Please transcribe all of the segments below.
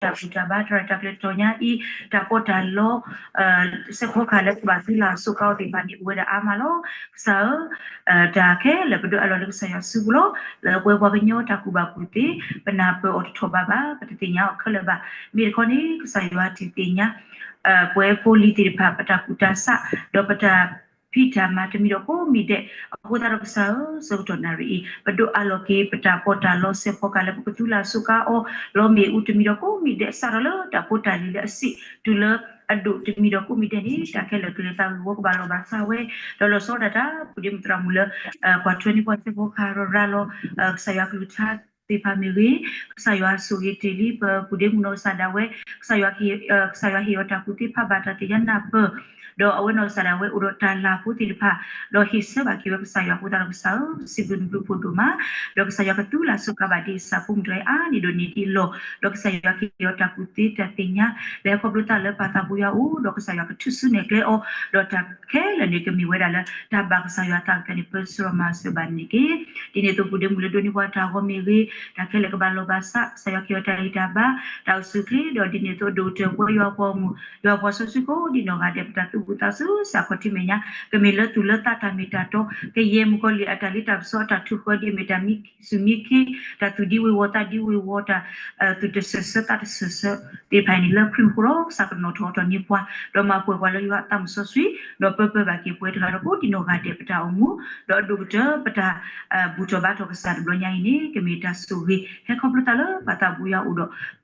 တၢ်ဘူၣ်တၢ်ဘါ တၢ်ရဲၣ်တၢ်ကျဲၤတီၢ်ညါအံၤ တၢ်ပီးတၢ်လီ စဲးဖီကဟၣ်လၢကဘၣ်သံလၢအစိကါအီၤသ့ၣ်တဖၣ်န့ၣ် အိၣ်ဝဲဒၣ်အါမးလီၤ. ကစၢ်ဧၢ, တၢ်ခဲလၢာ် ပဒိးအးလီၤလၢကစၢ်ယွၤစုပူၤလီၤ. လၢပဝဲပှၤကညီတၢ်ကူၣ်ဘၣ်ကူၣ်သ့ ပနၢ်ပၢၢ်အီၤတထီၣ်ဘးဘၣ်, ပတသ့ၣ်ညါအီၤခဲလၢာ်ဘၣ်. မ့ၢ်တခီန့ၣ် ကစၢ်ယွၤတသ့ၣ်ညါ ပဝဲဖိလံၤသ့ၣ်တဖၣ် ပတၢ်ကူၣ်တၢ်ဆး ဒီးပတၢ်ဖံးတၢ်မၤတမံၤဒီးကိးမံၤဒဲး, အဃိသတးဒီးကစၢ်ဧၢ, ဆၢကတီၢ်နၣ်ရံၣ်အံၤ ပဒိးအးလီၤက့ၤ ပတၢ်ပီးတၢ်လီ စဲးဖီကဟၣ်လၢပကသူလၢအစိကါအီၤ လီၤမ့ၣ်အူတမံၤဒီးကိးမံၤဒဲး စးထီၣ်လၢတၢ်ဖိတၢ်လံၤလၢအဆံး တုၤလၢအဒိၣ်တမံၤဒီးကိးမံၤဒဲးန့ၣ် တၢ်ခဲလၢာ်ကလဲၤသးဂ့ၤဝီ ကဘၣ်လီၢ်ဘၣ်စးဝဲ, ဒီးလီၤဆီဒၣ်တၢ် ပူၤဒ့မုၣ်သရၣ်မုၣ်လၢ ပှၤထွဲန့ၢ်ပှၤစဲးဖီကဟၣ် ရၤလီၤ ကစၢ်ယွၤကလုၢ်ကထါသ့ၣ်တဖၣ်မ့ၢ်ဂ့ၤ, ကစၢ်ယွၤဆိၣ်ဂ့ၤတ့ၢ်လံ ပပူၤဒ့မုၣ်နီၢ်ကစၢ်ဒၣ်ဝဲ, ကစၢ်ယွၤဟ့ၣ်အီၤတၢ်ကူၣ်သ့ ဖးဘၣ်တၢ်သ့ၣ်ညါနၢ်ပၢၢ်, ဒီးအဝဲနီၢ်ကစၢ်ဒၣ်ဝဲအိၣ်ဒီးတၢ်လၤဖိသ့ၣ်တဖၣ်, ဒီးဟ့ၣ်ဆၢဘၣ်က့ၤဝဲကစၢ်ယွၤအဃိသတးဒီးကစၢ်ဧၢ, ပစံးဘျုးနဘျုးဖးဒိၣ်မး, ဒီးကစၢ်ယွၤကသူလၢအစိကါဘၣ်ဒ်အံၤ ပမုၢ်တဂၤအံၤအါန့ၢ်ဒိၣ်န့ၢ်ဒံးလီၢ်, ဒီးကစၢ်ယွၤကဟ့ၣ်အီၤတၢ်ကူၣ်သ့တၢ်သ့ၣ်ညါ လၢခီဖျိသးလၢပၢ်သးပူၤယွၤအအိၣ်, ဒီးကစၢ်ယွၤကထုးစုနဲၣ်ကျဲအီၤ, ဒီးတၢ်ခဲလၢာ်န့ၣ်ကမ့ၢ်ဝဲဒၣ်လၢ တၢ်ဘၣ်ကစၢ်ယွၤအသးအကတၢၢ်န့ၣ် ပၢဆှၢလီၤမၤစၢၤဘၣ်န့ၣ်တက့ၢ်. ဒ်န့ၣ်အသိးပူၤဒ့မုၣ်လၢဒိးန့ၢ်ပှၤတၢ်ဂီၤမ့ၢ်ဂ့ၤ, တၢ်ခဲလၢာ်ကဘၣ်လီၢ်ဘၣ်စး, ကစၢ်ယွၤကဟ့ၣ်အီၤတၢ်ဂံၢ်တၢ်ဘါ, တၢ်အိၣ်ဆူၣ်အိၣ်ချ့, ဒီးဒ်န့ၣ်အသိးဒိၣ်ကတၢၢ်ပဝဲယွၤပှၤမုၣ်, ယွၤပှၤစီဆှံကိးဒံးနီၢ်ဂၤဒဲး ပတၢ်သူၣ်ဝံၣ်သးဆူၣ်စးခီၣ်ထံးမဲာ်ညါ, ကမ့ၢ်လၢသူၣ်လၢသးတၢ်မ့ၢ်တၢ်တီ, ကယဲၢ်မုၣ်ကီၤလံၢ်အတၢ်လ့တၢ်ပစီအတၢ်ထုးဃၢဒ်အမ့ၢ်တၢ်မံ စူၢ်မံခ့, တၢ်သူၣ်ဒံဝ့ၤဝီၤသးဒံဝ့ၤဝီၤ တၢ် သူၣ်တစၢၢ်ဆၢ သးတစၢၢ်ဆၢ သ့ၣ်တဖၣ်အံၤန့ၣ် လၢခရံာ်မူခိၣ်ဒီး ကစၢ်ကနီၣ်ထီၣ်ထီၣ်န့ၢ်ပှၤ, ဒီးမၤပှဲၤပှၤလၢယွၤအသးမုၢ်စီဆှံ, ဒီးပၢပၢဘၣ်က့ၤပှၤတဂၤဒီးကိးဒံးနီၢ်ဂၤဒဲး ပတၢ်အိၣ်မူ, ဒီးဒိၣ်ကတၢၢ်ပတၢ် ဘူၣ်ထီၣ်ဘါထီၣ်ကစၢ်တဘျီညါအံၤန့ၣ် ကမ့ၢ်တၢ်ဆိၣ်ဂ့ၤ ဟဲခီဖျိသးလၢပၢ်သးပူၤယွၤအအိၣ်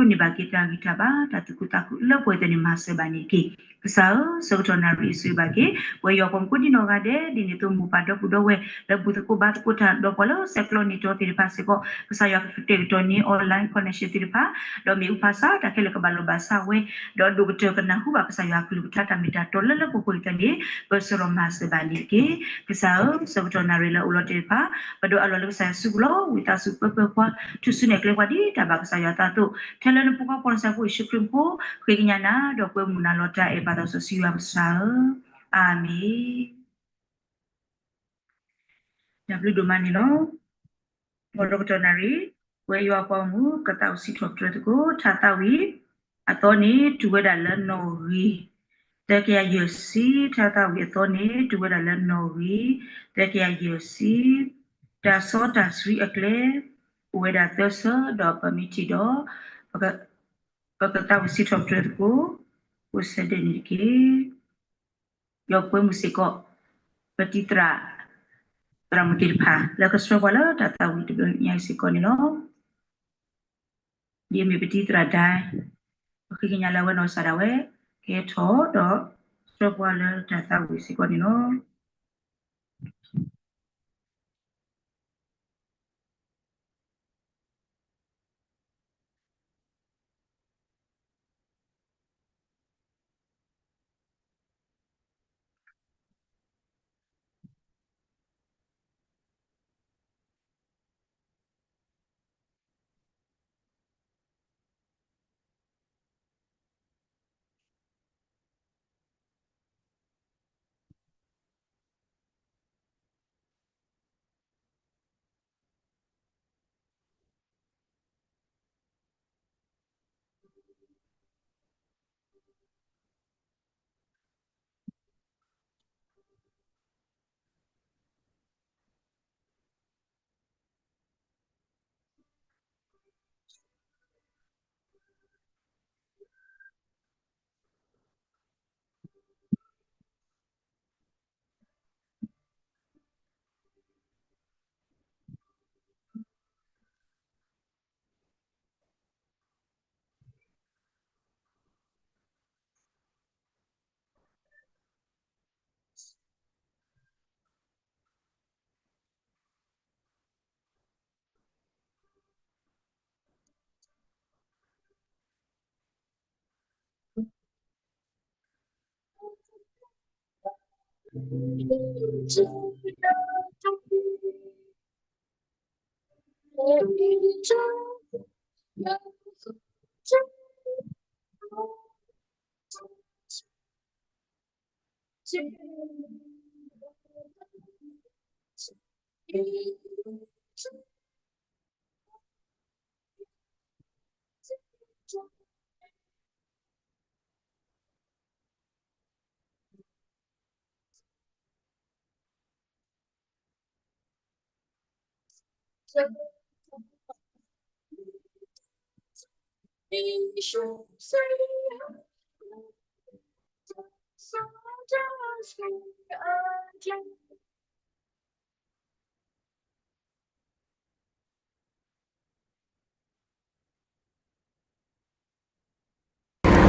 ဒီး ပကဒိးန့ၢ်ဘၣ်က့ၤတၢ်ဂံၢ်တၢ်ဘါ တၢ်သူၣ်ခုသးခုလၢပှဲၤသ့ၣ်န့ၣ် မၤစၢၤဘၣ်န့ၣ်တက့ၢ်. ကစၢ်ဧၢ, ဆၢကတီၢ်နၣ်ရံၣ်အံၤ ဆိၣ်ဂ့ၤဘၣ်က့ၤ ပဝဲယွၤပှၤမုၣ်ကိးဒံးနီၢ်ဂၤဒဲး, ဒ်န့ၣ်အသိးမိၢ်ပၢ်ဒီပုၢ်ဒီဝဲၢ် လၢဘူၣ်သကိးဘါသကိးတၢ်ဒီးပှၤလၢဆဲးကျိးန့ၢ်တီသ့ၣ်တဖၣ်စ့ၢ်ကီး, ကစၢ်ယွၤကကတဲာ်ကတီၤန့ၢ် online connection သ့ၣ်တဖၣ်, ဒီးမ့ၣ်အူဖးဆါ တၢ်ခဲလၢာ်ကဘၣ်လီၢ်ဘၣ်စးဝဲ, ဒီးဒိၣ်ကတၢၢ်ကနၢ်ဟူဘၣ်ကစၢ်ယွၤအကလုၢ်ကထါတၢ်မ့ၢ်တၢ်တီလၢလၢပှဲၤပှဲၤအံၤန့ၣ် ပၢဆှၢလီၤမၤစၢၤဘၣ်န့ၣ်တက့ၢ်. ကစၢ်ဧၢ, ဆၢကတီၢ်နၣ်ရံၣ်လၢအိၣ်လီၤတ့ၢ်တဖၣ် ပဒိးအးလီၤလၢကစၢ်ယွၤစုပူၤလီၤ. ဝံသးစူၤပၢပၢပှၤ, ထုးစုနဲၣ်ကျဲပှၤဒ်တၢ်ဘၣ်ကစၢ်ယွၤအသးအသိး, ထဲလၢနဖိခွါကစၢ်ဖိယ့ၣ်ၡူးခရံာ်အမံၤ, ဃ့ကညးနၤ ဒီးကွဲမုာ်နၤလီၤတၢ်အဲၣ်ပၢ်သးစီဆှံယွၤကစၢ်ဧၢ, အၤမ့ၣ်. တၢ်ဘျုးဒိၣ်မးန့ၣ်လီၤ. မ်ဆၢကတီၢ်နၣ်ရံၣ်, ပဝဲယွၤပှၤမုၣ် ကသးအိၣ်စံးထီၣ်ပတြၢၤသကိး ထါသးဝံၣ်အသီန့ၣ် တုၤဝဲဒၣ်လၢနီၣ်ဂံၢ် သၢကယၤယဲၢ်ဆံ, ထါသးဝံၣ်အသီန့ၣ် တုၤဝဲဒၣ်လၢနီၣ်ဂံၢ် သၢကယၤယဲၢ်ဆံ, တၢ်စီတၢ်ဆှံအကျဲ အိၣ်ဝဲဒၣ်သၢဆၢ ဒီးပမ့ၢ်ထံၣ်ဒီး ပကသးအိၣ်စံးထီၣ်ပတြၢၤသကိး အိၣ်ဆၢဒဲးန့ၣ်တက့ၢ်. ဒီးကွဲမုာ်စ့ၢ်ကီး ပတံၤသရၣ် သရၣ်မုၣ်သ့ၣ်တဖၣ် လၢကဆှၢပှၤလၢတၢ်သးဝံၣ်တဘျီညါအံၤစ့ၢ်ကီးန့ၣ်လီၤ. ဒ်အမ့ၢ်ပတံၤသရၣ်ဒၣ်, ပဃ့ကညးလၢအဝဲနီၢ်ကစၢ်ဒၣ်ဝဲ ကဟဲထီၣ်ဒီးဆှၢပှၤလၢတၢ်သးဝံၣ်စ့ၢ်ကီးန့ၣ်လီၤ.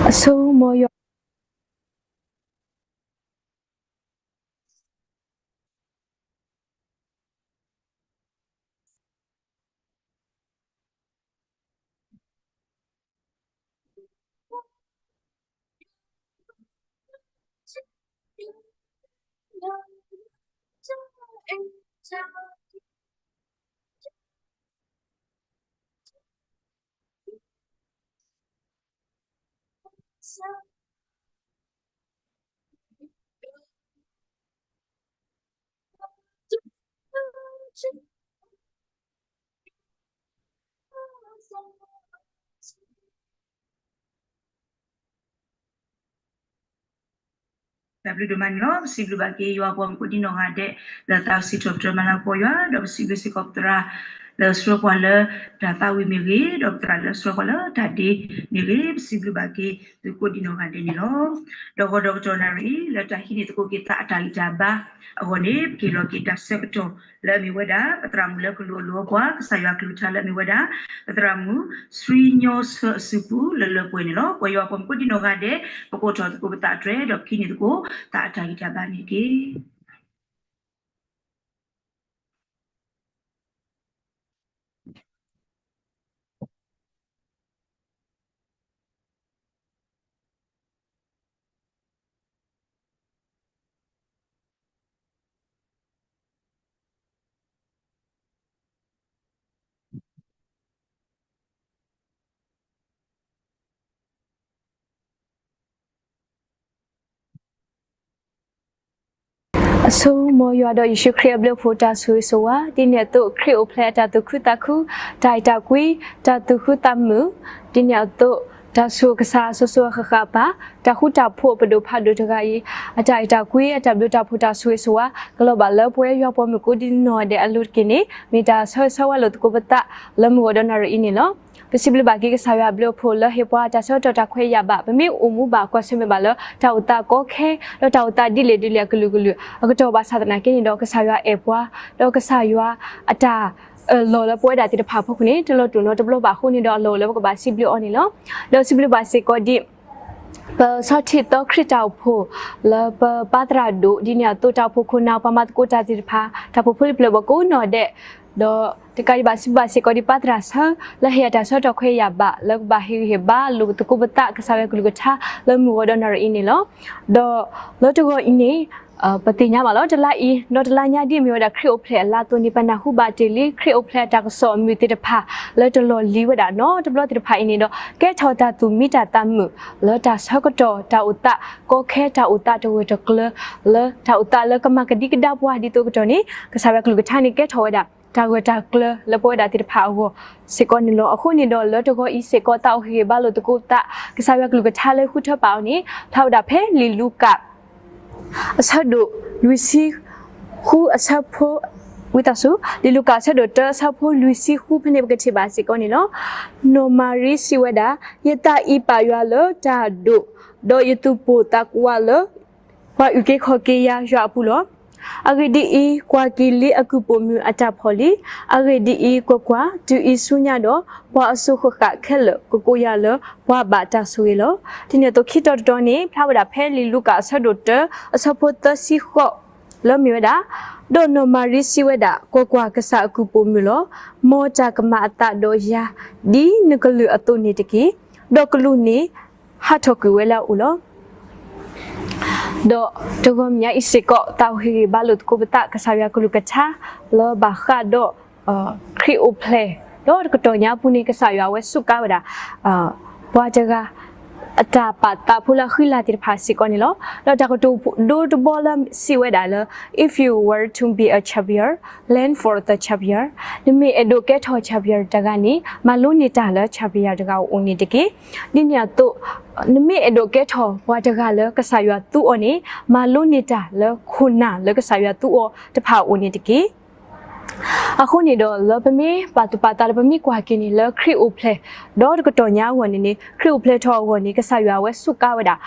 အဆိ မ်ယွၤ တၢ်ဘျုးဒိၣ်မးန့ၣ်လီၤ. ပစံးဘျုးဘၣ်က့ၤယွၤပှၤမူခိၣ်ဒံနီၢ်ဂၤဒဲး လၢသးစံးထီၣ်ပတြၢၤမၤလၤကပီၤယွၤ, ဒီးပစံးဘျုးစ့ၢ်ကီးပသရၣ် လၢဆှၢပှၤလၢတၢ်သးဝံၣ်မ့ၢ်ဂ့ၤ, ဒီးပသရၣ်လၢဆှၢပှၤလၢတၢ်ဒ့မ့ၢ်ဂ့ၤ, ပစံးဘျုးဘၣ်က့ၤသုကိးဒံနီၢ်ဂၤဒဲးန့ၣ်လီၤ. ဒီးဂီၤဒီးကတီၢ်နၣ်ရံၣ် လၢတၢ်ဟံးန့ၢ်သကိးက့ၤသးအတၢ်ဂံၢ်တၢ်ဘါအဂီၢ်န့ၣ် ပက့ၤလီၤက့ၤတၢ်ဆၢကတီၢ်လၢအမ့ၢ်ဝဲဒၣ် ပသရၣ်မုၣ်လၢကလူးအလိၤအပှၤ ကစၢ်ယွၤကလုၢ်ကထါလၢအမ့ၢ်ဝဲဒၣ် ပသရၣ်မုၣ် ဆှံညီဆၢအစုပူၤလၢလၢပှဲၤပှဲၤန့ၣ်လီၤ. ပဝဲယွၤပှၤမူခိၣ်ဒံနီၢ်ဂၤဒဲး ပကိးထီၣ်သကိးပသးတြဲၤ ဒီးကဟံးန့ၢ်သကိးသးအတၢ်ဂံၢ်တၢ်ဘါန့ၣ်တက့ၢ်. အဆိ မ်ယွၤဒီးယ့ၣ်ၡူးခရံာ်အဘျုးအဖှိၣ်တၢ်ဆိၣ်ဂ့ၤဆိၣ်ဝါ, ဒ်န့ၣ်အသိး ခရံာ်အိၣ်ဖျဲၣ်အတၢ်သူၣ်ခုသးခု, တၢ်အဲၣ်တၢ်ကွံ, တၢ်သူၣ်ခုသးမုာ်, ဒ်န့ၣ်အသိး တၢ်ဆိၣ်ကစၢ်အစိၤစိၤအဃၣ်ဃၣ်အပၢ်, တၢ်ဃူတၢ်ဖိးအပဒိၣ်ဖးဒိၣ်တဂၤအံၤ အတၢ်အဲၣ်တၢ်ကွံ အတၢ်ဘျုးတၢ်ဖှိၣ်တၢ်ဆိၣ်ဂ့ၤဆိၣ်ဝါ ကလီၤဘၣ်လၢပဝဲယွၤပှၤမူခိၣ်ဒံနီၢ်ဂၤဒဲးအလိၤတက့ၢ်န့ၣ် မ့ၢ်တၢ်ဆၢဂ့ၤဆၢဝါလိာ်သကိးပသးလၢမုၢ်ဂီၤဒီးနၣ်ရံၣ်အံၤန့ၣ်လီၤ. ပစံးဘျုးဘၣ်က့ၤကစၢ်ယွၤအဘျုးအဖှိၣ်လၢဟ့ၣ်ပှၤတၢ်ဆၢကတီၢ်တၢ်ခွဲးယာ်ဘၣ်, ပမ့ၢ်အိၣ်မူဘၣ်ကွၢ်ဆၢၣ်မဲာ်ဘၣ်လၢတၢ်အိၣ်သးကီခဲ ဒီးတၢ်အိၣ်သးဒ်လဲၣ်ဒ်လဲၣ်အကလုာ်ကလုာ်အကတီၢ်ဘၣ်ဆၣ်သနာ်က့န့ၣ်ဒီး ကစၢ်ယွၤအဲၣ်ပှၤ ဒီးကစၢ်ယွၤအတၢ်အၢၣ်လီၤလၢပဝဲဒၣ်သ့ၣ်တဖၣ်အဖီခိၣ်န့ၣ် တလီၤတူာ်နီတဘျီဘၣ်အဃိန့ၣ်ဒီးအလီၢ်အိၣ်လၢပကဘၣ်စံးဘျုးအီၤန့ၣ်လီၤ. ဒီးစံးဘျုးဘၣ်စ့ၢ်ကီးဒ် ပဆီထံၣ်သီခရံာ်တၢ်အိၣ်ဖှိၣ် လၢပပၢ်သရၣ်ဒိၣ် ဒ်န့ၣ်အသိးတၢ်အိၣ်ဖှိၣ်ခိၣ်နၢ်ပှၤမၤသကိးတၢ်သ့ၣ်တဖၣ် တၢ်အိၣ်ဖှိၣ်ဖိလံၤပျၢၤပှၤကိးနီၢ်ဒဲး ဒီးတကးဒံးဘၣ်စံးဘျုးဘၣ်စ့ၢ်ကီးဒ်ပၢ်သရၣ်ဆၢ လၢဟ့ၣ်အတၢ်ဆၢကတီၢ်ခွဲးယာ်ဘၣ် လၢကဘၣ်ဟ့ၣ်ဂံၢ်ဟ့ၣ်ဘါလိာ်သကိးပသးကစၢ်ယွၤကလုၢ်ကထါလၢမုၢ်ဂီၤဒီးနၣ်ရံၣ်အံၤန့ၣ်လီၤ. ဒီးလၢတဂီၤအံၤန့ၣ် ပသ့ၣ်ညါဘၣ်လီၤ တလါအံၤ ဒီးတလါညါဒ်အမ့ၢ်ဝဲဒၣ်ခရံာ်အိၣ်ဖျဲၣ်အလါအသိးန့ၣ် ပနၢ်ဟူဘၣ်တ့ၢ်လံ ခရံာ်အိၣ်ဖျဲၣ်အတၢ်ကစီၣ်အမုၢ်သ့ၣ်တဖၣ် လၢတလီၢ်လံၤဝဲဒၣ်နီတဘျီသ့ၣ်တဖၣ်အံၤန့ၣ်ဒီး ကဲထီၣ်တၢ်သူၣ်မံတၢ်သးမုာ် လၢတၢ်ဆၢကတီၢ်တၢ်အိၣ်သးကီခဲ တၢ်အိၣ်သးတဂၢၢ်တကျၢၤ လၢတၢ်အိၣ်သးလၢကမၤကဒံကဒါပှၤဒ်သိးကတီၢ်န့ၣ် ကစၢ်ယွၤကလုၢ်ကထါန့ၣ် ကဲထီၣ်ဝဲဒၣ် တၢ်ဂၢၢ်တၢ်ကျၢၤလၢပဝဲဒၣ်သ့ၣ်တဖၣ်အဂီၢ်စ့ၢ်ကီးန့ၣ်လီၤ. အဃိန့ၣ်ဒီးလၢတဂီၤအံၤစ့ၢ်ကီး သးအိၣ်ဟ့ၣ်ဂံၢ်ဘါလိာ်သကိးသး ကစၢ်ယွၤကလုၢ်ကထါလၢဃုထၢပာ်အီၤန့ၣ် ဖျါဝဲဒၣ်ဖဲလံာ်လူၤကၣ် အဆၢဒိၣ်လွံၢ်ဆံဃုအဆၢဖိ ဝံသးစူၤ လံာ်လူၤကၣ်အဆၢဒိၣ်တၢအဆၢဖိလွံၢ်ဆံဃုဖဲန့ၣ် ပကထံၣ်ဘၣ်စ့ၢ်ကီးန့ၣ်လီၤ. နီၢ်မၤရံစံးဝဲဒၣ်, ယသးအံၤပာ်ယွၤလၢတၢ်ဒိၣ်, ဒီးယသူၣ်ပိၢ်သးဝးလၢ ပှၤအုၣ်က့ၤခီၣ်က့ၤယၤယွၤအပူၤလီၤ. အဂ့ၢ်ဒ်အံၤ, ကွၢ်က့ၤလံအကုၢ်ပိာ်မုၣ်အတၢ်ဖီၣ်လံ. အဂ့ၢ်ဒ်အံၤ, ကွၢ်ကွၢ်, တုၤအံၤဆူညါဒီး ပှၤအစိၤဃၣ်ဃၣ်ခဲလၢာ်ကကိးယၤလၢပှၤဘၣ်တၢ်ဆိၣ်ဂ့ၤလီၤ. ဒ်န့ၣ်အသိးခံတီၤတတီၤန့ၣ် ဖျါဝဲဒၣ်ဖဲလံာ်လူၤကၣ်အဆၢဒိၣ်တၢ အဆၢဖိသၢဆံဃိး လၢမ့ၢ်ဝဲဒၣ်, ဒီးနီၢ်မၤရံစံးဝဲဒၣ်, ကွၢ်ကွၢ်, ကစၢ်အကုၢ်ပိာ်မုၣ်လီၤ. မ်တၢ်ကမၤအသးဒီးယၤ ဒ်နကလုၢ်အသိးန့ၣ်တက့ၢ်. ဒီးကလူးန့ၣ် ဟးထီၣ်ကွံာ်ဝဲလၢအအိၣ်လီၤ. ဒီးတဂီၤမံၤညါအံၤစ့ၢ်ကီး သးအိၣ်ဟ့ၣ်ဂံၢ်ဘါလိာ်သကိးပသး ကစၢ်ယွၤကလုၢ်ကထါ လၢဘၣ်ဃးဒီး ခရံာ်အိၣ်ဖျဲၣ် ဒီးတကတီၢ်ညါအပူၤန့ၣ် ကစၢ်ယွၤအဝဲစူးကါဝဲဒၣ် ပှၤတဂၤ အတၢ်ပာ်သးဖိလၢအဃံလၤသ့ၣ်တဖၣ်စ့ၢ်ကီးန့ၣ်လီၤ. ဒီးတၢ်ကတိၤဒိတဘီလၢစံးဝဲဒၣ်လၢ If you were to be a champion, learn from the champion. နမ့ၢ်အဲၣ်ဒိးကဲထီၣ် champion တဂၤန့ၣ် မၤလိန့ၢ်တၢ်လၢ champion တဂၤအအိၣ်န့ၣ်တက့ၢ်. ဒ်န့ၣ်အသိး နမ့ၢ်အဲၣ်ဒိးကဲထီၣ်ပှၤတဂၤလၢကစၢ်ယွၤသူအီၤန့ၣ် မၤလိန့ၢ်တၢ်လၢခိၣ်နၢ်လၢကစၢ်ယွၤသူအီၤတဖၣ်အအိၣ်န့ၣ်တက့ၢ်. အဃိန့ၣ်ဒီး လၢပမ့ၢ်ပာ်သူၣ်ပာ်သးဒီးပမ့ၢ်ကွၢ်က့ၤန့ၣ် လၢခရံာ်အိၣ်ဖျဲၣ်ဒီးတကတီၢ်ညါအဂီၢ်န့ၣ်န့ၣ် ခရံာ်အိၣ်ဖျဲၣ်ထီၣ်အဂီၢ်န့ၣ် ကစၢ်ယွၤအဝဲစူးကါဝဲဒၣ်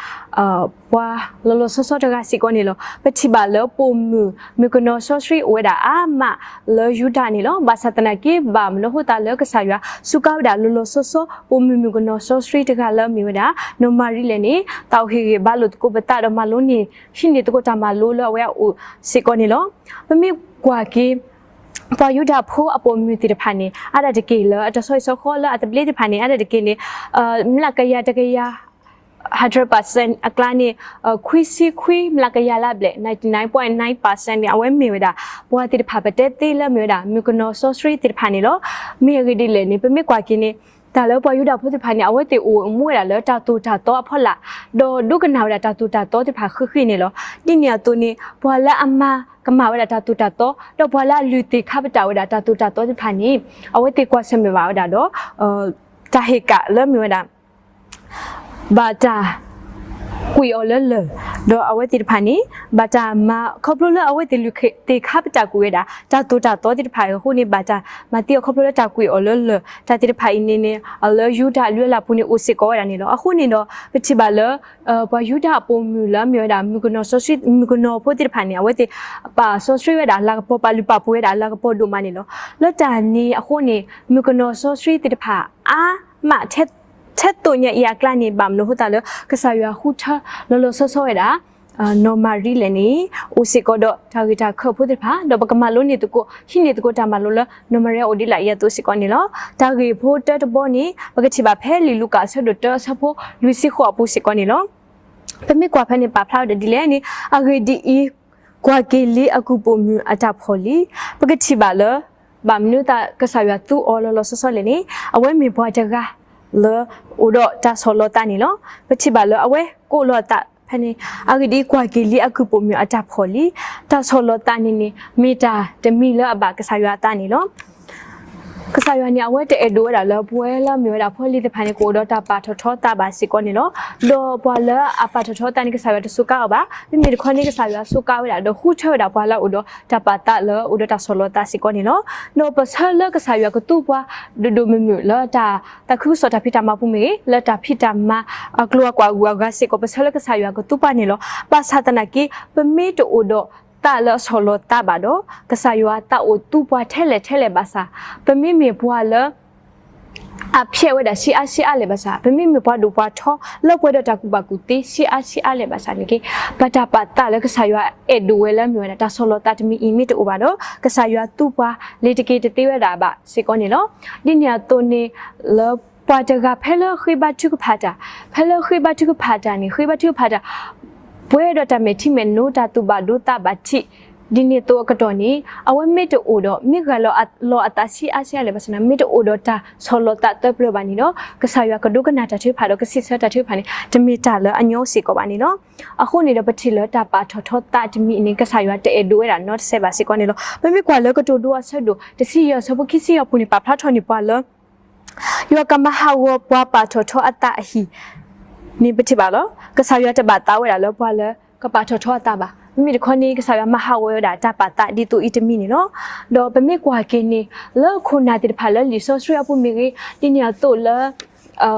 ပှၤလီၤလီၤဆီဆီတဂၤစ့ၢ်ကီးန့ၣ်လီၤ. ပထံၣ်ဘၣ်လၢပိာ်မုၣ်မုၣ်ကနီၤစီဆှံအိၣ်ဝဲဒၣ်အါမးလၢယူဒၤန့ၣ်လီၤ. ဘၣ်ဆၣ်သနာ်က့ ဘၣ်မနုၤအဃိသတးလၢကစၢ်ယွၤစူးကါဝဲဒၣ်လီၤလီၤဆီဆီ ပိာ်မုၣ်မုၣ်ကနီၤစီဆှံတဂၤလၢအမ့ၢ်ဝဲဒၣ် နီၢ်မၤရံလဲၣ်န့ၣ် သးအိၣ်ဟ့ၣ်ဂံၢ်ဘါလိာ်သကိးပသးဒီးမၤလိန့ၢ် ဟံးန့ၢ်သကိးတၢ်မၤလိလၢအဝဲအအိၣ်စ့ၢ်ကီးန့ၣ်လီၤ. ပမ့ၢ်ကွၢ်က့ၤ ပှၤယူဒၤဖိအပိာ်မုၣ်သ့ၣ်တဖၣ်န့ၣ် အါဒၣ်တက့ၢ်လၢအတၢ်ဆီဟံၣ်ဆီဃီလၢအသဘျ့သ့ၣ်တဖၣ်န့ၣ် အါဒၣ်တက့ၢ်န့ၣ် မျးကယၤတကယၤ hundred percent အကျါန့ၣ် ခွံဆံခွံမျးကယၤလၢအဘျဲၣ် ninety nine point nine percent န့ၣ် အဝဲမ့ၢ်ဝဲဒၣ် ပှၤသ့ၣ်တဖၣ်ပတဲသ့လၢမ့ၢ်ဝဲဒၣ် မုၣ်ကနီၤစီဆှံသ့ၣ်တဖၣ်န့ၣ်လီၤ. မ့ၢ်အဂ့ၢ်ဒ်လဲၣ်န့ၣ် ပမ့ၢ်ကွၢ်က့ၤန့ၣ် တၢ်လၢပှၤယူဒၤဖိသ့ၣ်တဖၣ်န့ၣ် အဝဲသ့ၣ်အိၣ်မူဝဲဒၣ်လၢတၢ်သိၣ်တၢ်သီအဖီလာ် ဒီးဒိကနၣ်ဝဲဒၣ်တၢ်သိၣ်တၢ်သီသ့ၣ်တဖၣ်ဃံးဃံးန့ၣ်လီၤ. ဒ်န့ၣ်အသိးန့ၣ် ပှၤလၢအမၤကမၣ်ဝဲဒၣ်တၢ်သိၣ်တၢ်သီ ဒီးပှၤလၢအလုၢ်သ့ၣ်ခါပတာ်ဝဲဒၣ်တၢ်သိၣ်တၢ်သီသ့ၣ်တဖၣ်န့ၣ် အဝဲသ့ၣ်ကွၢ်ဆၢၣ်မဲာ်ဘၣ်ဝဲဒၣ်ဒီး တၢ်ဟ့ၣ်ကၣ်လၢမ့ၢ်ဝဲဒၣ် ဘၣ်တၢ်ကွံာ်အီၤလၢလၢၢ်, ဒီးအဝဲသ့ၣ်တဖၣ်န့ၣ် ဘၣ်တၢ်မၤခီဖျိလၢအဝဲသ့ၣ်လုၢ်သ့ၣ်ခါပတာ်ကွံာ်ဝဲဒၣ် တၢ်သိၣ်တၢ်သီသ့ၣ်တဖၣ်အဃိန့ၣ် ဘၣ်တၢ်မၤသံအီၤခီဖျိလၢတၢ်ကွံာ်အီၤလၢလၢၢ် တၢ်သ့ၣ်တဖၣ်အံၤန့ၣ်န့ၣ် လၢယူဒၤအလုၢ်အလၢ်ပူၤန့ၣ်အိၣ်စ့ၢ်ကီးဝဲဒၣ်န့ၣ်လီၤ. အဃိန့ၣ်ဒီး ပထံၣ်ဘၣ်လၢ ပှၤယူဒၤအပိာ်မုၣ်လၢအမ့ၢ်ဝဲဒၣ် မုၣ်ကနီၤစီဆှံ မုၣ်ကနီၤဖိသ့ၣ်တဖၣ်န့ၣ် အဝဲသ့ၣ်ပာ်စီဆှံဝဲဒၣ်လၤကပီၤ ပာ်လုၢ်ပာ်ပှ့ၤဝဲဒၣ်လၤကပီၤဒိၣ်မးန့ၣ်လီၤ. လၢတၢ်န့ၣ်အဃိန့ၣ် မုၣ်ကနီၤစီဆှံသ့ၣ်တဖၣ်အါမး ထဲသိးညါအံၤအကျါန့ၣ် ဘၣ်မနုၤအဃိသတးလၢ ကစၢ်ယွၤဃုထၢလီၤလီၤဆီဆီဝဲဒၣ် နီၢ်မၤရံလဲၣ်န့ၣ် အိၣ်စ့ၢ်ကီးဒီးတၢ်ဂ့ၢ်တၢ်ခၢၣ်ဖိသ့ၣ်တဖၣ် ဒီးပကမၤလိန့ၢ်သကိး ဟံးန့ၢ်သကိးတၢ်မၤလိလၢ နီၢ်မၤရံအအိၣ်ဒ်လဲၣ်အံၤအသိးစ့ၢ်ကီးန့ၣ်လီၤ. တၢ်ဂ့ၢ်ဖိတၢတဘီန့ၣ် ပကထံၣ်ဘၣ်ဖဲလံာ်လူၤကၣ်အဆၢဒိၣ်တၢအဆၢဖိလွံၢ်ဆံဃိးအပူၤစ့ၢ်ကီးန့ၣ်လီၤ. ပမ့ၢ်ကွၢ်ဖဲန့ၣ် ပာ်ဖျါဝဲဒၣ်ဒ်လဲၣ်န့ၣ် အဂ့ၢ်ဒ်အံၤ, ကွၢ်က့ၤလံအကုၢ်ပိာ်မုၣ်အတၢ်ဖီၣ်လံ. ပကထံၣ်ဘၣ်လၢ ဘၣ်မနုၤသတးကစၢ်ယွၤသူအီၤလီၤလီၤဆီဆီလဲၣ်န့ၣ် အဝဲမ့ၢ်ပှၤတဂၤလၢအိၣ်ဒီးတၢ်ဆီၣ်လီၤသးန့ၣ်လီၤ. ပထံၣ်ဘၣ်လၢအဝဲကိးလီၤအသးဖဲန့ၣ် အဂ့ၢ်ဒ်အံၤ, ကွၢ်က့ၤလံအကုၢ်ပိာ်မုၣ်အတၢ်ဖီၣ်လံ. တၢ်ဆီၣ်လီၤသးန့ၣ်န့ၣ် မ့ၢ်တၢ်တမံၤလၢအဘၣ်ကစၢ်ယွၤအသးန့ၣ်လီၤ. ကစၢ်ယွၤန့ၣ် အဝဲတအဲၣ်ဒိးဝဲဒၣ်လၢပဝဲလၢအမ့ၢ်ဝဲဒၣ်ဖိလံၤသ့ၣ်တဖၣ်န့ၣ် ကအိၣ်ဒီးတၢ်ပာ်ထီၣ်ထီသးဘၣ်စ့ၢ်ကီးန့ၣ်လီၤ. ဒီးပှၤလၢအပာ်ထီၣ်ထီသးန့ၣ် ကစၢ်ယွၤတစူးကါအီၤဘၣ်. မ့မ့ၢ်တခီန့ၣ် ကစၢ်ယွၤစူးကါဝဲဒၣ် ဒီးဃုထၢဝဲဒၣ်ပှၤလၢအအိၣ်ဒီးတၢ်ပာ်သးလၢအိၣ်ဒီးတၢ်ဆီၣ်လီၤသးစ့ၢ်ကီးန့ၣ်လီၤ. ဒီးပဆၢလၢကစၢ်ယွၤကသူပှၤဒိၣ်ဒိၣ်မုၢ်မုၢ်လၢတၢ်သးခုကစီၣ်တၢ်ဖံးတၢ်မၤပူၤမ့ၢ်ဂ့ၤ, လၢတၢ်ဖံးတၢ်မၤအကျိၤအကွာ်အဂုၤအဂၤစ့ၢ်ကီး ပဆၢလၢကစၢ်ယွၤကသူပှၤန့ၣ်လီၤ. ဘၣ်ဆၣ်သနာ်က့ ပမ့ၢ်တအိၣ်ဒီးသးလၢအဆီၣ်လီၤသးဘၣ်ဒီး ကစၢ်ယွၤသးအိၣ်သူပှၤထဲလဲၣ်ထဲလဲၣ်ဘၣ်ဆၣ်, ပမ့မ့ၢ်ပှၤလၢ အဖျဲးဝဲဒၣ်ဆံးအါဆံးအါလဲၣ်ဘၣ်ဆၣ်, ပမ့မ့ၢ်ပှၤဒိၣ်ပှၤထီလၢပှဲၤဒီးတၢ်ကူၣ်ဘၣ်ကူၣ်သ့ဆံးအါဆံးအါလဲၣ်ဘၣ်ဆၣ်န့ၣ်က့, ပတၢ်ပာ်သးလၢကစၢ်ယွၤအဲၣ်ဒိးဝဲလၢမ့ၢ်ဝဲဒၣ် တၢ်ဆီၣ်လီၤသးတမံၤအံၤမ့ၢ်တအိၣ်ဘၣ်ဒီး ကစၢ်ယွၤသူပှၤလ့ၤတက့ၤတသ့ဝဲဒၣ်ဘၣ်စ့ၢ်ကီးန့ၣ်လီၤ. ဒ်န့ၣ်အသိးန့ၣ် လၢပှၤတဂၤဖဲလၢဃ့ဘါထုကဖၣ်တၢ်, ဖဲလၢဃ့ဘါထုကဖၣ်တၢ်န့ၣ် ဃ့ဘါထုကဖၣ်တၢ် ပှဲၤဒီးတၢ်မဲာ်ထံမဲာ်နိ တၢ်သူၣ်ဘၣ်ဒိသးဘၣ်ထံး, ဒ်န့ၣ်အသိးအကတီၢ်န့ၣ် အဝဲမ့ၢ်တအိၣ်ဒီး မ့ၢ်ဂၢ်လီၤအသးဆံးအါဆံးအါလဲၣ်ဘၣ်ဆၣ်န့ၣ် မ့ၢ်တအိၣ်ဒီးတၢ်ဆီၣ်လီၤသးသၢပျၢၤဘၣ်န့ၣ်ဒီး ကစၢ်ယွၤကဒိကနၣ်တၢ်ထုကဖၣ်ဒီးကစံးဆၢတၢ်ထုကဖၣ်န့ၣ် တမ့ၢ်တၢ်လၢအညီစ့ၢ်ကီးဘၣ်န့ၣ်လီၤ. အဃိန့ၣ်ဒီး ပထံၣ်လၢတၢ်ပာ်ထီၣ်ထီသးတမံၤန့ၣ် ကစၢ်ယွၤတအဲၣ်ဒိးဝဲဒၣ်နီတစဲးဘၣ်စ့ၢ်ကီးန့ၣ်လီၤ. ပမ့ၢ်ကွၢ်လၢကတိၤဒိအဆၢဒိၣ်တဆံယဲၢ်အဆၢဖိခံဆံယဲၢ်အပူၤန့ၣ် ပာ်ဖျါထီၣ်န့ၢ်ပှၤလၢ ယွၤကမၤဟးဂီၤပှၤပာ်ထီၣ်ထီအသးအဟံၣ်န့ၣ် ပထံၣ်ဘၣ်လီၤ. ကစၢ်ယွၤတဘၣ်သးဝဲဒၣ်လၢပှၤလၢကပာ်ထီၣ်ထီအသးဘၣ်. မ့မ့ၢ်တခီန့ၣ် ကစၢ်ယွၤမၤဟးဂီၤဝဲဒၣ်တၢ်ပာ်သးဒ်သိးအံၤတမံၤန့ၣ်လီၤ. ဒီးပမ့ၢ်ကွၢ်က့ၤန့ၣ် လၢခိၣ်နၢ်သ့ၣ်တဖၣ်လၢလံာ်စီဆှံအပူၤမ့ၢ်ဂ့ၤ, ဒ်န့ၣ်အသိးလၢ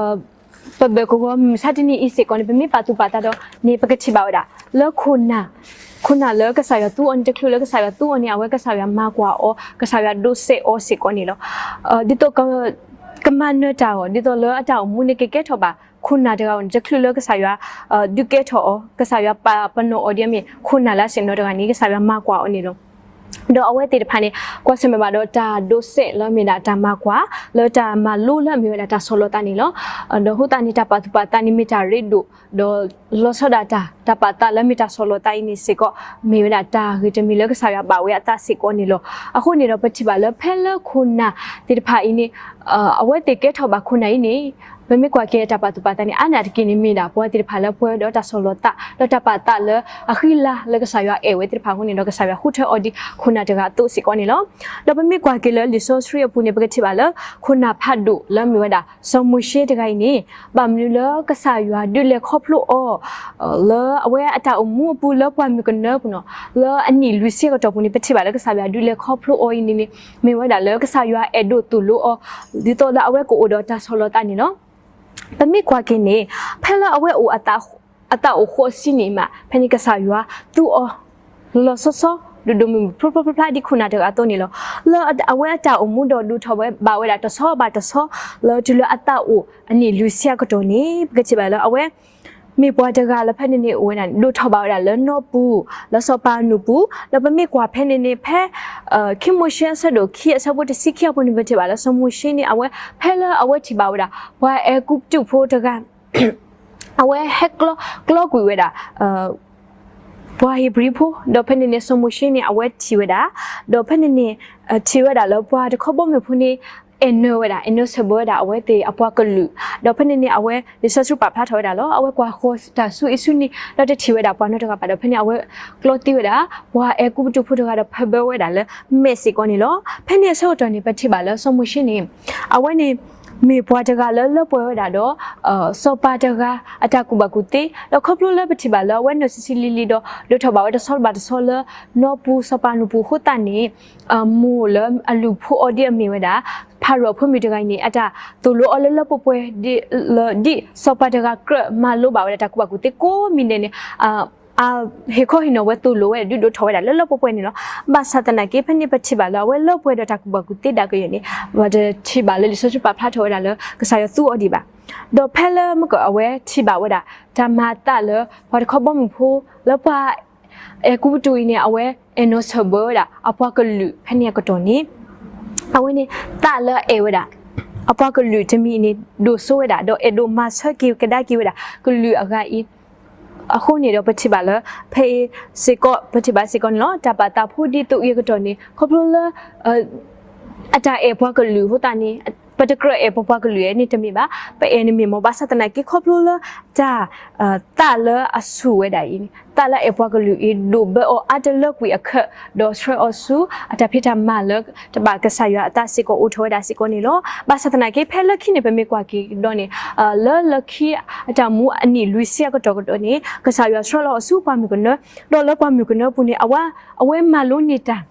ပဘၢၣ်ကဝီၤမုၢ်မဆါတနံၤအံၤစ့ၢ်ကီးန့ၣ် ပမ့ၢ်ပာ်သူၣ်ပာ်သးဒီးန့ၣ် ပကထံၣ်ဘၣ်ဝဲဒၣ် လၢခိၣ်နၢ်, ခိၣ်နၢ်လၢကစၢ်ယွၤသူအီၤန့ၣ် တချုးလၢကစၢ်ယွၤသူအီၤန့ၣ် အဝဲကစၢ်ယွၤမၤကွၢ်အီၤ ကစၢ်ယွၤဒိးစဲးအီၤစ့ၢ်ကီးန့ၣ်လီၤ. ဒ်သိး ကမၤနၢၤတၢ်အီၤ ဒ်သိးလၢအတၢ်အိၣ်မူန့ၣ် ကကဲထီၣ်ဘၣ်ခိၣ်နၢ်တဂၤအီၤန့ၣ် တချုးလၢကစၢ်ယွၤ ဒုးကဲထီၣ်အီၤ ကစၢ်ယွၤပာ်ပနီၣ်အီၤဒ်အမ့ၢ် ခိၣ်နၢ်လၢအဆ့ၣ်နီၤတဂၤန့ၣ် ကစၢ်ယွၤမၤကွၢ်အီၤန့ၣ်လီၤ. ဒီးအဝဲသ့ၣ်တဖၣ်န့ၣ် ကွၢ်ဆၢၣ်မဲာ်ဘၣ်ဒီးတၢ်ဒိးစဲးလၢအမ့ၢ်ဒၣ်တၢ်မၤကွၢ် လၢတၢ်မၤလိလၢအမ့ၢ်ဝဲဒၣ်တၢ်ဆီၣ်လီၤသးန့ၣ်လီၤ. ဒီးအဃိသတးန့ၣ် တၢ်ပာ်သူၣ်ပာ်သးန့ၣ်မ့ၢ်တၢ်ရ့ဒိၣ် ဒီးလီၤဆီဒၣ်တၢ် တၢ်ပာ်သးလၢမ့ၢ်တၢ်ဆီၣ်လီၤသးအံၤန့ၣ်စ့ၢ်ကီး မ့ၢ်ဝဲဒၣ်တၢ်ဂ့ၢ်တမံၤလၢကစၢ်ယွၤဘၣ်ဝဲအသးစ့ၢ်ကီးန့ၣ်လီၤ. အဃိန့ၣ်ဒီး ပထံၣ်ဘၣ်လၢဖဲလၢခိၣ်နၢ်သ့ၣ်တဖၣ်အံၤန့ၣ် အဝဲသ့ၣ်ကဲထီၣ်ဘၣ်ခိၣ်နၢ်အံၤန့ၣ် ပမ့ၢ်ကွၢ်က့ၤတၢ်ပာ်သူၣ်ပာ်သးန့ၣ် အါန့ၢ်တက့ၢ်န့ၣ် မ့ၢ်ဒၣ်ပှၤသ့ၣ်တဖၣ်လၢပှဲၤဒီးတၢ်ဆီၣ်လီၤသး ဒီးတၢ်ပာ်သးလၢအဃံလၤလၢကစၢ်ယွၤအဲၣ်ဝဲသ့ၣ်တဖၣ်အဃိန့ၣ်ဒီး ကစၢ်ယွၤဃုထၢအီၤဒ်ခိၣ်နၢ်တဂၤအသိးစ့ၢ်ကီးန့ၣ်လီၤ. ဒီးပမ့ၢ်ကွၢ်က့ၤလၢလံာ်စီဆှံအပူၤန့ၣ် ပကထံၣ်ဘၣ်လၢ ခိၣ်နၢ်ဖးဒိၣ်လၢအမ့ၢ်ဝဲဒၣ် စီၤမိၤၡ့တဂၤအံၤန့ၣ် ဘၣ်မနုၤလၢကစၢ်ယွၤဒုးလဲၤခီဖျိအီၤ လၢအဝဲအတၢ်အိၣ်မူအပူၤလၢပှၢ်မုၢ်ကနၢပူၤနီၤ လၢအနံၣ်လွံၢ်ဆံအကတီၢ်ပူၤန့ၣ် ပထံၣ်ဘၣ်လၢကစၢ်ယွၤဒုးလဲၤခီဖျိအီၤအံၤန့ၣ်န့ၣ် မ့ၢ်ဝဲဒၣ်လၢကစၢ်ယွၤအဲၣ်ဒိးသိၣ်လိအီၤ ဒ်သိးလၢအဝဲကအိၣ်ဒီးတၢ်ဆီၣ်လီၤသးန့ၣ်လီၤ. ပမ့ၢ်ကွၢ်က့ၤန့ၣ် ဖဲလၢအဝဲအိၣ် အသးအိၣ်ဃိးဆံနံၣ်မး ဖဲန့ၣ်ကစၢ်ယွၤသူအီၤ လီၤလီၤဆီဆီ ဒိၣ်ဒိၣ်မုၢ်မုၢ်ဖျိဖျိဖျါဖျါဒ်ခိၣ်နၢ်တဂၤအသိးန့ၣ်လီၤ. လၢအဝဲအတၢ်အိၣ်မူဒီးဒိၣ်ထီၣ်ဝဲဘၣ်ဝဲဒၣ်တဆီဘၣ်တဆီ လၢတုၤလၢအသးအိၣ်အနံၣ်လွံၢ်ဆံအကတီၢ်န့ၣ် ပကထံၣ်ဘၣ်လၢအဝဲ မ့ၢ်ပှၤတဂၤလၢဖဲန့ၣ်န့ၣ်အိၣ်ဝဲဒၣ်န့ၣ် ဒိၣ်ထီၣ်ဘၣ်ဝဲဒၣ်လၢနီပူၤ လၢစီၤပၤနူာ်ပူၤ ဒီးပမ့ၢ်ကွၢ်ဖဲန့ၣ်န့ၣ် ဖဲ ခံမိၤၡ့အဆၢဒိၣ်ခံအဆၢဖိတဆံခံအပူၤန့ၣ် ပထံၣ်ဘၣ်လၢစီၤမိၤၡ့န့ၣ် အဝဲ ဖဲလၢအဝဲထံၣ်ဘၣ်ဝဲဒၣ် ပှၤအဲၤကူပတူးဖိတဂၤ အဝဲဟဲကျီ ကျီကွံာ်ဝဲဒၣ် ပှၤဧ့ၤဘြံၤဖိ ဒီးဖဲန့ၣ်န့ၣ် စီၤမိၤၡ့န့ၣ် အဝဲထံၣ်ဝဲဒၣ် ဒီးဖဲန့ၣ်န့ၣ် ထံၣ်ဝဲဒၣ်လၢပှၤတခီဘီမုၢ်ဖိန့ၣ် အဲၣ်နၢဝဲဒၣ် အဲၣ်နၢဆၢၣ်ဘၢဝဲဒၣ်အဝဲသ့ၣ်အပှၤကလုာ် ဒီးဖဲန့ၣ်န့ၣ် အဝဲလံာ်စီဆှံပာ်ဖျါထီၣ်ဝဲဒၣ်လီၤ. အဝဲကွၢ်ဃီၤတၢ်ဆူအံၤဆူန့ၣ် ဒီးတထံၣ်ဝဲဒၣ်ပှၤနီတဂၤဘၣ်ဒီး ဖဲန့ၣ်အဝဲကျီသံဝဲဒၣ် ပှၤအဲၤကူပတူးဖိတဂၤဒီးဖၢဘၢဝဲဒၣ်လၢမဲးစ့ၢ်ကီးန့ၣ်လီၤ. ဖဲန့ၣ်အဆၢကတီၢ်န့ၣ် ပထံၣ်ဘၣ်လၢစီၤမိၤၡ့န့ၣ် အဝဲန့ၣ် မ့ၢ်ပှၤတဂၤလၢလၢပှဲၤဝဲဒၣ်ဒီး စီၤပၤတဂၤအတၢ်ကူၣ်ဘၣ်ကူၣ်သ့ ဒီးခီဖျိလၢပထံၣ်ဘၣ်လၢအဝဲနၢၤဆံးဆံးလံၤလံၤဒီး ဒိၣ်ထီၣ်ဘၣ်ဝဲတဆီဘၣ်တဆီလၢ နီပူၤစီၤပၤနူာ်ပူၤအဃိသတးန့ၣ် မိၢ်လၢအလူၤဖိအီၤဒ်အမ့ၢ်ဝဲဒၣ် ဖၤရိၤအဖိမုၣ်တဂၤအံၤန့ၣ် အတၢ်သိၣ်လိအီၤလၢလၢပှဲၤပှဲၤဒ် လၢဒ်စီၤပၤတဂၤကြၢးမၤလိဘၣ်ဝဲဒၣ်တၢ်ကူၣ်ဘၣ်ကူၣ်သ့ကိးမံၤဒဲးန့ၣ် အဟ့ၣ်ခီဟ့ၣ်နီၤဝဲသိၣ်လိဝဲဒၣ်ဒုးဒိၣ်ထီၣ်ဝဲဒၣ်လၢလၢပှဲၤပှဲၤန့ၣ်လီၤ. ဘၣ်ဆၣ်သနာ်က့ ဖဲန့ၣ်ပထံၣ်ဘၣ်လၢအဝဲလၢပှဲၤဒီးတၢ်ကူၣ်ဘၣ်ကူၣ်သ့ဒၣ်ကယဲၢ်န့ၣ် ပတထံၣ်ဘၣ်လၢလံာ်စီဆှံပာ်ဖျါထီၣ်ဝဲဒၣ်လၢ ကစၢ်ယွၤသူအီၤဒံးဘၣ်. ဒီးဖဲလၢမ့ၢ်ကီးအဝဲထံၣ်ဘၣ်ဝဲဒၣ် တၢ်မၤအသးလၢ ပှၤတခီဘီမုၢ်ဖိ လၢပှၤ အဲၤကူပတူးအံၤန့ၣ် အဝဲအဲၣ်နၢဆၢၣ်ဘၢဝဲဒၣ် အပှၤကလုာ်ဖဲန့ၣ်အကတီၢ်န့ၣ် အဝဲန့ၣ် သးလၢအအဲၣ်ဝဲဒၣ် အပှၤကလုာ်တမံၤအံၤန့ၣ် ဒိၣ်စိဝဲဒၣ် ဒီးအဲၣ်ဒိးမၤဆၢက့ၤကဒါက့ၤဝဲဒၣ် ကလုာ်အဂၤအံၤ အဃိန့ၣ်ဒီး ပထံၣ်ဘၣ်လၢ ဖဲအံၤစ့ၢ်ကီး ပထံၣ်ဘၣ်စ့ၢ်ကီးန့ၣ်လီၤ. တၢ်ပာ်သးဖိဒ်သိးအံၤအကတီၢ်န့ၣ် ခီဖျိလၢ အတၢ်အဲၣ်ပှၤကလုာ်အဃိသတးန့ၣ် ပတကြၢးအဲၣ်ပပှၤကလုာ်န့ၣ်တမ့ၢ်ဘၣ်. ပအဲၣ်န့ၣ်မ့ၢ်မ့ၢ် ဘၣ်ဆၣ်သနာ်က့ ခီဖျိလၢတၢ် သးလၢအဆူၣ်ဝဲဒၣ်အံၤန့ၣ် သးလၢအအဲၣ်ပှၤကလုာ်အံၤ ဒိၣ်ဘၢအီၤအါတလၢကွံာ်အခၢး ဒီးဆှၢအီၤဆူအတၢ်ဖံးတၢ်မၤလၢ တဘၣ်ကစၢ်ယွၤအသးစ့ၢ်ကီးအိၣ်ထီၣ်ဝဲဒၣ်စ့ၢ်ကီးန့ၣ်လီၤ. ဘၣ်ဆၣ်သနာ်က့ ဖဲလၢခံန့ၣ် ပမ့ၢ်ကွၢ်က့ၤကဒီးန့ၣ် လၢလၢခံအတၢ်မူအနံၣ်လွံၢ်ဆံအကတီၢ်ကဒီးန့ၣ် ကစၢ်ယွၤဆှၢလီၤအီၤဆူပှၢ်မုၢ်ကနၢ ဒီးလၢပှၢ်မုၢ်ကနၢပူၤန့ၣ် အဝဲ အဝဲမၤလိန့ၢ်တၢ်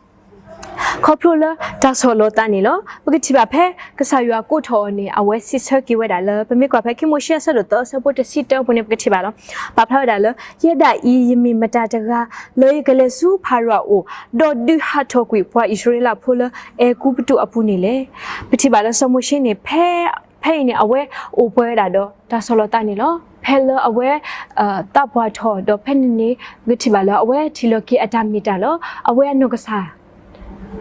ခီဖျိလၢတၢ်ဆီၣ်လီၤသးန့ၣ်လီၤ. ပကထံၣ်ဘၣ်ဖဲကစၢ်ယွၤကိးထီၣ်အီၤန့ၣ် အဝဲစံးဆၢက့ၤဝဲဒၣ်လၢ ပမ့ၢ်ကွၢ်ဖဲခံမိၤၡ့အဆၢဒိၣ်သၢအဆၢဖိတဆံတၢအပူၤန့ၣ် ပကထံၣ်ဘၣ်လီၤ. ပာ်ဖျါဝဲဒၣ်လၢ ယဲဒၣ်အံၤ ယမ့ၢ်မတၤတဂၤ လၢယကလဲၤဆူဖၤရိၤအအိၣ် ဒီးဒုးဟးထီၣ်ကွံာ်ပှၤအံၣ်စရ့လးဖိလၢအဲၤကူပတူးအပူၤန့ၣ်လဲၣ်. ပထံၣ်ဘၣ်လၢစီၤမိၤၡ့န့ၣ် ဖဲ ဖဲအံၤန့ၣ် အဝဲအိၣ်ပှဲၤဝဲဒၣ်ဒီးတၢ်ဆီၣ်လီၤသးန့ၣ်လီၤ. ဖဲလၢအဝဲ သးပှၢ်ထီၣ် ဒီးဖဲန့ၣ်န့ၣ် ပကထံၣ်ဘၣ်လၢအဝဲထံၣ်လီၤက့ၤအတၢ်မ့ၢ်တၢ်လီၤ. အဝဲအနီၢ်ကစၢ်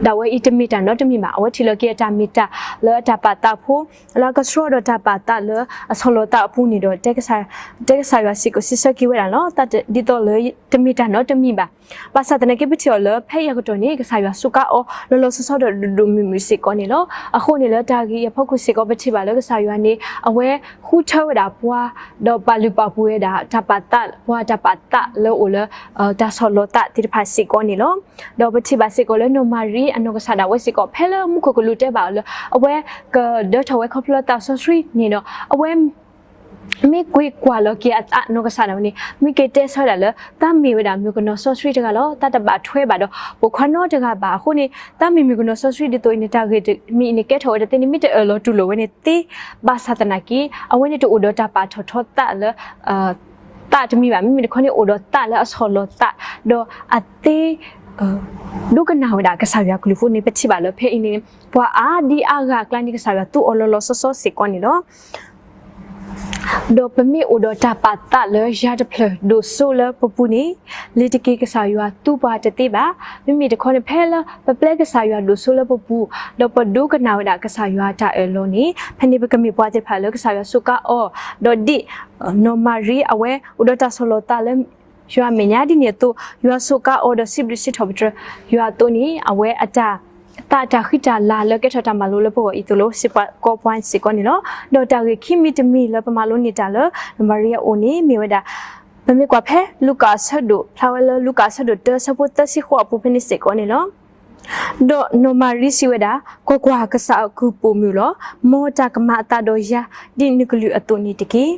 ဒၣ်ဝဲအံၤတမ့ၢ်တၢ်နီတမံၤဘၣ်. အဝဲထံၣ်လီၤက့ၤအတၢ်မ့ၢ်တၢ်လၢအတၢ်ပာ်သးဖိ လၢအကဆှီဒီးတၢ်ပာ်သးလၢအဆီၣ်လီၤသးအပူၤန့ၣ်ဒီး တဲကစၢ်ယွၤစ့ၢ်ကီးစံးဆၢက့ၤဝဲဒၣ်လီၤ. ဒ်သိးလၢတမ့ၢ်တၢ်နီတမံၤဘၣ်. ဘၣ်ဆၣ်သနာ်က့ ပထံၣ်အီၤလၢဖဲအံၤအကတီၢ်န့ၣ် ကစၢ်ယွၤစူးကါအီၤလီၤလီၤဆီဆီဒီးဒိၣ်ဒိၣ်မုၢ်မုၢ်စ့ၢ်ကီးန့ၣ်လီၤ. အဃိန့ၣ်လၢတၢ်ဂ့ၢ်အဖီခိၣ်စ့ၢ်ကီး ပထံၣ်ဘၣ်လၢကစၢ်ယွၤန့ၣ် အဝဲဃုထၢဝဲဒၣ်ပှၤ ဒီးပာ်လုၢ်ပာ်ပှ့ၤဝဲဒၣ်တၢ်ပာ်သး ပှၤတၢ်ပာ်သးလၢအိၣ်လၢ တၢ်ဆီၣ်လီၤသးသ့ၣ်တဖၣ်စ့ၢ်ကီးန့ၣ်လီၤ. ဒီးပထံၣ်ဘၣ်စ့ၢ်ကီးလၢနီၢ်မၤရံအနီၢ်ကစၢ်ဒၣ်ဝဲစ့ၢ်ကီး ဖဲလၢမူခိၣ်ကလူးတဲဘၣ်အီၤလၢ အဝဲကဒၢထီၣ်ဝဲခီဖျိလၢသးစီဆှံန့ၣ်ဒီး အဝဲ မ့ၢ်ကွၢ်ကွၢ်လီၤက့ၤအသးနီၢ်ကစၢ်ဒၣ်ဝဲန့ၣ် မ့ၢ်က့ၤတဲဆၢဝဲဒၣ်လၢ သးမ့ၢ်ဝဲဒၣ်မုၣ်ကနီၤစီဆှံတဂၤလီၤ. သးတဘၣ်ထွဲဘၣ်ဒီးပိာ်ခွါနီတဂၤဘၣ်. အဃိန့ၣ် သးမ့ၢ်မုၣ်ကနီၤစီဆှံဒ်သိးအံၤန့ၣ် တၢ်ဂ့ၢ်တမံၤအံၤန့ၣ် ကဲထီၣ်ဝဲတသ့န့ၣ် မ့ၢ်တအၢၣ်လီၤတူၢ်လိာ်ဝဲန့ၣ်သ့. ဘၣ်ဆၣ်သနာ်က့ အဝဲန့ၣ်တအိၣ်ဒီးတၢ်ပာ်ထီၣ်ထီသးလၢ သးတမံၤဘၣ်. မ့မ့ၢ်တခီန့ၣ် အိၣ်ဒီးသးလၢအဆီၣ်လီၤသး ဒီးအသ့ ဒိကနၣ်ဝဲဒၣ်ကစၢ်ယွၤကလုၢ်ဖိန့ၣ် ပထံၣ်ဘၣ်လၢဖဲအံၤန့ၣ် ပှၤအါဒံအါဂၤအကျါန့ၣ် ကစၢ်ယွၤသူအီၤလီၤလီၤဆီဆီစ့ၢ်ကီးန့ၣ်လီၤ. ဒီးပမ့ၢ်အိၣ်ဒီးတၢ်ပာ်သးလၢယၤတဖျၢၣ်ဒိၣ်စိလၢပပူၤန့ၣ် လ့ၤတက့ၤကစၢ်ယွၤသူပှၤတသ့ဘၣ်. မ့မ့ၢ်တခီန့ၣ် ဖဲလၢပပျဲကစၢ်ယွၤဒိၣ်စိလၢပပူၤ ဒီးပဒိကနၣ်ဝဲဒၣ်ကစၢ်ယွၤတၢ်အၢၣ်လီၤန့ၣ် ဖဲန့ၣ်ပကမ့ၢ်ပှၤသ့ၣ်တဖၣ်လၢကစၢ်ယွၤစူးကါအီၤ ဒီးဒ် နီၢ်မၤရံအဝဲ အိၣ်ဒီးတၢ်ဆီၣ်လီၤသးလၢ ယွၤအမဲာ်ညါဒ်န့ၣ်အသိး ယွၤစူးကါအီၤဒီးစံးဘျုးစံးထီၣ်ပတြၢၤယွၤအသိးန့ၣ် အဝဲအတၢ် သးတၢ်ဃံတၢ်လၤလၢကဲထီၣ်တၢ်မၤလိလၢပဂီၢ်အံၤသိးလိ စ့ၢ်ကီးပှၤစ့ၢ်ကီးန့ၣ်လီၤ. ဒီးတၢ်ဂ့ၢ်ခံမံၤတမံၤလၢပမၤလိန့ၢ်တၢ်လၢ နီၢ်မၤရံအအိၣ်န့ၣ် မ့ၢ်ဝဲဒၣ် ပမ့ၢ်ကွၢ်ဖဲ လူၤကၣ်အဆၢဒိၣ် ဖျါဝဲလၢလူၤကၣ်အဆၢဒိၣ်တၢ ဆၢဖိသၢဆံဃိးအပူၤဖဲန့ၣ်စ့ၢ်ကီးန့ၣ်လီၤ. ဒီးနီၢ်မၤရံစံးဝဲဒၣ်, ကွၢ်ကွၢ်, ကစၢ်အကုၢ်ပိာ်မုၣ်လီၤ. မ်တၢ်ကမၤအသးဒီးယၤ ဒ်နကလုၢ်အသိးန့ၣ်တက့ၢ်.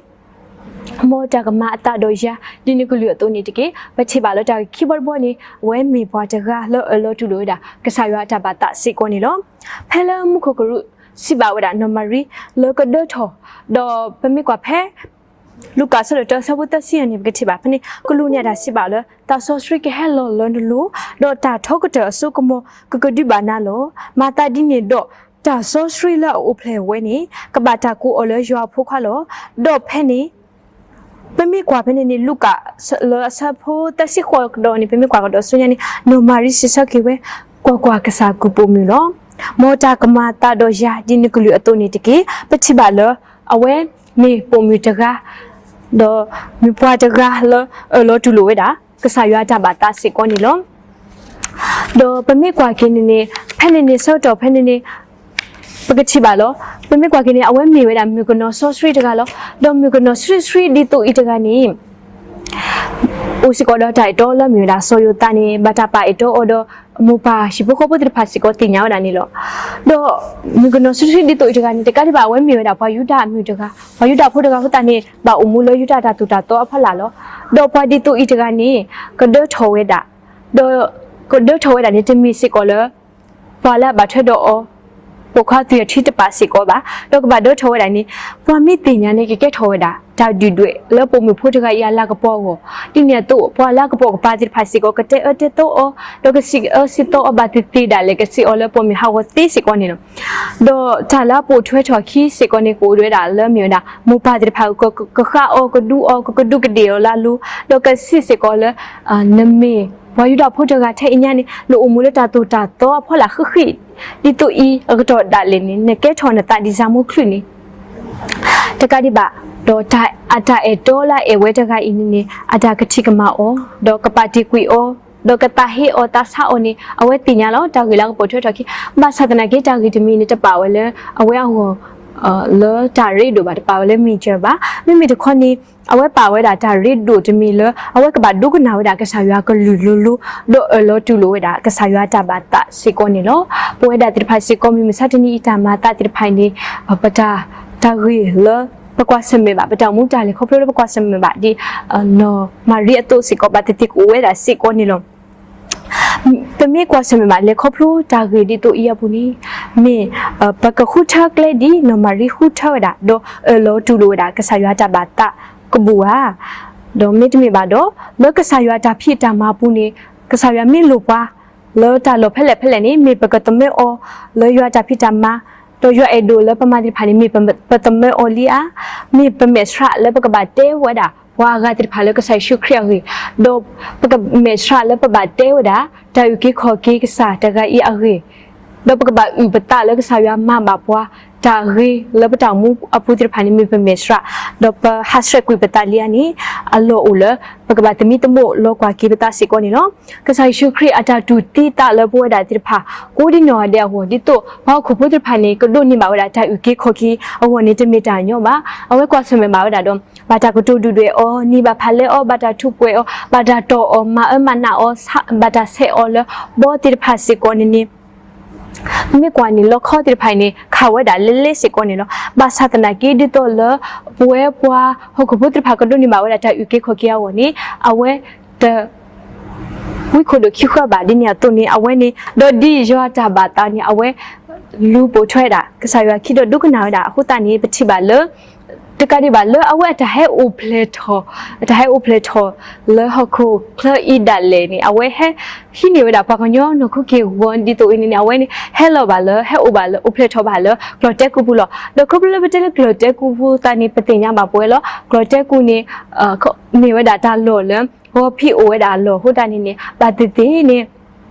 မ်တၢ်ကမၤအသးဒီးယၤ ဒ်နကလုၢ်အသိးန့ၣ်တက့ၢ်. ပထံၣ်ဘၣ်လၢတၢ်ဂ့ၢ်ခံဘီတဘီန့ၣ် အဝဲမ့ၢ်ပှၤတဂၤလၢအၢၣ်လီၤတူၢ်လိာ်ဝဲဒၣ် ကစၢ်ယွၤအတၢ်ဘၣ်သးစ့ၢ်ကီးန့ၣ်လီၤ. ဖဲလၢမူခိၣ်ကရူၢ်စံးဘၣ်ဝဲဒၣ်နီၢ်မၤရံ လၢကဒၢထီၣ်, ဒီးပမ့ၢ်ကွၢ်ဖဲ လူၤကၣ်အဆၢဒိၣ်တၢ ဆၢဖိသၢဆံယဲၢ်န့ၣ် ပကထံၣ်ဘၣ်ဖဲန့ၣ် ကလူးန့ၣ်တၢ်စံးဘၣ်လၢ သးစီဆှံကဟဲလီၤလၢနလိၤ, ဒီးတၢ်ထီကတၢၢ်အစိကမီၤ ကကဒုးဘၣ်နၤလီၤ. မၤသးဒ်န့ၣ်ဒီး တၢ်စီဆှံလၢအအိၣ်ဖျဲၣ်ဝဲန့ၣ် ကဘၣ်တၢ်ကိးအီၤလၢယွၤအဖိခွါလီၤ. ဒီးဖဲန့ၣ် ပမ့ၢ်ကွၢ်ဖဲန့ၣ်န့ၣ် လူၤကၣ်လၢအဆၢဖိသၢဆံဃိးကဒီးန့ၣ် ပမ့ၢ်ကွၢ်ကဒီးဆူညါန့ၣ် နီၢ်မၤရံစံးဆၢက့ၤဝဲ, ကွၢ်ကွၢ်, ကစၢ်အကုၢ်ပိာ်မုၣ်လီၤ. မ်တၢ်ကမၤအသးဒီးယၤ ဒ်နကလုၢ်အသိးန့ၣ်တက့ၢ်. ပထံၣ်ဘၣ်လၢ အဝဲမ့ၢ်ပိာ်မုၣ်တဂၤ ဒီးမ့ၢ်ပှၤတဂၤလၢအၢၣ်လီၤတူၢ်လိာ်ဝဲဒၣ် ကစၢ်ယွၤအတၢ်ဘၣ်သးစ့ၢ်ကီးန့ၣ်လီၤ. ဒီးပမ့ၢ်ကွၢ်က့ၤန့ၣ်န့ၣ် ဖဲန့ၣ်န့ၣ် ဆၢကတီၢ်ဖဲန့ၣ်န့ၣ် ပကထံၣ်ဘၣ်လီၤ. ပမ့ၢ်ကွၢ်က့ၤန့ၣ် အဝဲမ့ၢ်ဝဲဒၣ်မုၣ်ကနီၤစီဆှံတဂၤလီၤ. ဒီးမုၣ်ကနီၤစီဆှံဒ်သိးအံၤတဂၤန့ၣ် အိၣ်စ့ၢ်ကီးဒီးတၢ်အဲၣ်တီလၢအမ့ၢ်ဝဲဒၣ်စီၤယိၤသးန့ၣ် ဘၣ်တၢ်ပာ်အဲၣ်တီအီၤဒီး မိၢ်ပၢ်ဟံၣ်ဖိဃီဖိသ့ၣ်တဖၣ်စ့ၢ်ကီးသ့ၣ်ညါဝဲဒၣ်န့ၣ်လီၤ. ဒီးမုၣ်ကနီၤစီဆှံဒ်သိးအံၤတဂၤန့ၣ် တကးဒံးဘၣ် အဝဲမ့ၢ်ဝဲဒၣ်ပှၤယူဒၤအမုၣ်တဂၤ, ပှၤယူဒၤဖိတဂၤအဃိသတးန့ၣ် ဘၣ်အိၣ်မူလၢယူဒၤတၢ်သိၣ်တၢ်သီအဖီလာ်လီၤ. ဒီးပှၤဒ်သိးအံၤတဂၤန့ၣ် ကဒၢထီၣ်ဝဲဒၣ်, ဒီးကဒၢထီၣ်ဝဲဒၣ်န့ၣ် တမ့ၢ်စ့ၢ်ကီးလၢ ပှၤလၢအဘၣ်ထွဲဒီးအီၤ ပိာ်ခွါသွံၣ်အထံတပၤစ့ၢ်ကီးဘၣ်. ဒီးကဘၣ်ဒၢထီၣ်ဝဲဒၣ်န့ၣ် ပှၤမ့ၢ်သ့ၣ်ညါန့ၣ် ကကဲထီၣ်ဝဲဒၣ် တၢ်ဒုၣ်ဒွဲၣ်လၢပိာ်မုၣ်ဖိတဂၤအံၤအလၤကပီၤအဂီၢ်, ဒ်န့ၣ်အသိး ပှၤလၤကပီၤကပၤသ့ၣ်တဖၣ်စ့ၢ်ကီး ကတဲအၢတဲသီအီၤ, ဒီးကစံးအၢစံးသီအီၤ ဘၣ်သ့ၣ်သ့ၣ်ဒၣ်လဲာ် ကစံးအီၤလၢပိာ်မုၣ်ဟးဂီၤသ့စ့ၢ်ကီးန့ၣ်လီၤ. ဒီးတၢ်လၢအပိာ်ထွဲထီၣ်အခံစ့ၢ်ကီးန့ၣ် ကအိၣ်ဝဲဒၣ်လၢမ့ၢ်ဝဲဒၣ် မိၢ်ပၢ်သ့ၣ်တဖၣ် ကဃၣ်အီၤ ကဒူအီၤ ကကဒူးကဒ့ၣ်အီၤလၢအလိၤ, ဒီးကစံးစ့ၢ်ကီးလၢ နမ့ၢ်ပှၤယူဒၤဖိတဂၤထဲအံၤညါန့ၣ် နအိၣ်မူလၢတၢ်သိၣ်တၢ်သီအဖီလာ်ဃံးဃံး, ဒ်သိးအံၤအကတီၢ်ဒၣ်လဲာ်န့ၣ် နကဲထီၣ်နသးဒ်ယၤမူချုးန့ၣ် တကးဒံးဘၣ်, ဒီးအတၢ်အဲၣ်တီလၢအအဲၣ်ဝဲတဂၤအံၤန့ၣ်န့ၣ် အတၢ်ကထံၣ်ကမၣ်အီၤ, ဒီးကပာ်တ့ၢ်ကွံာ်အီၤ, ဒီးကသးဟ့အီၤသးဆါအီၤန့ၣ် အဝဲသ့ၣ်ညါလီၤ. တၢ်ဂ့ၢ်လၢအကပိာ်ထွဲထီၣ်အခံ, ဘၣ်ဆၣ်သနာ်က့ တၢ်ဂ့ၢ်တမံၤန့ၣ် တပာ်ဝဲလၢအဝဲအဂီၢ် လၢတၢ်ရ့ဒိၣ်ဘၣ်, တပာ်ဝဲလၢ major ဘၣ်. မ့မ့ၢ်တခီန့ၣ် အဝဲပာ်ဝဲဒၣ်တၢ်ရ့ဒိၣ်တမံၤလၢ အဝဲကဘၣ်ဒိကနၣ်ဝဲဒၣ်ကစၢ်ယွၤအကလုၢ်လိၤလိၤ, ဒီးအၢၣ်လီၤတူၢ်လိာ်ဝဲဒၣ်ကစၢ်ယွၤအတၢ်ဘၣ်သးစ့ၢ်ကီးန့ၣ်လီၤ. ပဝဲဒၣ်သ့ၣ်တဖၣ်စ့ၢ်ကီး မုၢ်မဆါတနံၤအံၤ တၢ်မၤသးသ့ၣ်တဖၣ်အံၤန့ၣ် ပတၢ် တၢ်ဂ့ၢ်လၢပကွၢ်ဆၢၣ်မဲာ်ဘၣ်, ပတၢ်အိၣ်မူတၢ်လဲၤခီဖျိလၢပကွၢ်ဆၢၣ်မဲာ်ဘၣ် ဒ်နီၢ်မၤရံအသိးစ့ၢ်ကီး ဘၣ်သ့ၣ်သ့ၣ်ကအိၣ်ဝဲဒၣ်စ့ၢ်ကီးန့ၣ်လီၤ. ပမ့ၢ်ကွၢ်ဆၢၣ်မဲာ်ဘၣ် လဲၤခီဖျိတၢ်ဂ့ၢ်ဒ်သိးအံၤအပူၤန့ၣ် မ့ၢ် ပကဃုထၢကျဲဒ်နီၢ်မၤရံဃုထၢဝဲဒၣ် ဒီးအၢၣ်လီၤတူၢ်လိာ်ဝဲဒၣ် ကစၢ်ယွၤတၢ်ဘၣ်သးကဘူၣ်ဧါ. ဒီးမ့တမ့ၢ်ဘၣ်ဒီး လၢကစၢ်ယွၤတၢ်ဖံးတၢ်မၤအပူၤန့ၣ် ကစၢ်ယွၤမ့ၢ်လိၣ်ပှၤ လၢတၢ်လီၢ်ဖဲလဲၣ်ဖဲလဲၣ်န့ၣ် မ့ၢ်ပကသမၢအီၤ လၢယွၤတၢ်ဖံးတၢ်မၤ, ဒီးယွၤအဲၣ်ဒိးလၢပမၤသ့ၣ်တဖၣ်န့ၣ် မ့ၢ်ပသမၢအီၤလံဧါ. မ့ၢ်ပမဲာ်ဆှးလၢပကဘၣ်တဲဝဲဒၣ် ပှၤအဂၤသ့ၣ်တဖၣ်လၢကစၢ်ယ့ၣ်ၡူးခရံာ်အဂ့ၢ်, ဒီးပကမဲာ်ဆှးလၢပဘၣ်တဲဝဲဒၣ် တၢ်အုၣ်က့ၤခီၣ်က့ၤကစၢ်တဂၤအံၤအဂ့ၢ်, ဒီးပကဘၣ်အုၣ်ပသးလၢကစၢ်ယွၤမၤဘၣ်ပှၤ တၢ်ဂ့ၤလၢပတၢ်အိၣ်မူအပူၤသ့ၣ်တဖၣ်န့ၣ် မ့ၢ်ပမဲာ်ဆှး, ဒီးပဟးဆှဲးကွံာ်ပသးလံဧါန့ၣ် အလီၢ်အိၣ်လၢ ပကဘၣ်သမံသမိးလီၤကွၢ်က့ၤပသးစ့ၢ်ကီးန့ၣ်လီၤ. ကစၢ်ယ့ၣ်ၡူးခရံာ်အတၢ်တူၢ်သံသးလၢပဝဲဒၣ်သ့ၣ်တဖၣ် ကိးဒံနီၢ်ဂၤဒဲးအဂီၢ် ဒ်သိးပှၤဟီၣ်ခိၣ်ဖိသ့ၣ်တဖၣ်န့ၣ် ကဒိးန့ၢ်ဘၣ်ဝဲဒၣ်တၢ်အုၣ်က့ၤခီၣ်က့ၤအဂီၢ်န့ၣ် တမ့ၢ်တၢ်ညီဘၣ်. အဝဲကွၢ်ဆၢၣ်မဲာ်ဘၣ်ဝဲဒၣ်ဒီး ဘၣ်တၢ်ကတိၤဒုၣ်ဒွဲၣ်အီၤ, နံၤဘၣ်ဖးလဲအီၤ, ဘၣ်တၢ်ထူးပှဲၤအီၤ, ဘၣ်တၢ်တီၢ်အီၤ, မၤအၢမၤနးအီၤ, ဘၣ်တၢ်ဆဲးအီၤလၢဘီသ့ၣ်တဖၣ်စ့ၢ်ကီးန့ၣ်န့ၣ် မ့ၢ်ကွၢ်န့ၣ် လီခီသ့ၣ်တဖၣ်အံၤန့ၣ် ခးဝဲဒၣ်လဲလဲစ့ၢ်ကီးန့ၣ်လီၤ. ဘၣ်ဆၣ်သနာ်က့ ဒ်သိးလၢပဝဲပှၤဟီၣ်ခိၣ်ဖိသ့ၣ်တဖၣ် ကဒိးန့ၢ်ဘၣ်ဝဲဒၣ်တၢ်အုၣ်က့ၤခီၣ်က့ၤအဂီၢ်န့ၣ် အဝဲတ ဝံခိၣ်ဒိၣ်ခံဃၢဘၣ်ဒ်န့ၣ်အသိးန့ၣ် အဝဲန့ၣ် ဒီးဒ်ယွၤတၢ်ဘၣ်သးန့ၣ် အဝဲလူၤပိာ်ထွဲဝဲဒၣ် ကစၢ်ယွၤခံဒီးဒိကနၣ်ဝဲဒၣ်အဃိသတးန့ၣ် ပထံၣ်ဘၣ်လၢ တကးဒံးဘၣ်လၢအဝဲအတၢ်ဟဲအိၣ်ဖျဲၣ်ထီၣ်, အတၢ်ဟဲအိၣ်ဖျဲၣ်ထီၣ်လၢဟီၣ်ခိၣ်ချၢအံၤဒၣ်လဲာ်န့ၣ် အဝဲဟဲဟံးန့ၢ်ဝဲဒၣ်ပှၤကညီနီၢ်ခိက့ၢ်ဂီၤဒ်သိးအံၤန့ၣ်န့ၣ် အဝဲန့ၣ် ဟဲလီၤဘၣ်လၢ ဟဲအိၣ်ဘၣ်လၢ အိၣ်ဖျဲၣ်ထီၣ်ဘၣ်လၢကျီၢ်တဲကူပူၤလီၤ. ဒီးခီဖျိလၢပတဲလၢကျီၢ်တဲကူပူၤသတးန့ၣ် ပသ့ၣ်ညါဘၣ်ပဝဲလီၤ. ကျီၢ်တဲကူန့ၣ် မ့ၢ်ဝဲဒၣ်တၢ်လီၢ်လၢ ဂီၤဖံးအိၣ်ဝဲဒၣ်အလီၢ်အဃိသတးန့ၣ်န့ၣ် ဘၣ်သ့ၣ်သ့ၣ်န့ၣ်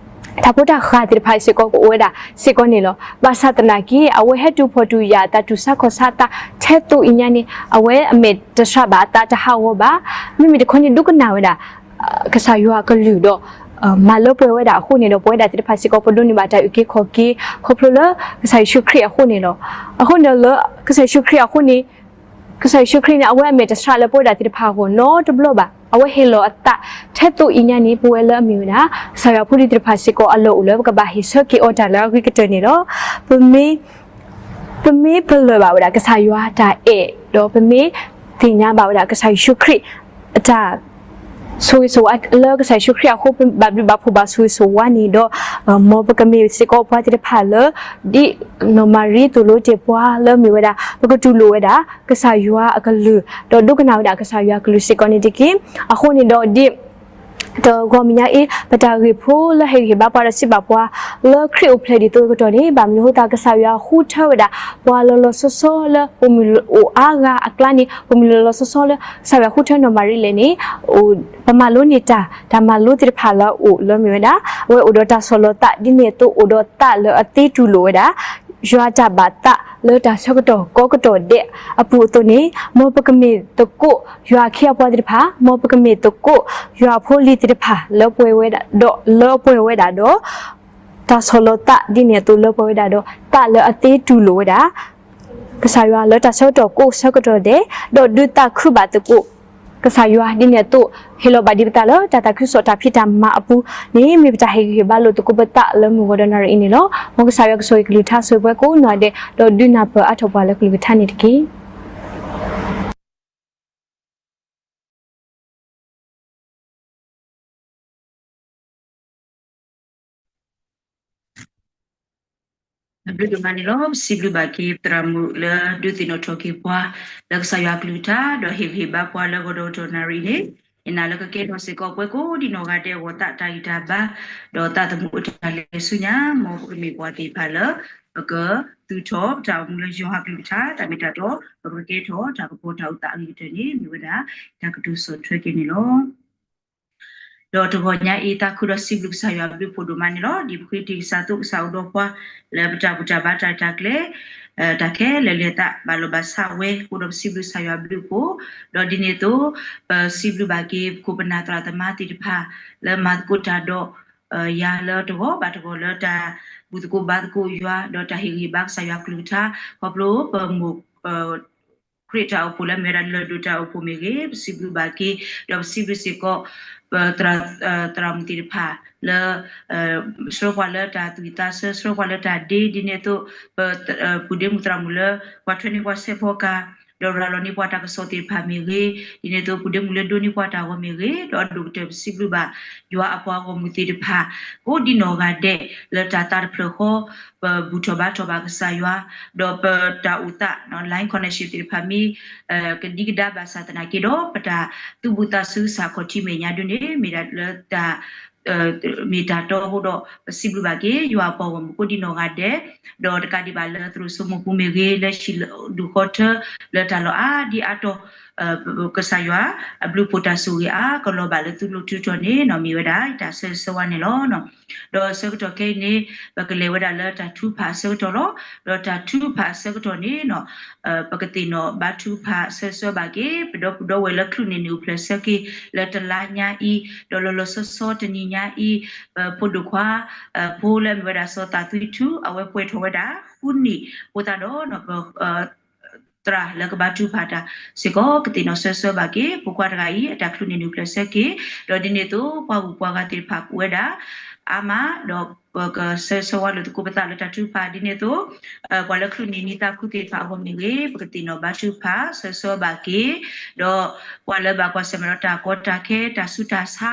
တၢ်ဖိတၢ်ဃၢ်သ့ၣ်တဖၣ်စ့ၢ်ကီးကအိၣ်ဝဲဒၣ်စ့ၢ်ကီးန့ၣ်လီၤ. ဘၣ်ဆၣ်သနာ်က့ အဝဲဟဲတူၢ်ဖှီၣ်တူၢ်ယာ်အသး တူၢ်ဆါခီၣ်ဆါအသး ထဲသိးအံၤညါန့ၣ် အဝဲအမဲာ်တဆှးဘၣ် အသးတဟးဂီၤဘၣ်. မ့မ့ၢ်တခီန့ၣ် ဒိကနၣ်ဝဲဒၣ် ကစၢ်ယွၤအကလုၢ်ဒီး မၤလၢပှဲၤဝဲဒၣ်အဃိန့ၣ်ဒီး ပဝဲဒၣ်သ့ၣ်တဖၣ်စ့ၢ်ကီး ပဒိးန့ၢ်ဘၣ်တၢ်အုၣ်က့ၤခီၣ်က့ၤ ခီဖျိလၢကစၢ်ယ့ၣ်ၡူးခရံာ်အဃိန့ၣ်လီၤ. အဃိန့ၣ်ဒီးလၢကစၢ်ယ့ၣ်ၡူးခရံာ်အဃိန့ၣ် ကစၢ်ယ့ၣ်ၡူးခရံာ်န့ၣ် အဝဲအမဲာ်တဆှးလၢပဝဲဒၣ်သ့ၣ်တဖၣ်အဂီၢ်နီတဘျီဘၣ်. အဝဲဟ့ၣ်လီၤအသးထဲသိးအံၤညါန့ၣ် ပဝဲလၢအမ့ၢ်ဝဲဒၣ် ကစၢ်ယွၤဖိလံၤသ့ၣ်တဖၣ်စ့ၢ်ကီးအလီၢ်အိၣ်လၢပကဘၣ်ဟ့ၣ်ဆၢက့ၤအီၤတၢ်လၢအဂ့ၤကတၢၢ်န့ၣ်လီၤ. ပမ့ၢ် ပမ့ၢ်ပလၢၢ်ဘၣ်ဝဲဒၣ်ကစၢ်ယွၤတၢ်အဲၣ် ဒီးပမ့ၢ်သ့ၣ်ညါဘၣ်ဝဲဒၣ်ကစၢ်ယ့ၣ်ၡူးခရံာ်အတၢ် ဆိၣ်ဂ့ၤဆိၣ်ဝါလၢကစၢ်ယ့ၣ်ၡူးခရံာ်အဃိ ဘၣ်ဘျုးဘၣ်ဖှိၣ်ဘၣ်ဆိၣ်ဂ့ၤဆိၣ်ဝါန့ၣ်ဒီး မ်ပကမ့ၢ်စ့ၢ်ကီးပှၤသ့ၣ်တဖၣ်လၢ ဒ်နီၢ်မၤရံသိၣ်လိတ့ၢ်ပှၤလၢမ့ၢ်ဝဲဒၣ် ပကတူၢ်လိာ်ဝဲဒၣ် ကစၢ်ယွၤအကလုၢ် ဒီးဒိကနၣ်ဝဲဒၣ်ကစၢ်ယွၤအကလုၢ်စ့ၢ်ကီးန့ၣ်တက့ၢ်. အဃိန့ၣ်ဒီးဒ် တဂီၢ်မံၤညါအံၤ ပတၢ်ဂ့ၢ်ဖိလၢဟ့ၣ်ဂံၢ်ဟ့ၣ်ဘါပှၤဒီးစံးဘၣ်ပှၤ လၢခရံာ်အိၣ်ဖျဲၣ်ဒ်သိးအကတီၢ်န့ၣ် ဘၣ်မနုၤအဃိသတးကစၢ်ယွၤဃုထၢဝဲဒၣ် ပှၤလီၤလီၤဆီဆီလၢ ပိာ်မုၣ်အိၣ်အါဂၤအကျါန့ၣ် ပိာ်မုၣ်လီၤလီၤဆီဆီလၢ ကစၢ်ယွၤဃုထၢနီၢ်မၤရံလဲၣ်န့ၣ် ပမၤလိန့ၢ်တၢ် တၢ်မၤလိသ့ၣ်တဖၣ်လၢအအိၣ်လၢမ့ၢ်ဝဲဒၣ် အဝဲအိၣ်ဒီးတၢ်ဆီၣ်လီၤသးဒ်န့ၣ်အသိး အိၣ်ဒီးသးလၢအသ့တူၢ်လိာ်ဝဲဒၣ် ယွၤတၢ်ဘၣ်သးလၢတၢ်ဆၢကတီၢ်ကိးကတီၢ်ဒဲးအပူၤအသိးန့ၣ် မ်ပကမ့ၢ်သကိးယွၤအခ့အပှၤသ့ၣ်တဖၣ် မ်ပကမ့ၢ်သကိးယွၤအဖိလံၤသ့ၣ်တဖၣ် လၢပှဲၤဝဲဒၣ်ဒီး လၢပှဲၤဝဲဒၣ်ဒီး တၢ်ဆီၣ်လီၤသးဒ်န့ၣ်အသိးလၢပှဲၤဝဲဒၣ်ဒီး သးလၢအသ့တူၢ်လိာ်ဝဲဒၣ် ကစၢ်ယွၤလၢတၢ်ဆၢကတီၢ်ကိးဆၢကတီၢ်ဒဲး ဒီးဒုးသးခုဘၣ်သကိး ကစၢ်ယွၤဒ်န့ၣ်အသိး ဟ့ၣ်လီၤဘၣ်ဒံးပသးလၢတၢ်သးခုကစီၣ်တၢ်ဖံးတၢ်မၤအပူၤန့ၣ် မ့ၢ်ပတၢ်ဟ့ၣ်ဂံၢ်ဟ့ၣ်ဘါလိာ်သကိးပသးလၢမုၢ်ဂီၤဒီးနၣ်ရံၣ်အံၤန့ၣ်လီၤ. မ်ကစၢ်ယွၤကဆိၣ်ဂ့ၤကလုၢ်ကထါဆိၣ်ဂ့ၤပှၤကိးနီၢ်ဒဲး ဒီးဒုးနၢ်ပၢၢ်အါထီၣ်ပှၤလၢကလုၢ်ကထါန့ၣ်တက့ၢ်. အဘျုးဒိၣ်မးန့ၣ်လီၤ. ပစံးဘျုးဘၣ်က့ၤသရၣ်မုၣ်လၢဒုးသ့ၣ်နီၣ်ထီၣ်က့ၤပှၤ လၢကစၢ်ယွၤကလုၢ်ကထါ ဒီးဟ့ၣ်ဂံၢ်ဟ့ၣ်ဘါပှၤလၢဂီၤဒီးနၣ်ရံၣ်န့ၣ် ယနာ်လၢကကဲထီၣ်စ့ၢ်ကီးပှၤကိးဒံးနီၢ်ဂၤဒဲးအဂီၢ် သးတၢ်ဂံၢ်တၢ်ဘါ ဒီးသးသမူအတၢ်လဲၤဆူညါ မ်ပကမ့ၢ်ပှၤသ့ၣ်တဖၣ်လၢ ပကသူၣ်ထီၣ်ပတၢ်အိၣ်မူလၢယွၤအကလုၢ်ကထါ တၢ်မ့ၢ်တၢ်တီ ဒီးပကကဲထီၣ်တၢ်ကပီၤတၢ်အိၣ်သးအဂ့ၤကတၢၢ်န့ၣ် မ့ၢ်ဝဲဒၣ် တၢ်ကတိၤဆီၣ်ထွဲက့ၤန့ၣ်လီၤ. ဒီးတဂီၤညါအံၤ သးခုဒီးစံးဘျုးကစၢ်ယွၤအဘျုးဖှိၣ်ဒိၣ်မးန့ၣ်လီၤ. ဒ်ပဃ့တံၢ်ကစၢ်သိးကစၢ်အိၣ်ဒီးပှၤ လၢပတၢ်ဘူၣ်တၢ်ဘါတၢ်တၢ်ကျဲၤ တၢ်ခဲလၢာ်လၢသးဘၣ်လီၤဘၣ်ဆၣ်ဝဲအဃိဒီး ပစံးဘျုးကစၢ်ယွၤအဘျုးအဖှိၣ်, ဒီးဒ်န့ၣ်အသိး ပစံးဘျုးဘၣ်က့ၤ ပခိၣ်ပနၢ်သရၣ်သမါသ့ၣ်တဖၣ် လၢမၤသကိးတၢ်ဒီး ယၤလၢတဂီၤဘၣ်တဂီၤလၢတၢ်ဘူၣ်သကိးဘါသကိးယွၤ ဒီးတၢ်ဟ့ၣ်ဂံၢ်ဟ့ၣ်ဘါကစၢ်ယွၤကလုၢ်ကထါ ခီဖျိပမိၢ် ခရံာ်တၢ်အိၣ်ဖှိၣ်လၢမ့ၢ်ဝဲဒၣ် လၢၢ်ဒိၣ်တၢ်အိၣ်ဖှိၣ်မ့ၢ်ဂ့ၤ ပစံးဘျုးဘၣ်က့ၤ ဒီးပစံးဘျုးစ့ၢ်ကီး ပသရၣ်မုၣ်သ့ၣ်တဖၣ်လၢ ဆှၢပှၤလၢတၢ်သူၣ်ဝံၣ်သးဆၢ ဆှၢပှၤလၢတၢ်ဒ့ ဒ်န့ၣ်အသိး ပပုၢ်ဒ့မုၣ်သရၣ်မုၣ်လၢ ပှၤထွဲန့ၢ်ပှၤစဲးဖီကၤ ဒီးရၤလီၤန့ၢ်ပှၤတၢ်ကစီၣ်သ့ၣ်တဖၣ်မ့ၢ်ဂ့ၤ ဒ်န့ၣ်အသိး ပုၢ်ဒ့မုၣ်လၢဒိးန့ၢ်ပှၤတၢ်ဂီၤမ့ၢ်ဂ့ၤ ဒီးအဒိၣ်ကတၢၢ်ပစံးဘျုးဘၣ် ယွၤအပှၤဂီၢ်မုၢ်သ့ၣ်တဖၣ် ကိးဒံးနီၢ်ဂၤဒဲး လၢတၢ်သးတဖျၢၣ်ဃီ ပဘူၣ်ထီၣ်ဘါထီၣ်ဘၣ်ကစၢ်ယွၤ ဒီးပတၢ်အိၣ်သး line connection သ့ၣ်တဖၣ်မ့ၢ် ကဒံကဒါဘၣ်ဆၣ်သနာ်က့ဒီး ပတၢ်သူၣ်ဘူၣ်သးစူၤစ့ၢ်ကီးထံမဲာ်ညါဒုန့ၣ် မ့ၢ်ဒၣ်လၢတၢ် မ့ၢ်တၢ်တီအဃိဒီး ပစံးဘျုးဘၣ်က့ၤ ယွၤအပှၤဂီၢ်မုၢ်ကိးဒံးနီၢ်ဂၤဒဲး ဒီးတကးဒံးဘၣ်လၢသရိာ်စိမိၢ်ပူၤမ့ၢ်ဂ့ၤ လၢဟံၣ်ဒူၣ်ဃီထၢ လၢတၢ်လီၢ်အါဒံအါတီၤ ကစၢ်ယွၤ အဘျုးအဖှိၣ်တၢ်ဆိၣ်ဂ့ၤအါကလီၤဘၣ်လၢသုလိၤထုးထီၣ်န့ၣ်နီၤ မ့ၢ်ဝဲဒၣ် တၢ်ဆၢဂ့ၤဆၢဝါန့ၣ်လီၤ. ဒီးဆၢကတီၢ်ခဲအံၤန့ၣ် ပကလဲၤဝဲဒၣ်လၢတၢ်ထုကဖၣ်အဆၢကတီၢ်လီၤ. ဒီးတၢ်ထုကဖၣ်အဆၢကတီၢ်န့ၣ်နီၤ ပကသ့ၣ်နီၣ်ဘါထုကဖၣ်ဆၢဆၢဘၣ်က့ၤ ပဒီပုၢ်ဒီဝဲၢ်လၢချုးန့ၢ်နံၣ်အိၣ်ဖျဲၣ်ဆၢက့ၤ လၢတလါညါအံၤ ဒီးလီၤလီၤဆီဆီတနံၤညါအံၤ ပဖိဒိၣ်ခွါ ဖိလၢအမ့ၢ်ဝဲဒၣ်စီၤသးသွံထူ အဝဲပှဲၤထီၣ်ဝဲဒၣ် ဃုနံၣ် အဃိသတးဒီး ပ သရၣ်လၢကဘါထုကဖၣ်တၢ်စ့ၢ်ကီး ကသ့ၣ်နီၣ်ဆၢဆၢဘၣ်က့ၤ ဖိခွါတဂၤအံၤ အတၢ်ချုးန့ၢ်နံၣ်အိၣ်ဖျဲၣ်ဆၢက့ၤ ဒီးဒ်န့ၣ်အသိး ပှၤဂုၤပှၤဂၤသ့ၣ်တဖၣ်အိၣ်ဝဲဒၣ် အါမး ဒီးပကဆၢဆၢဝါလိာ်သကိးပသးလၢတၢ်ထုကဖၣ် ဒ်န့ၣ်အသိး ပှၤလၢချုးန့ၢ်နံၣ်သးခုသ့ၣ်တဖၣ်အဂီၢ်မ့ၢ်ဂ့ၤ ပကသ့ၣ်နီၣ်ဘါထုကဖၣ်ဆၢဆၢဘၣ်က့ၤ ဒီးပှၤလၢဘၣ်ကွၢ်ဆၢၣ်မဲာ်ဒီးတၢ်ကီတၢ်ခဲ တၢ်ဆူးတၢ်ဆါ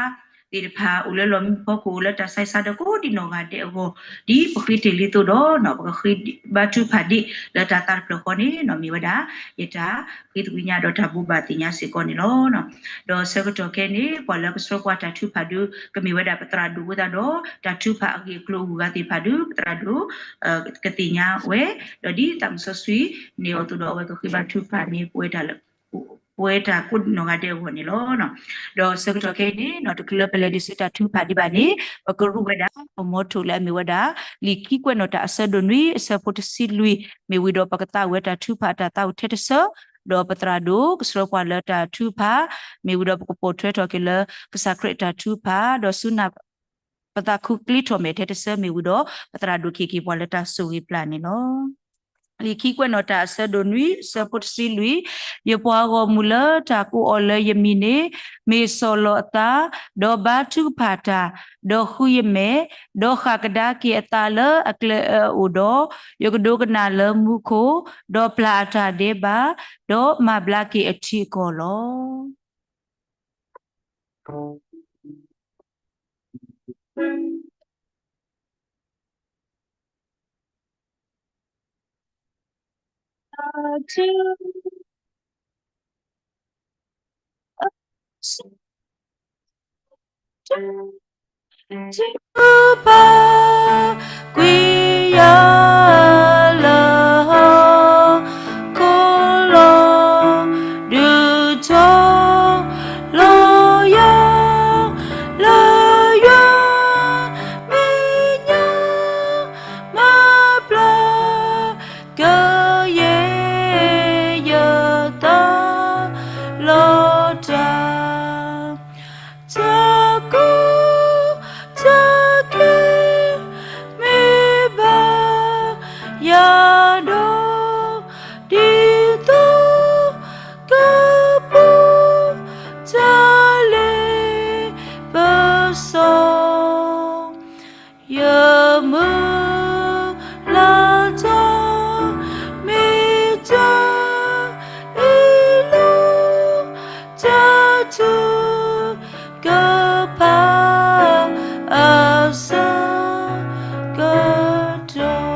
သ့ၣ်တဖၣ် အိၣ်လၢလီၢ်မံဖီခိၣ် အိၣ်လၢတၢ်ဆါဆါဒီးကိးဒံးနီၢ်ဂၤဒဲးအဂီၢ် ဒ်ပဃ့တ့ၢ်လံသိးဒီး ပကဃ့ဘါထုကဖၣ်ဒံးလၢတၢ်သးတဖျၢၣ်ဃီန့ၣ်နီၤ မ့ၢ်ဝဲဒၣ် ယတၢ်ဃ့သကွံာ်ညါဒီးတၢ်ဘိးဘၣ်သ့ၣ်ညါစ့ၢ်ကီးန့ၣ်လီၤ. ဒီးဆၢကတီၢ်ခဲအံၤန့ၣ် ပှၤလၢကဆှၢပှၤတၢ်ထုကဖၣ်ဒု ကမ့ၢ်ဝဲဒၣ်ပသရၣ်ဒိၣ်အဃိသတးဒီး တၢ်ထုကဖၣ်အဂ့ၢ်အကျိၤအဂုၤအဂၤသ့ၣ်တဖၣ်ဒု ပသရၣ်ဒိၣ် ကသ့ၣ်ညါဝဲ ဒီးဒ်သးမုၢ်စီဆှံန့ၣ်အသိးဒီး အဝဲကဃ့ဘါထုကဖၣ်န့ၣ် ပဝဲတၢ်လၢ ပဝဲတၢ်ကိးနီၢ်ဂၤဒဲးအဂီၢ်န့ၣ်လီၤ. ဒီးဆၢကတီၢ်ခဲအံၤန့ၣ်နီၤ တချုးလၢပလဲၤဒံးဆူတၢ်ထုကဖၣ်ဒံးဘၣ်န့ၣ် ပကရူၢ်ဝဲဒၣ် ပမီထိၣ်လၢအမ့ၢ်ဝဲဒၣ် လံာ်ခံကွဲးနီၣ်တၢ်အဆၢဒိၣ်နွံ အဆၢဖိတဆံလွံၢ် မ့ၢ်ဝံၤဒီးပကသးဝဲတၢ်ထုကဖၣ်အတၢ်သးအိၣ်ထဲတဆၢ ဒီးပသရၣ်ဒိၣ်ကဆှၢပှၤလၢတၢ်ထုကဖၣ် မ့ၢ်ဝံၤဒီးပကပိာ်ထွဲထီၣ်က့ၤလၢ ကစၢ်ခရံာ်အတၢ်ထုကဖၣ် ဒီးဆူနၢ် ပသးခုကျ့ထီၣ်မဲာ်ထဲတဆၢမ့ၢ်ဝံၤဒီး ပသရၣ်ဒိၣ်ခ့ၣ်က့ၤပှၤလၢတၢ်ဆိၣ်ဂ့ၤပျၢ်န့ၣ်လီၤ. လံာ်ခံကွဲးနီၣ်တၢ်အဆၢဒိၣ်နွံ အဆၢဖိတဆံလွံၢ်, ယပှၤဂီၢ်မုၢ်လၢတၢ်ကိးအီၤလၢယမံၤန့ၣ် မ့ၢ်ဆီၣ်လီၤအသး, ဒီးဘါထုကဖၣ်တၢ်, ဒီးဃုယမဲာ်, ဒီးဃၣ်ကဒါက့ၤအသးလၢအကျဲအအိၣ်ဒီး, ယကဒိကနၣ်လၢမူခိၣ်, ဒီးပျၢ်အတၢ်ဒဲးဘး, ဒီးမၤဘျါက့ၤအထံအကီၢ်လီၤ. ကွံာ်ယၤလၢဟီၣ်ခိၣ်လီၤ, ဒုးထီၣ်လီၤယၤလၢယွၤ, မ့ၢ်ညါ မၤဘျါကယဲၢ်ယသး လီၤတၢ်, တၢ်ကူၣ်တၢ်က့ၤ မ့ၢ်ဘၣ်ယၤဒီး, ဒ်သိးကပူၤတၢ်လ့ပစီ ယမုၢ်လၢ်တၢ် မ့ၢ်တၢ်အ့ၣ်လိာ် တၢ်ထုကဖၣ်အဆၢကတီၢ်.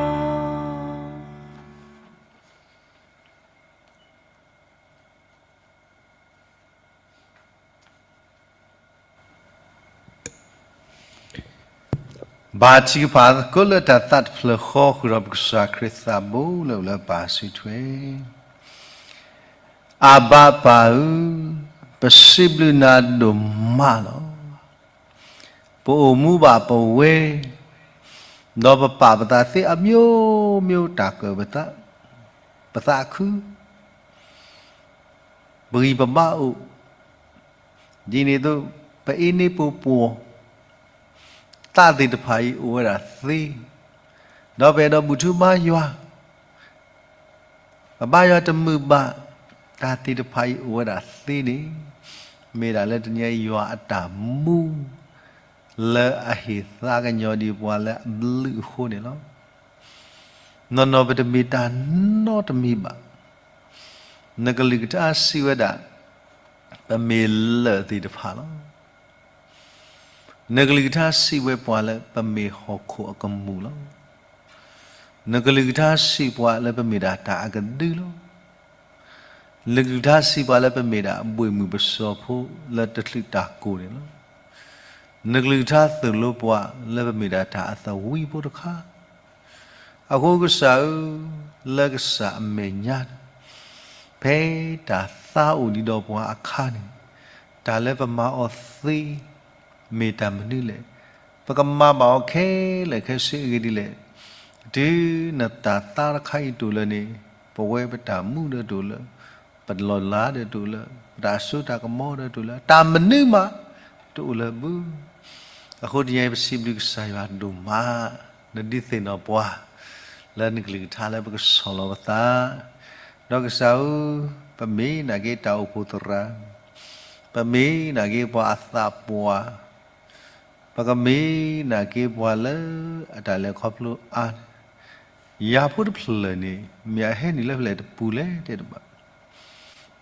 ဘါထုကဖၣ်သကိးလၢတၢ်သးတဖျၢၣ်ဃီ ဃုာ်ဒီးပကစၢ်ခရံာ်သးဘိလၢအိၣ်လၢပၢ်စုထွဲ, အဘၤပၢ်ဧၢ, ပစံးဘျုးနၤဒိၣ်မးလီၤ. ပအိၣ်မူဘၣ်ပဝဲ, ဒီးပပာ်ပသးသ့အမျိုးမျိုးတၢ်ကၢၣ်ပသး, ပသးခု ပဂံၢ်ပဘါအိၣ်, ဒ်န့ၣ်အသိး ပအ့န့ပှီၤ, သးသ့ၣ်တဖၣ်အံၤအိၣ်ဝဲဒၣ်သ့, ဒီးပအဲၣ်ဒိးဘူၣ်ထီၣ်ဘါယွၤ, ပဘါယွၤတမုာ်ဘၣ်, တၢ်သ့ၣ်တဖၣ်အံၤအိၣ်ဝဲဒၣ်သ့န့ၣ်, မ့ၢ်ဒၣ်လၢတနံၤအံၤယွၤအတၢ်မူ လၢအဟ့ၣ်သးကညီၤဒံးပှၤလၢအဘျုးအဃိန့ၣ်လီၤ. နီၢ်နီၢ်ပတမ့ၢ်တၢ်နီတမံၤဘၣ်. နကလုၢ်ကထါစံးဝဲဒၣ် ပမ့ၢ်လၢၢ်သ့ၣ်တဖၣ်လီၤ. နကလုၢ်ကထါစံးဝဲပှၤလၢပမ့ၢ်ဟီၣ်ခိၣ်အကမူၣ်လီၤ. နကလုၢ်ကထါစံးပှၤလၢပမ့ၢ်ဒၣ်တၢ်အကဒုလီၤ. နကလုၢ်ကထါစံးပှၤလၢပမ့ၢ်ဒၣ်ဘှ့ၣ်မုၢ်ပစီၤဖိလၢတချုးတၢ်ကိၢ်န့ၣ်လီၤ. နကလုၢ်ကထါသိၣ်လိပှၤလၢပမ့ၢ်ဒၣ်တၢ်အသဝံဖိတခါ. အဃိကစၢ်ဧၢ, လၢကစၢ်အမဲာ်ညါန့ၣ်, ဖဲတၢ်သါအိၣ်ဒံးဒီးပှၤအခါန့ၣ်, တၢ်လၢပမၤအီၤသ့ မ့ၢ်တၢ်မနုၤလဲၣ်. ပကမၤဘၣ်အီၤခဲလၢာ်ခဲဆ့အဂ့ၢ်ဒ်လဲၣ်. တုၤနတၢ်သါတခါအံၤတအိၣ်လၢၤန့ၣ်, ပဝဲပတၢ်မူဒီးတအိၣ်လၢၤ, ပလီၢ်လၤဒီးတအိၣ်လၢၤ, ပတၢ်စိတၢ်ကမီၤဒီးတအိၣ်လၢၤ, တၢ်မနုၤမးတအိၣ်လၢၤဘၣ်. အဃိတနံၤအံၤပစံးဘျုးကစၢ်ယွၤဒိၣ်မး, နဒုးသ့ၣ်နီၣ်ပှၤ လၢနကလုၢ်ကထါလၢပကဆီၣ်လီၤပသး, ဒီးကစၢ်ဧၢ, ပမ့ၢ်နာ်က့တၢ်အိၣ်ဖှိၣ်သရၣ်, ပမ့ၢ်နာ်က့ပှၤအသးပှၢ်, ပကမ့ၢ်နာ်က့ပှၤလၢအတၢ်လဲၤခီဖျိအါန့ၣ်, ယၤဖိတဖျၢၣ်န့ၣ် မ့ၢ်အဟဲနုာ်လၢဖဲလဲၣ်တပူၤလဲၣ်တဲတဘၣ်.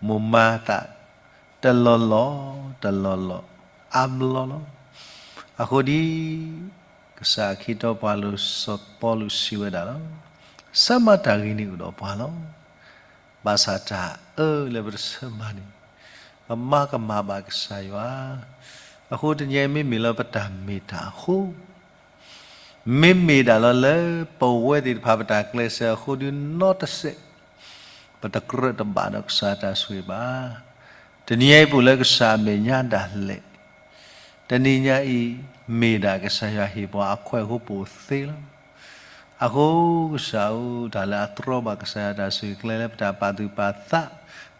မိၢ်မၤသးတလီၢ်လီၢ်တလီၢ်လီၢ် အါဘျီလီၤ. အဃိဒ် ကစၢ်အခ့အတီပှၤလိၤစီၤပီလူးစံးဝဲဒၣ်လီၤ. ဆၢမၤတၢ်ဂ့ၤန့ၣ်အိၣ်ဒီးပှၤလီၤ. ဘၣ်ဆၣ်တၢ်အၢလၢပတဆၢမၤန့ၣ်, ပမၤကမၣ်ဘၣ်ကစၢ်ယွၤ. အဃိတနံၤအံၤမ့မ့ၢ်လၢပတၢ်မ့ၢ်တၢ်အဃိ မ့မ့ၢ်ဒၣ်လီၤလၢပဝဲသ့ၣ်တဖၣ်ပတၢ်ကျဲးစၢးအဃိဒီးနီတစဲး ပတကြၢးတဘၣ်ဒီးကစၢ်တၢ်ဆိၣ်ဂ့ၤဘၣ်. တနံၤအံၤပအိၣ်လၢကစၢ်အမဲာ်ညါဒၣ်လဲာ်. တနံၤညါအံၤ မ့ၢ်ဒၣ်ကစၢ်ယွၤဟ့ၣ်ပှၤအခွဲးအဃိပအိၣ်သ့လီၤ. အဃိကစၢ်ဧၢ, တၢ်လၢအတြီဘၣ်ကစၢ်ယွၤတၢ်ဆိၣ်ဂ့ၤကျဲလၢပတၢ်ပာ်သူၣ်ပာ်သး,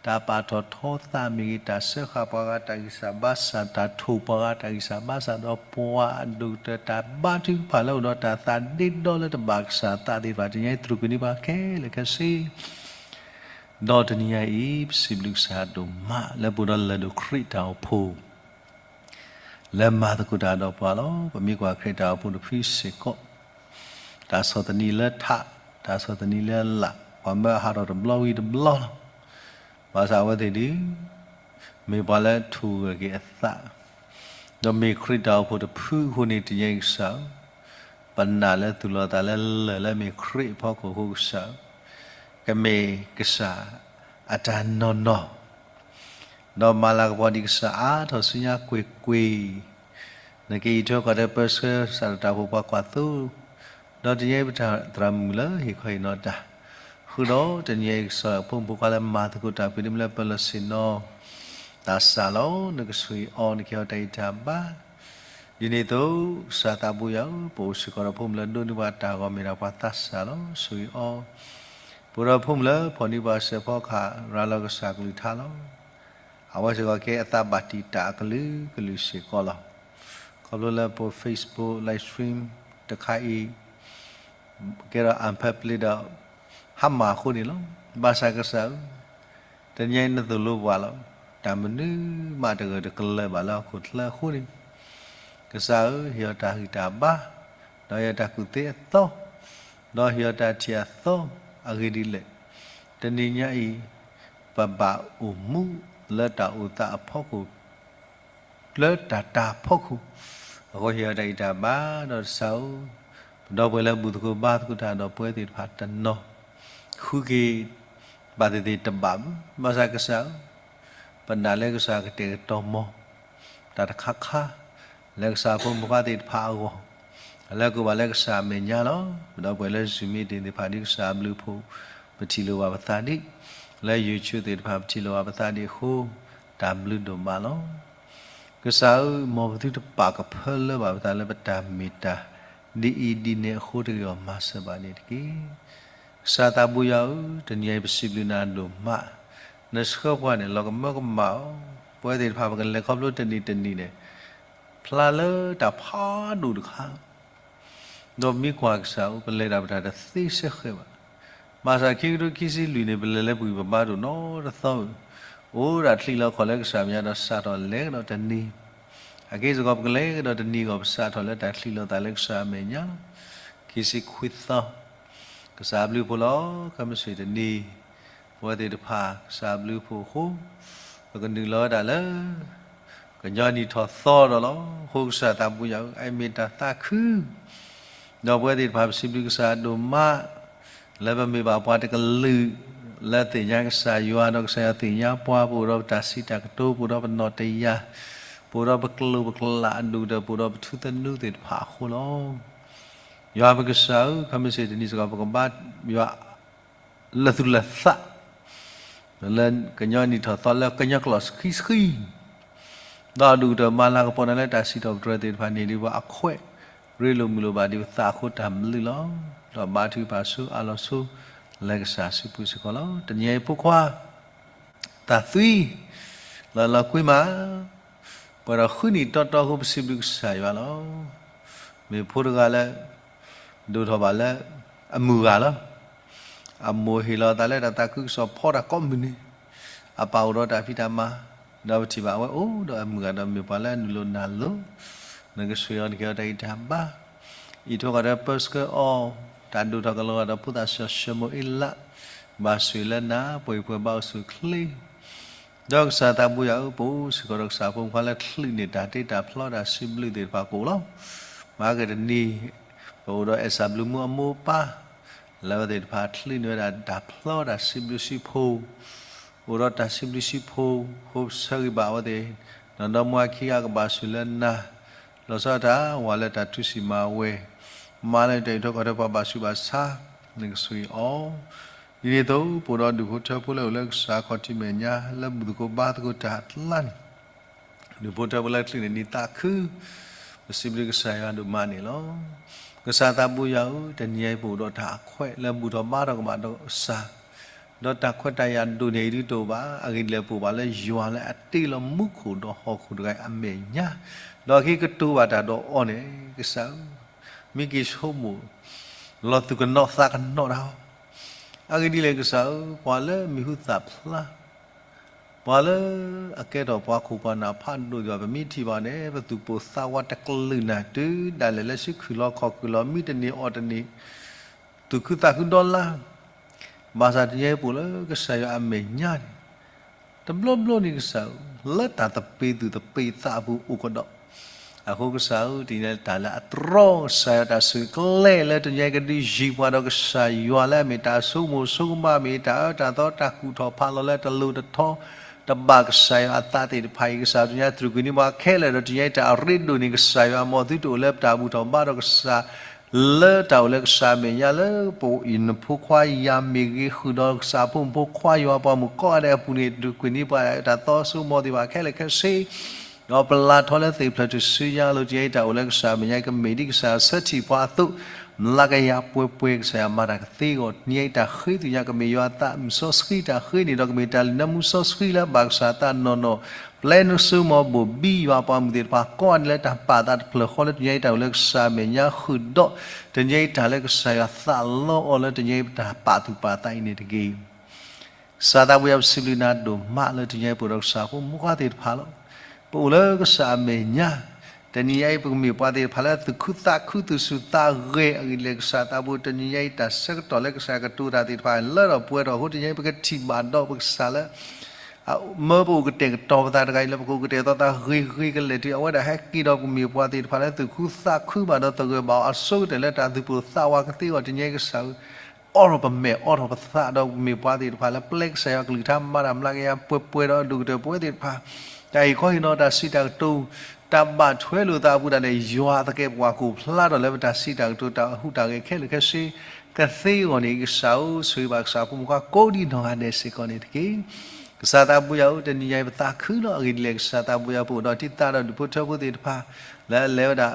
တၢ်ပာ်ထီၣ်ထီသးမ့ၢ်ဂ့ၤ, တၢ်စၢဃာ်ပှၤဂၤတၢ်ဂံၢ်စၢ်ဘါစၢ်, တၢ်ထိၣ်ပှၤဂၤတၢ်ဂံၢ်စၢ်ဘါစၢ်, ဒီးပှၤအဒိၣ်ကတၢၢ်တၢ်ဘါထုကဖၣ်လၢအိၣ်ဒီးတၢ်သးဒ့ဒီလၢတဘၣ်ကစၢ်သးသ့ၣ်တဖၣ် တနံၤအံၤသရူးကွံာ်န့ၢ်ပှၤခဲလၢာ်ခဲဆ့ ဒီးတနံၤအံၤ ပစံးဘျုးကစၢ်ဒိၣ်မး လၢပအိၣ်ဒီးလၢၢ်ဒိၣ်ခရံာ်တၢ်အိၣ်ဖှိၣ် လၢမၤသကိးတၢ်ဒီးပှၤလီၤ. ပမ့ၢ်ကွၢ်ခရံာ်တၢ်အိၣ်ဖှိၣ်တဖုစ့ၢ်ကီး, တၢ်ဆီၣ်သနံးလၢထး, တၢ်ဆီၣ်သနံးလၢလာ်, ပှၤမၢအဟးထီၣ်တဘျီဝံၤတဘျီလီၤ. ဘၣ်ဆၣ်အဝဲသ့ၣ်ဒ် မ့ၢ်ပှၤလၢထူၣ်ဂၢၢ်က့ၤအသး ဒီးမ့ၢ်ခရံာ်တၢ်အိၣ်ဖှိၣ်တဖုအဃိန့ၣ် တနံၤအံၤကစၢ်ဧၢ, ပနာ်လၢသူၣ်လီၤသးလၢလၢၢ်လၢမ့ၢ်ခရံာ်အဖီခိၣ်အဃိကစၢ်ဧၢ, ကမ့ၢ်ကစၢ်အတၢ်နီၢ်နီၢ် ဒီးမၤလၤကပီၤဒံးကစၢ်အါထီၣ်ဆူညါကွ့ၢ်ကွ့ၢ်, နက့ၤအံးထွဲကွၢ်ထွဲပၢဆှၢစးထီၣ်တၢ်အိၣ်ဖှိၣ်ပှၤကွၢ်သိ, ဒီးတနံၤအံၤပတၢ်သရၣ်မုၣ်လၢဟ့ၣ်ခီဟ့ၣ်နီၤတၢ်, ဃုာ်ဒီးတနံၤအံၤကစၢ်ဧၢ ဖိမုၣ်ဖိခွါလၢမၤသကိးတၢ်ဖံးဒိၣ်မးလၢပၢၤလီၢ်ဆ့ၣ်နီၤ သးစၢ်လီၤ. နကဆိၣ်ဂ့ၤအီၤ နကဟ့ၣ်အီၤတၢ်ဂံၢ်တၢ်ဘါ ဒ်န့ၣ်အသိး ကစၢ်သးဘိယွၤဧၢ, ပအိၣ်စ့ၢ်ကီးဒီးဖိမုၣ်လၢဒိးန့ၢ်ပှၤတၢ်ဂီၤမ့ၢ်ဒၣ်ပှၤသးစၢ်လီၤ. ဆိၣ်ဂ့ၤအီၤ, ပအိၣ်ဒီးဖိမုၣ်လၢဖီၣ်န့ၢ်ပှၤစဲးဖီကဟၣ် ရၤလီၤကစၢ်ကလုၢ်ကထါလီၤ. အဝဲစ့ၢ်ကီးကဲအသးဘၣ်တံာ်တာ်အကလုာ်ကလုာ်စ့ၢ်ကီးလီၤ. ခီဖျိလၢပ Facebook live stream တခါအံၤ ကဲထီၣ် unpublic ဒီး ဟါမၢ်အဃိန့ၣ်လီၤ. ဘၣ်ဆၣ်ကစၢ်ဧၢ, တနံၤအံၤနသိၣ်လိပှၤလီၤ. တၢ်မနုၤမးတဂၢၢ်တကျၢၤဘၣ်လၢဟီၣ်ခိၣ်ချၢအဃိန့ၣ်, ကစၢ်ဧၢ, ဟ့ၣ်အီၤတၢ်ဂံၢ်တၢ်ဘါ, ဒီးဟ့ၣ်အီၤတၢ်ကူၣ်သ့အသီ, ဒီးဟ့ၣ်အီၤတၢ်ထံၣ်အသီ, အဂ့ၢ်ဒ်လဲၣ်, တနံၤညါအံၤ ပဘၣ်အိၣ်မူလၢတၢ်အိၣ်သးအဖီခိၣ် လၢတၢ်တၢ်ဖီခိၣ်, အဃိဟ့ၣ်အီၤတၢ်ဂံၢ်တၢ်ဘါဒီးကစၢ်ဧၢ, ပဒီပုၢ်ဝဲၢ်လၢဘူၣ်သကိးဘါသကိးတၢ်ဒီးပဝဲသ့ၣ်တဖၣ်တနီၤ, ဃုက့ၤဘၣ်သ့ၣ်သ့ၣ်တဘၣ်ဘၣ်, ဘၣ်ဆၣ်ကစၢ်ဧၢ, ပနာ်လၢကစၢ်ကတဲာ်ကတီၤမီၤ တၢ်တခါခါ လၢကစၢ်ဖိမုၣ်ဖိခွါသ့ၣ်တဖၣ်အဂီၢ်, လၢကဘၣ်လၢကစၢ်အမဲာ်ညါလီၤ. ပဒီပုၢ်ဝဲၢ်လၢ Zoom meeting သ့ၣ်တဖၣ်ဒ်ကစၢ်အဘျုးအဖှိၣ် ပထံၣ်လိာ်ဘၣ်ပသးဒ်, လၢ YouTube သ့ၣ်တဖၣ်ပထံၣ်လိာ်ဘၣ်ပသးဒ်အဃိ, တၢ်ဘျုးဒိၣ်မးလီၤ. ကစၢ်ဧၢ, မ်ပသုတပာ်ကဖၢလၢဘၣ်ပသးလၢပတၢ်မ့ၢ်တၢ် ဒ်အံၤဒ်န့ၣ်အဃိတဂ့ၤအီၤ မၤစၢၤဘၣ်န့ၣ်တက့ၢ်. ကစၢ်သးဘိယွၤဧၢ, တနံၤအံၤပစံးဘျုးနၤဒိၣ်မး, နဆှၢပှၤန့ၣ် လီၤကမၢကမၣ်အီၤ, ပဝဲသ့ၣ်တဖၣ်ပကလဲၤခီဖျိတနံၤတနံၤန့ၣ် ဖျါလၢတၢ်ဖးဒိၣ်တခါ ဒီးမ့ၢ်ကွၢ်ကစၢ်ဧၢ, ပလဲၤတၢ်ပတၢ်တသ့စဲဃဲၤဘၣ်. ဘၣ်ဆၣ်ခံကထိခံဆံလွံၢ်န့ၣ် ပလဲၤလၢပဂံၢ်ပဘါဒိၣ်နီတသီ, အိၣ်ဒၣ်ချံးလီၤခီၣ်လၢကစၢ်မဲာ်ညါဒီးစးထီၣ်လဲၤကဒီးတနံၤ, အက့ၢ်စ့ၢ်ကီး ပကလဲၤကဒီးတနံၤအဂီၢ် ပစးထီၣ်လၢတၢ်ချံးလီၤသးလၢကစၢ်အမဲာ်ညါလီၤ. ခံဆံခွံသီ, ကစၢ်အဘျုးအဖှိၣ်လီၤ. ခဲမုၢ်ဆ့ၣ်တနံၤ, ပဝဲသ့ၣ်တဖၣ် ကစၢ်အဘျုးအဖှိၣ်အဃိ, ပကနုာ်လီၤဝဲဒၣ်လၢ ကညီနံၣ်ထီၣ်သီဒီးလီၤ. အဃိကစၢ်သးဘိယွၤဧၢ, အအံၤမ့ၢ်တၢ်သးခု ဒီးပဝဲသ့ၣ်တဖၣ်ပစံးဘျုးကစၢ်ဒိၣ်မး, လၢပမ့ၢ်ဘၣ်ပှၤတကလုာ် လၢသ့ၣ်ညါကစၢ်ယွၤ ဒီးကစၢ်ယွၤသ့ၣ်ညါပှၤ, ပအိၣ်ဒီးပတၢ်စံးတၢ်ကတိၤ, ပအိၣ်ဒီးပနီၣ်တယၢ်, ပအိၣ်ဒီးပကျိာ်ပကျၢ်အဒိၣ်ကတၢၢ်, ပအိၣ်ဒီးပထူသနူသ့ၣ်တဖၣ်အဃိလီၤ. ယွၤပကစၢ်ဧၢ, ခဲမုၢ်ဆ့ၣ်တနံၤစ့ၢ်ကီး ပကဘါယွၤ လၢသူၣ်လၢသး လၢကညီနံၣ်ထီၣ်သီလၢကညီကျိာ်ဆှံဆှံ, ဒီးအဒိၣ်ကတၢၢ်မၤလၤကပီၤနၤလၢတၢ်စံးထီၣ်ပတြၢၤသ့ၣ်တဖၣ်န့ၣ် ဒ်ပှၤအခွဲးရ့လိာ်မုာ်လိာ်ဘၣ်ဒံးပသးအဃိတၢ်ဘျုးလီၤ. ဒီးဘါထုကဖၣ်ဆိအးလီၤဆိ လၢကစၢ်စုပူၤစ့ၢ်ကီးလီၤ. တနံၤအံၤဖိခွါ သးသွံ လီၤလီၤကွံမး, ပှဲၤဒီးဃုနံၣ်တီတီအဃိ ပစံးဘျုးကစၢ်ယွၤလီၤ. မ့ၢ်ဖိတဂၤလၢ ဒိၣ်ထီၣ်ဘၣ်လၢ အမုၢ်ဂၤလီၤ. အမိၢ်ဟ့ၣ်လီၤအသးလၢတၢ်သးခုကစီၣ်ဖီတၢ်ကိးမုၢ်နံၤ, အပၢ်အိၣ်ဒီးတၢ်ဖံးတၢ်မၤ, ဒီးပထံၣ်ဘၣ်အဝဲအိၣ်ဒီးအမုၢ်ဂၤဒီးမ့ၢ်ပှၤလၢအနုာ်လီၤနၢ်လီၤ, နကဆိၣ်ဂ့ၤအီၤ နကဟ့ၣ်အီၤတၢ်ဂံၢ်တၢ်ဘါ, အံးထွဲကွၢ်ထွဲပၢဆှၢအီၤ, တၢ်ဒိၣ်ထီၣ်ကလီၤဂာ်ဒီးဖိသၣ်စီၤၡမူၤအ့လး, ဘၣ်ဆိၣ်ဂ့ၤလၢနၤ, ပှၤဟံၣ်ဖိဃီဖိဘၣ်အိၣ်ဆူၣ်အိၣ်ချ့ ဒီးကစၢ်သးဘိယွၤဧၢ, ပအိၣ်စ့ၢ်ကီးဒီးကစၢ်ဖိမုၣ်ဖိခွါလၢချုးန့ၢ်တၢ်တ့တၢ်ဖျီ တၢ်စံးဘျုးသ့ၣ်တဖၣ်ကအိၣ်လီၤ. မဟါကတနံၤ ပအိၣ်ဒီးအဲၣ်စၢ်ဘျုးမူအမိၢ်အပၢ်, လၢအဝဲသ့ၣ်တဖၣ်ချုးန့ၢ်ဝဲဒၣ်တၢ်ဖျီတၢ်စံးဘျုးစံးဖှိၣ်, အိၣ်ဒီးတၢ်စံးဘျုးစံးဖှိၣ်, ဃိပဆၢဂ့ၤဘၣ်အဝဲသ့ၣ်, နီၢ်ဒီမါဝၤခံဂၤကဘၣ်ဆိၣ်လၢနၤ, လီၤဆီဒၣ်တၢ်ဝၤလၢတၢ်ထုးဆံးမၤဝဲ, မၤလၢတၢ်အံးထွဲကွၢ်ထွဲပှၤဘၣ်ဆူးဘၣ်ဆါ, နကဆိၣ်ဂ့ၤအီၤ ဒ်န့ၣ်အသိး ပအိၣ်ဒီးဒူၣ်ဖိထၢဖိလၢအိၣ်လၢကစၢ်ခီၣ်ထံးမဲာ်ညါ လၢဘူၣ်သကိးဘါသကိးတၢ်အကျါန့ၣ်, ဒူၣ်ဖိထၢဖိလၢချုးန့ၢ်နံၣ်သးခု, ပစံးဘျုးကစၢ်ယွၤဒိၣ်မးန့ၣ်လီၤ. ကစၢ်သးဘိယွၤဧၢ, တနံၤအံၤပအိၣ်ဒီးတၢ်အခွဲးလၢဘူၣ်ထီၣ်ဘါထီၣ်ကမၣ်ဒီးကစၢ်, ဒီးတၢ်ခွဲးတၢ်ယာ်ဒိၣ်န့ၢ်အံၤဒုးတအိၣ်ဘၣ်. အဂ့ၢ်ဒ်လဲၣ် ပအိၣ်ဘၣ်လၢယွၤလၢအတ့လီၤမူခိၣ်ဒီးဟီၣ်ခိၣ်တဂၤအံၤအမဲာ်ညါ, ဒီးဟဲကတိၤဘၣ်တၢ်ဒီးအီၤန့ၣ်, ကစၢ်ဧၢ, မ့ၢ်က့ၤဆိကမိၣ်လီၤသူၣ်ကနီၤသးကနီၤတၢ်အီၤ. အဂ့ၢ်ဒ်လဲၣ်ကစၢ်ဧၢ, ပှၤလၢမံၤဟူသၣ်ဖျါ ပှၤလၢအကဲထီၣ်ပှၤခိၣ်ပှၤနၢ်ဖးဒိၣ်သ့ၣ်တဖၣ် ပမ့ၢ်ထံၣ်ဘၣ်န့ၣ် ပသူၣ်ပိၢ်သးဝးတကလုာ်နၢ်တုၤဒၣ်လဲာ်လၢ ဆံခုၣ်လီၤခီၣ်ခုၣ်လီၤ မံတန့ၢ်အီၣ်တန့ၢ် သူၣ်ခုသးခုဒီလါ, ဘၣ်ဆၣ်တနံၤအံၤပအိၣ်လၢကစၢ်ယွၤအမဲာ်ညါန့ၣ်, တဘျီဘျီန့ၣ်ကစၢ်ဧၢ, လၢတၢ်သပ့ၤသူၣ်သပ့ၤသးအပူၤအိၣ်ကဒီး. အဃိကစၢ်ဧၢ, တနံၤအံၤတၢ်လၢအတြီ ကစၢ်ယွၤတၢ်ဆူၣ်ကျဲလၢတနံၤအံၤကဒုးယံၤပှၤဒီးကစၢ်ယွၤလၢအမ့ၢ်တၢ်ဆိကမိၣ်ဆိကမး မ့ၢ်တၢ်အၢတၢ်သီတၢ်ကူၣ်ထီၣ်ဖးလီၤလၢတလိၤတထီ တဘၣ်ကစၢ်ယွၤအသးသ့ၣ်တဖၣ်အံၤ ကစၢ်ဧၢ, တနံၤအံၤတြူာ်ကွံာ်န့ၢ်ပှၤခဲလၢာ်ဒီး တနံၤအံၤတၢ်အရ့ဒိၣ်န့ၣ် ကစၢ်ယွၤအမ့ၢ်သုတအိၣ်လၢပတၢ်ဘူၣ်ထီၣ်ဘါထီၣ်ကစၢ် လၢတၢ်အိၣ်လၢကစၢ်အမဲာ်ညါလၢ ပအိၣ်အံၤနဖိခွါယၤမ့ၢ်ဂ့ၤ ဃုာ်ဒီးကစၢ်အဖိမုၣ်ဖိခွါယွၤပှၤမုၣ်ကိးဂၤဒဲးအပူၤန့ၣ် တြူာ်ကွံာ်န့ၢ်ပှၤတၢ်သီဆိကမိၣ်သ့ၣ်တဖၣ်ခဲလၢာ်ခဲဆ့ ဒီးပလၢ်ထီလၢသ့ၣ်ဖျၢၣ်ထူၣ်စုညါအလိၤ တနံၤအံၤတၢ်အိၣ်လၢကစၢ်အမဲာ်ညါ ကမ့ၢ်ဒ်ကစၢ်အဆၢထံၣ်ပှၤအသိး မျးကယၤပှဲၤပှဲၤ ကစၢ်ယွၤမၤတၢ်ကသ့အဂီၢ် တနံၤအံၤတၢ်ဃ့သွၣ်ညါ ကမ့ၢ်ယွၤအသးမုၢ်စီဆှံ တၢ်ဃ့န့ၣ်ဒီးကမ့ၢ်တၢ်လုၢ်နၢမူစီဆှံလၢအဘၣ်ကစၢ်အသးနီၢ်နီၢ် ပျဲနုာ်စိမီၤဘိၣ်ဘံယွၤအပှၤမုၣ်သ့ၣ်တဖၣ်ကိးဂၤဒဲးလၢတၢ်ပာ်သးတဖျၢၣ်ဃီလၢတနံၤအံၤတၢ်အိၣ်လၢကစၢ်အမဲာ်ညါဃုာ်ဒီး တနံၤအံၤတၢ်လၢကစၢ်ယွၤသးလီအီၤလၢတနံၤအံၤပတၢ်ပာ်သူၣ်ပာ်သးအံၤန့ၣ်တက့ၢ်. ကစၢ်သးဘိယွၤပစံးဘျုးနၤဒိၣ်မးလၢတနံၤအံၤပအိၣ်ဒီးကစၢ်ဖိမုၣ်ဖိခွါသ့ၣ်တဖၣ်လီၤ. ပအိၣ်လၢကစၢ်အမဲာ်ညါ, တနံၤအံၤပကမ့ၢ်ပှၤသ့ၣ်တဖၣ်လၢသူၣ်ခုသးခု သူၣ်ဆူၣ်သးဂဲၤ အဂ့ၢ်ဒ်လဲၣ်ကစၢ်သးဘိ တနံၤအံၤတၢ်ဆၢကတီၢ်လၢကစၢ်ကတိၤတၢ်သ့ၣ်တဖၣ်လၢထီၣ်ပှဲၤထီၣ်အဃိ တနံၤအံၤပကထံၣ်ဘၣ်ဒီးပကစၢ်လၢ မၢပအိၣ်ကတဲာ်ကတီၤပသးတဂၤအံၤလၢ ပကအိၣ်ကတဲာ်ကတီၤသးဂ့ၤဂ့ၤကလဲာ်တုၤ အဝဲဒၣ်ဟဲက့ၤဒီးပကမ့ၢ်ပှၤသ့ၣ်တဖၣ်လၢသူၣ်ခုသးခုဘၣ်ဒီးသဂၢၢ်ဘၣ်အီၤအဆိကတၢၢ်လၢတၢ်သူၣ်ပိၢ်သးဝးကသ့အဂီၢ် တနံၤအံၤကစၢ်ဧၢ, အိးထီၣ်ပမဲာ် အိးထီၣ်ပသးဒီးပကမ့ၢ်ပှၤသ့ၣ်တဖၣ်လၢပျဲကစၢ်ယွၤကလုၢ်ကထါမၤတၢ်မျးကယၤပှဲၤပှဲၤဒီးအဒိၣ်ကတၢၢ်ပဝဲသ့ၣ်တဖၣ် တၢ်ဟ့ၣ်ခီဟ့ၣ်နီၤတၢ်စံးတၢ်ကတိၤ တၢ်ဘၣ်ထွဲလိာ်သးအပူၤဒၣ်လဲာ် ယွၤအသကဲာ်ပဝးကအိၣ်ဖျါထီၣ်လၢပတၢ်စံးတၢ်ကတိၤတၢ်ဟူးတၢ်ဂဲၤခဲလၢာ်ခဲဆ့ ကသ့အဂီၢ်န့ၣ် ကစၢ်ဧၢ, ဆိၣ်ဂ့ၤဘၣ်ကစၢ်ဖိမုၣ်ဖိခွါကိးဒံနီၢ်ဂၤဒဲးစ့ၢ်ကီးန့ၣ်တက့ၢ်. ကစၢ်သးဘိယွၤဧၢ, တနံၤညါအံၤပသးခုလီၤ. အဂ့ၢ်ဒ်လဲၣ် ကစၢ်သးဘိယွၤ ပအိၣ်ဒီးတံၢ်သးဒီးဒူၣ်ဖိထၢဖိသ့ၣ်တဖၣ် လၢအလဲၤဝဲဒၣ်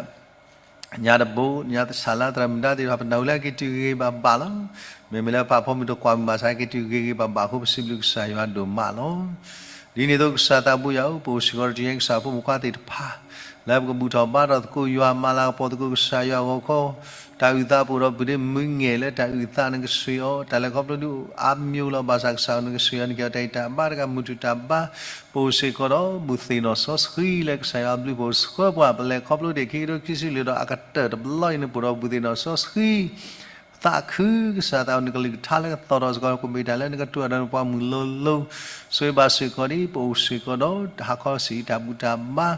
ညါတဘိ ညါသဆၣ်လါသရၣ်မုၣ်ဒါသ့ၣ်တဖၣ် ပနၢ်ဟူလၢက့ၤတုၤဂ့ၤဂ့ၤဘၣ်ဘၣ်လီၤ. မ့မ့ၢ်လၢပာ်ဖီမုၢ်တကွၢ်မုၢ်ဘၣ်ဆၣ် က့ၤတုၤဂ့ၤဂ့ၤဘၣ်ဘၣ်အဃိ ပစံးဘျုးကစၢ်ယွၤဒိၣ်မးလီၤ. ဒ်န့ၣ်အသိး ကစၢ်သးဘိယွၤဧၢ, ပအိၣ်စ့ၢ်ကီးဒီးတနံၤညါအံၤ ကစၢ်ဖိမုၣ်ဖိခွါသ့ၣ်တဖၣ် လၢပကဘူၣ်ထီၣ်ဘါထီၣ်သကိးယွၤ မၤလၤကပီၤသကိးကစၢ်ယွၤအဂီၢ် ခီ တၢ်အုၣ်သး ပအိၣ်ဒီးပုၢ်ဒ့မုၣ်ငဲၤလၢတၢ်အုၣ်သး နကဆိၣ်ဂ့ၤအီၤ, တၢ်လဲၤခီဖျိဒုးအိၣ်အါမံၤလီၤ. ဘၣ်ဆၣ်ကစၢ်ဧၢ နကဆိၣ်ဂ့ၤအီၤ နကဲအီၤတၢ်ဂံၢ်တၢ်ဘါတဂၤ မုၢ်တူၢ်တၢ်ဘါ ပအိၣ်စ့ၢ်ကီးဒီးဘူးသ့ၣ်နီၣ်စီဆှံလၢကစၢ်ယွၤအဘျုး ပအိၣ်ဆှၢပှၤ ပလဲၤခီဖျိဒံးခံကထိခံဆံလွံၢ်ဒီးအကတၢၢ်တဘျီအံၤ နပအိၣ်ဒီးဘူးသ့ၣ်နီၣ်စီဆှံ သးခုကစၢ်သး နကလုၢ်ကထါလၢကသီၣ်ထီၣ်စ့ၢ်ကီး ကမ့ၢ်တၢ်လၢနကတိၤဒီးနပှၤမုၣ်လိၤလိၤ ဆိၣ်ဂ့ၤဘၣ်စ့ၢ်ကီးဒံး ပအိၣ်စ့ၢ်ကီးဒီးတၢ်ဟးခီဆံးတၢ်ဘူၣ်တၢ်ဘါ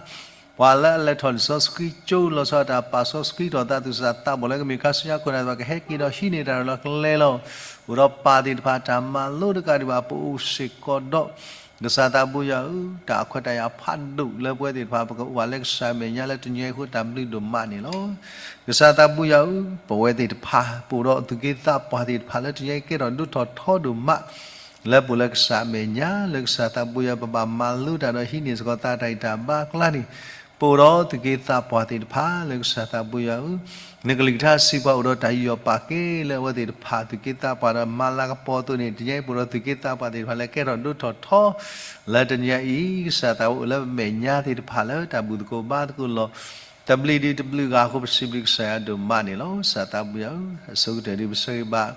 ပှၤလၢအလဲၤထီၣ်လံာ်စီဆှံကၠိ လီၤဆီဒၣ်တၢ်ပာ်စီဆှံထီၣ်သး သူၣ်စၢ်သးဘီၣ်လၢကမ့ၢ်ခါဆူညါခိၣ်နၢ်သ့ၣ်တဖၣ် ကဟဲက့ၤဒီးဟံးန့ၢ်တၢ်လီၢ်ကျဲလီၤ. အိၣ်ဒီးပၢ်သ့ၣ်တဖၣ်တၢ်မၤလိတကးဒံးဘၣ် ပအိၣ်စ့ၢ်ကီးဒီး ကစၢ်သးဘိယွၤဧၢ, တၢ်အခွဲးတၢ်ယာ်ဖးဒိၣ်လၢပဝဲသ့ၣ်တဖၣ် ပကအိၣ်ဘၣ်လၢကစၢ်အမဲာ်ညါလၢတနံၤအံၤအဃိ တၢ်ဘျုးဒိၣ်မးန့ၣ်လီၤ. ကစၢ်သးဘိယွၤဧၢ, ပဝဲသ့ၣ်တဖၣ် ပအိၣ်ဒီးသူၣ်က့သးပှၢ်သ့ၣ်တဖၣ်လၢတနံၤအံၤ ကဲထီၣ်ဒိၣ်ထီၣ်ထီဒိၣ်မး လၢပအိၣ်လၢကစၢ်အမဲာ်ညါ လၢကစၢ်သးဘိယွၤ ပဘၣ်မၤလိတၢ်ဒီးဟံးန့ၢ်စ့ၢ်ကီးသးတၢ်ဂံၢ်တၢ်ဘါအကျါန့ၣ် ပအိၣ်ဒီးသူၣ်က့သးပှၢ်သ့ၣ်တဖၣ်လၢကစၢ်သးဘိယွၤဧၢ, နကလုၢ်ကထါစံးပှၤအိၣ်ဒီးတၢ်ယူးယီၣ်ပာ်ကဲလၢအဝဲသ့ၣ်တဖၣ် သူၣ်က့သးပှၢ်ဒီးမၤလၤကပီၤအသိးန့ၣ် တနံၤအံၤပအိၣ်ဒီးသူၣ်က့သးပှၢ်သ့ၣ်တဖၣ်လၢကဲထီၣ်ဒိၣ်ထီၣ်ထီ လၢတနံၤအံၤ ကစၢ်သးဘိအိၣ်လၢအမဲာ်ညါသ့ၣ်တဖၣ်လၢတၢ်ဘူၣ်သကိးဘါသကိးလီၤ. တဘျုးဒံးတဘျုးဂၤအဃိ ပစံးဘျုးကစၢ်ယွၤဒိၣ်မးန့ၣ်လီၤ. ကစၢ်သးဘိယွၤဧၢ, အဆိကတၢၢ်ဒံး ပဆၢဂ့ၤဘၣ်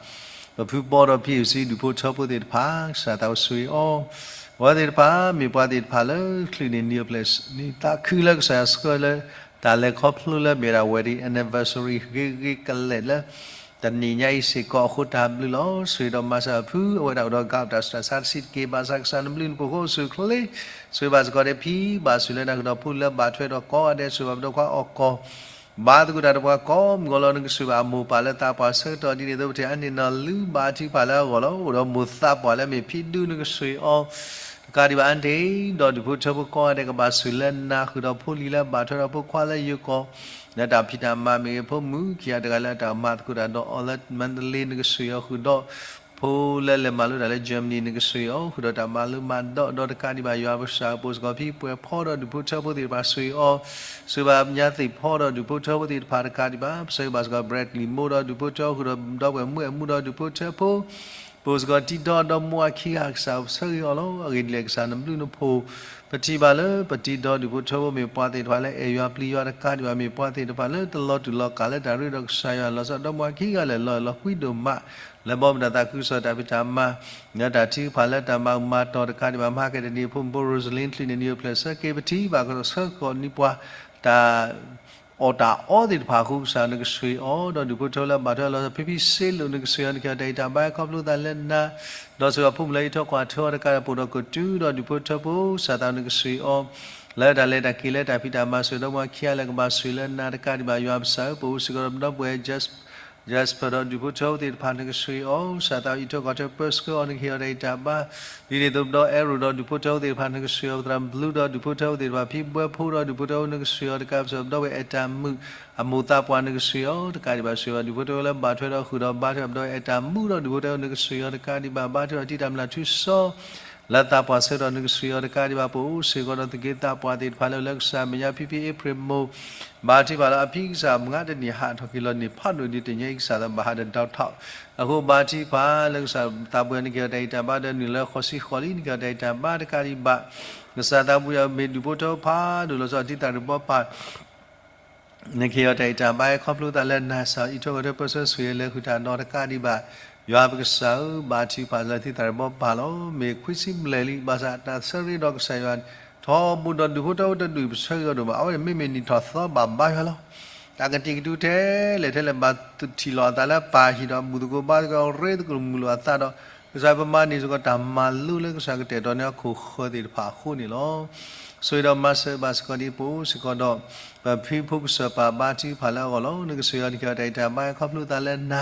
ပဖုပီဒီးဖံအုၣ်စံ ဒူၣ်ဖိထၢဖိသ့ၣ်တဖၣ် ကစၢ်သးဘိဆိၣ်ဂ့ၤအီၤ, အဝဲသ့ၣ်တဖၣ် မ့ၢ်ပှၤသ့ၣ်တဖၣ်လၢ ချုးန့ၢ်နံၤအပျဲၢ်နံၤသးခုလၢကစၢ်ယွၤဆှၢလၢ တၢ်လဲၤခီဖျိလၢမ့ၢ်ဝဲဒၣ် wedding anniversary ဂ့ၤဂ့ၤကလဲာ်လၢ တနံၤညါအံၤစ့ၢ်ကီးအဃိ တၢ်ဘျုးလီၤ. ဆိၣ်ဂ့ၤဒီးမၤစၢၤအဖု အဝဲဒၣ်အိၣ်ဒီး ကးတၢ်စတၢ်ဆါတဆံးတက့ၢ် ဘၣ်ဆၣ်ကစၢ်နဘျုးနဖှိၣ်အဃိ အိၣ်ဆူၣ်အိၣ်ချ့, ဆိၣ်ဂ့ၤဘၣ်စ့ၢ်ကီးဒီးဖံ ဘၣ်ဆိၣ်လၢနၤဃုာ်ဒီးဖိလၢဘၣ်ထွဲဒီးကိးဂၤဒဲး ဆိၣ်ဂ့ၤဘၣ်ပဒီပုၢ်ဝဲၢ်အီၣ်ကီၢ် ဘါသကိးတၢ်ဒီးပှၤကိးမုၢ်ဂီၤလီၤ. နကဆိၣ်ဂ့ၤဘၣ်အမိၢ်ပၢ်လၢသးပှၢ်ဆၢကတီၢ်ဒ်န့ၣ်အသိး ပထံၣ်အါန့ၢ်နီၢ်လုၢ်ဘၣ်အထံပှၤလၢအဂီၢ်လီၤ. အိၣ်ဒီးမိၢ်သးပှၢ်လၢမ့ၢ်ဖံဒူ နကဆိၣ်ဂ့ၤအီၤ တကးဒံးဘၣ်အါန့ၣ် ဒီးဒူၣ်ဖိထၢဖိကိးဂၤဒဲး ကဘၣ်ဆိၣ်လၢနၤဃုာ်ဒီးဖိလံၤလၢဘၣ်ထွဲဒီးဖိခွါလၢယိၤကီၢ် လၢတၢ်ဖံးတၢ်မၤမ့ၢ်ဂ့ၤ ဖိမုၣ်ခံဂၤတဂၤလၢတၢ်မၤသကိးတၢ်ဒီးအီၤလၢ Mandalay နကဆိၣ်ဂ့ၤအီၤဃုာ်ဒီး ဖိလၢလဲၤမၤလိတၢ်လၢ Germany နကဆိၣ်ဂ့ၤအီၤ ဃုာ်ဒီးတၢ်မၤလိမၤဒိး ဒီးတကးဒံးဘၣ် ယွၤပကစၢ်ပအိၣ်စ့ၢ်ကီးဖံ ပှဲၤဖီဒီးဒူၣ်ဖိထၢဖိသ့ၣ်တဖၣ်ဆိၣ်ဂ့ၤအီၤ ဆိၣ်ဂ့ၤဘၣ်ညါသ့ၣ်ဖီဒီးဒူၣ်ဖိထၢဖိသ့ၣ်တဖၣ်တကးဒံးဘၣ် ပဆၢဂ့ၤဘၣ်စ့ၢ်ကီး Bradley မိၢ်ဒီးဒူၣ်ဖိထၢ ဃုာ်ဒီးဒီပုၢ်ဝဲၢ်မုၣ်အဲၣ်မူဒီးဒူၣ်ဖိထၢဖိ ပအိၣ်စ့ၢ်ကီးတံၤဒီဒီမိၢ်အခံဂၤ ကစၢ်အိၣ်ဆၢဂ့ၤအီၤလီၤ. အဂ့ၢ်ဒ်လဲၣ် ကစၢ်နဘျုးနဖှိၣ်, ပထံၣ်ဘၣ်လၢပတံၤဒီဒူၣ်ဖိထၢဖိ မ့ၢ်ပှၤသ့ၣ်တဖၣ်လၢအဲၣ်ယွၤပျံၤယွၤတကးဒံးဘၣ်, မ့ၢ်ပှၤသ့ၣ်တဖၣ်လၢတလီၤတူာ်လီၤကာ်လၢတၢ်ရ့ဒီးကစၢ်ယွၤ, လီၤဆီဒီမိၢ်အခံဂၤလၢာ်လီၤ, လီၤကွံဒိၣ်မး လၢဘီမုၢ်တၢ်သးခုကစီၣ်တၢ်ဖံးတၢ်မၤ လၢတၢ်ထုကဖၣ်လၢတၢ်မၤမၤတီၢ်တကးဒံးဘၣ်, မဟါကတနံၤအဖိမုၣ်ဖိ Rosaline ချံးန့ၣ် နံၣ်အိၣ်ဖျဲၣ်ဆၢက့ၤ ပထံၣ်ဘၣ်ကဆၢကီးနံၤပှၤ တၢ် အီၣ်တၢ်အီသ့ၣ်တဖၣ်အဃိ ကစၢ်နကဆှၢအီၤ, ဒီးဒူၣ်ဖိထၢလၢဘၣ်ထွဲလီၤဆီ ဖံဖံစ့လိာ် နကဆှၢအီၤ နကဟ့ၣ်အီၤတၢ်အံၤတၢ်ဘါ ခီဖျိသးလၢနၤ, ဒီးစ့ၢ်ကီးဖိမုၣ်လၢအံးထွဲကွၢ်ထွဲအီၤတကးဒီး ပအိၣ်ဒီးကတူၢ်ဒီးဒူၣ်ဖိထၢဖိ ကစၢ်သးနကဆှၢအီၤ လၢတၢ်လဲၤတၢ်က့ၤလၢတၢ်ဖံးတၢ်မၤ စ့ၢ်ကီးဒီမိၢ်အခံဂၤလၢကဘၣ်ဆှၢလၢနၤတကးဒံးဘၣ်, ယွၤပကစၢ်ဧၢ, ပအိၣ်စ့ၢ်ကီးဒီးပဒီပုၢ်ဝဲၢ် Jasper ဒီးဒူၣ်ဖိထၢဖိသ့ၣ်တဖၣ် နကဆှၢအီၤ, ကစၢ်သးအံးထွဲကွၢ်ထွဲပၢဆှၢအီၤ နကဟ့ၣ်အီၤတၢ်အံၤတၢ်ဘါ, ဒ်န့ၣ်အသိးပဒီ Arrow ဒီးဒူၣ်ဖိထၢဖိသ့ၣ်တဖၣ် နကဆှၢအီၤ, သရၣ်ဘျူးဒီးဒူၣ်ဖိထၢဖိသ့ၣ်တဖၣ်, ဖံဘှဲဖိဒီးဒူၣ်ဖိထၢဖိ နကဆှၢအီၤတကး, ပဒီပုၢ်ဝဲၢ်အဲၣ်တၢ်မုၣ် အမိၢ်သးပှၢ် နကဆှၢအီၤတကးဒံးဘၣ်, ဆှၢဘၣ်ဒူၣ်ဖိထၢဖိလၢဘၣ်ထွဲဒီးဃုာ်ဒီးဘါထွဲ ပဒီပုၢ်ဝဲၢ်အဲၣ်တၢ်မုၣ်ဒီးဒူၣ်ဖိထၢဖိ နကဆှၢအီၤတကးဒံးဘၣ်, ဘါထွဲဒီးတံၤတၢ်မျၢ်ထူစီ လၢသးပှၢ်ဆၢကတီၢ် နကဆှၢအီၤတကးဒံးဘၣ်, ပအိၣ်စ့ၢ်ကီးဒီးသူၣ်က့သးပှၢ်သ့ၣ်တဖၣ်လၢ လၢကစၢ်မဲာ်ညါ ဖံဖံအ့ဖြ့ၣ်မိၢ် ဘါထုကဖၣ်လၢအဖံကစၢ်မုၢ်ဂၤတနံၤဟးထီၣ်က့ၤလီၤန့ၣ် ဖးဒိၣ်ဒ်တညဲအံၤ ကစၢ်သးဘၣ်ဟးဒီး downtown အဃိဘါထုကဖၣ်လၢကစၢ်သးပှၢ် နကဟ့ၣ်အီၤတၢ်အံးတၢ်ဘါဒီးနုာ်လၢဃိးဆံဃိးလံ နကဟ့ၣ်အီၤတၢ်အံးတၢ်ဘါတကးဒံးဘၣ်, ကစၢ်သးပှၢ်အံၤမ့ၢ်ဒူၣ်ဖိထၢဖိဖးဒိၣ်လီၤဆီ တံၤသၣ်ရ့ၣ်ဘီပၢ် နကဟ့ၣ်အီၤတၢ်အံးတၢ်ဘါ ခီဖျိသးလၢနၤ, ကစၢ်အံးထွဲကွၢ်ထွဲပၢဆှၢ ဆှၢအီၤလၢဃုာ်တၢ်ဒီးတကးဒံးဘၣ်, ယွၤပကစၢ်ဧၢ, ဘါထုကဖၣ်လၢတံၤသၣ်ရ့ၣ်ဘီပၢ်လီၤ. မ့ၢ်ခွံဆံဘျဲၣ်လံ ဘၣ်ဆၣ်တၢ်ဆၢရ့ဒီးကစၢ်ယွၤ ထီဘိဒီးဒူၣ်ဖိထၢဖိတဒူၣ်အံၤ ပဆၢဂ့ၤအီၤဒိၣ်မး, အဝဲန့ၣ်မ့မ့ၢ်နံၣ်ထီၣ်သီဘၣ်ဘါယွၤလီၤ. တၢ်ကတံာ်ကတူာ်ထဲလဲၣ်ထဲလဲၣ် ဘၣ်ထံၣ်လိာ်အသးလၢပၢ်ဟံၣ်ဒီး ဘူၣ်သကိးဘါသကိး ရ့သကိးမုာ်လိာ်အသးဒီး ကစၢ်ပမၤန့ၢ်စ့ၢ်ကီးတၢ်မၤလိလၢကစၢ်ကတဲာ်ကတီၤန့ၢ်အခိၣ်ဃၢၤသ့ၣ်တဖၣ်အဃိန့ၣ်လီၤ. ဆိၣ်ဂ့ၤဒီးမၤစၢၤဘၣ်စ့ၢ်ကီးဒ်ပအိၣ်စ့ၢ်ကီးဒီး ပဖံဖိကစၢၢ်ပၢ်ဘါထုကဖၣ်လၢအဂီၢ်လီၤ. နကဆှၢအီၤ နကဟ့ၣ်အီၤတၢ်အံးတၢ်ဘါ ခီဖျိသးလၢန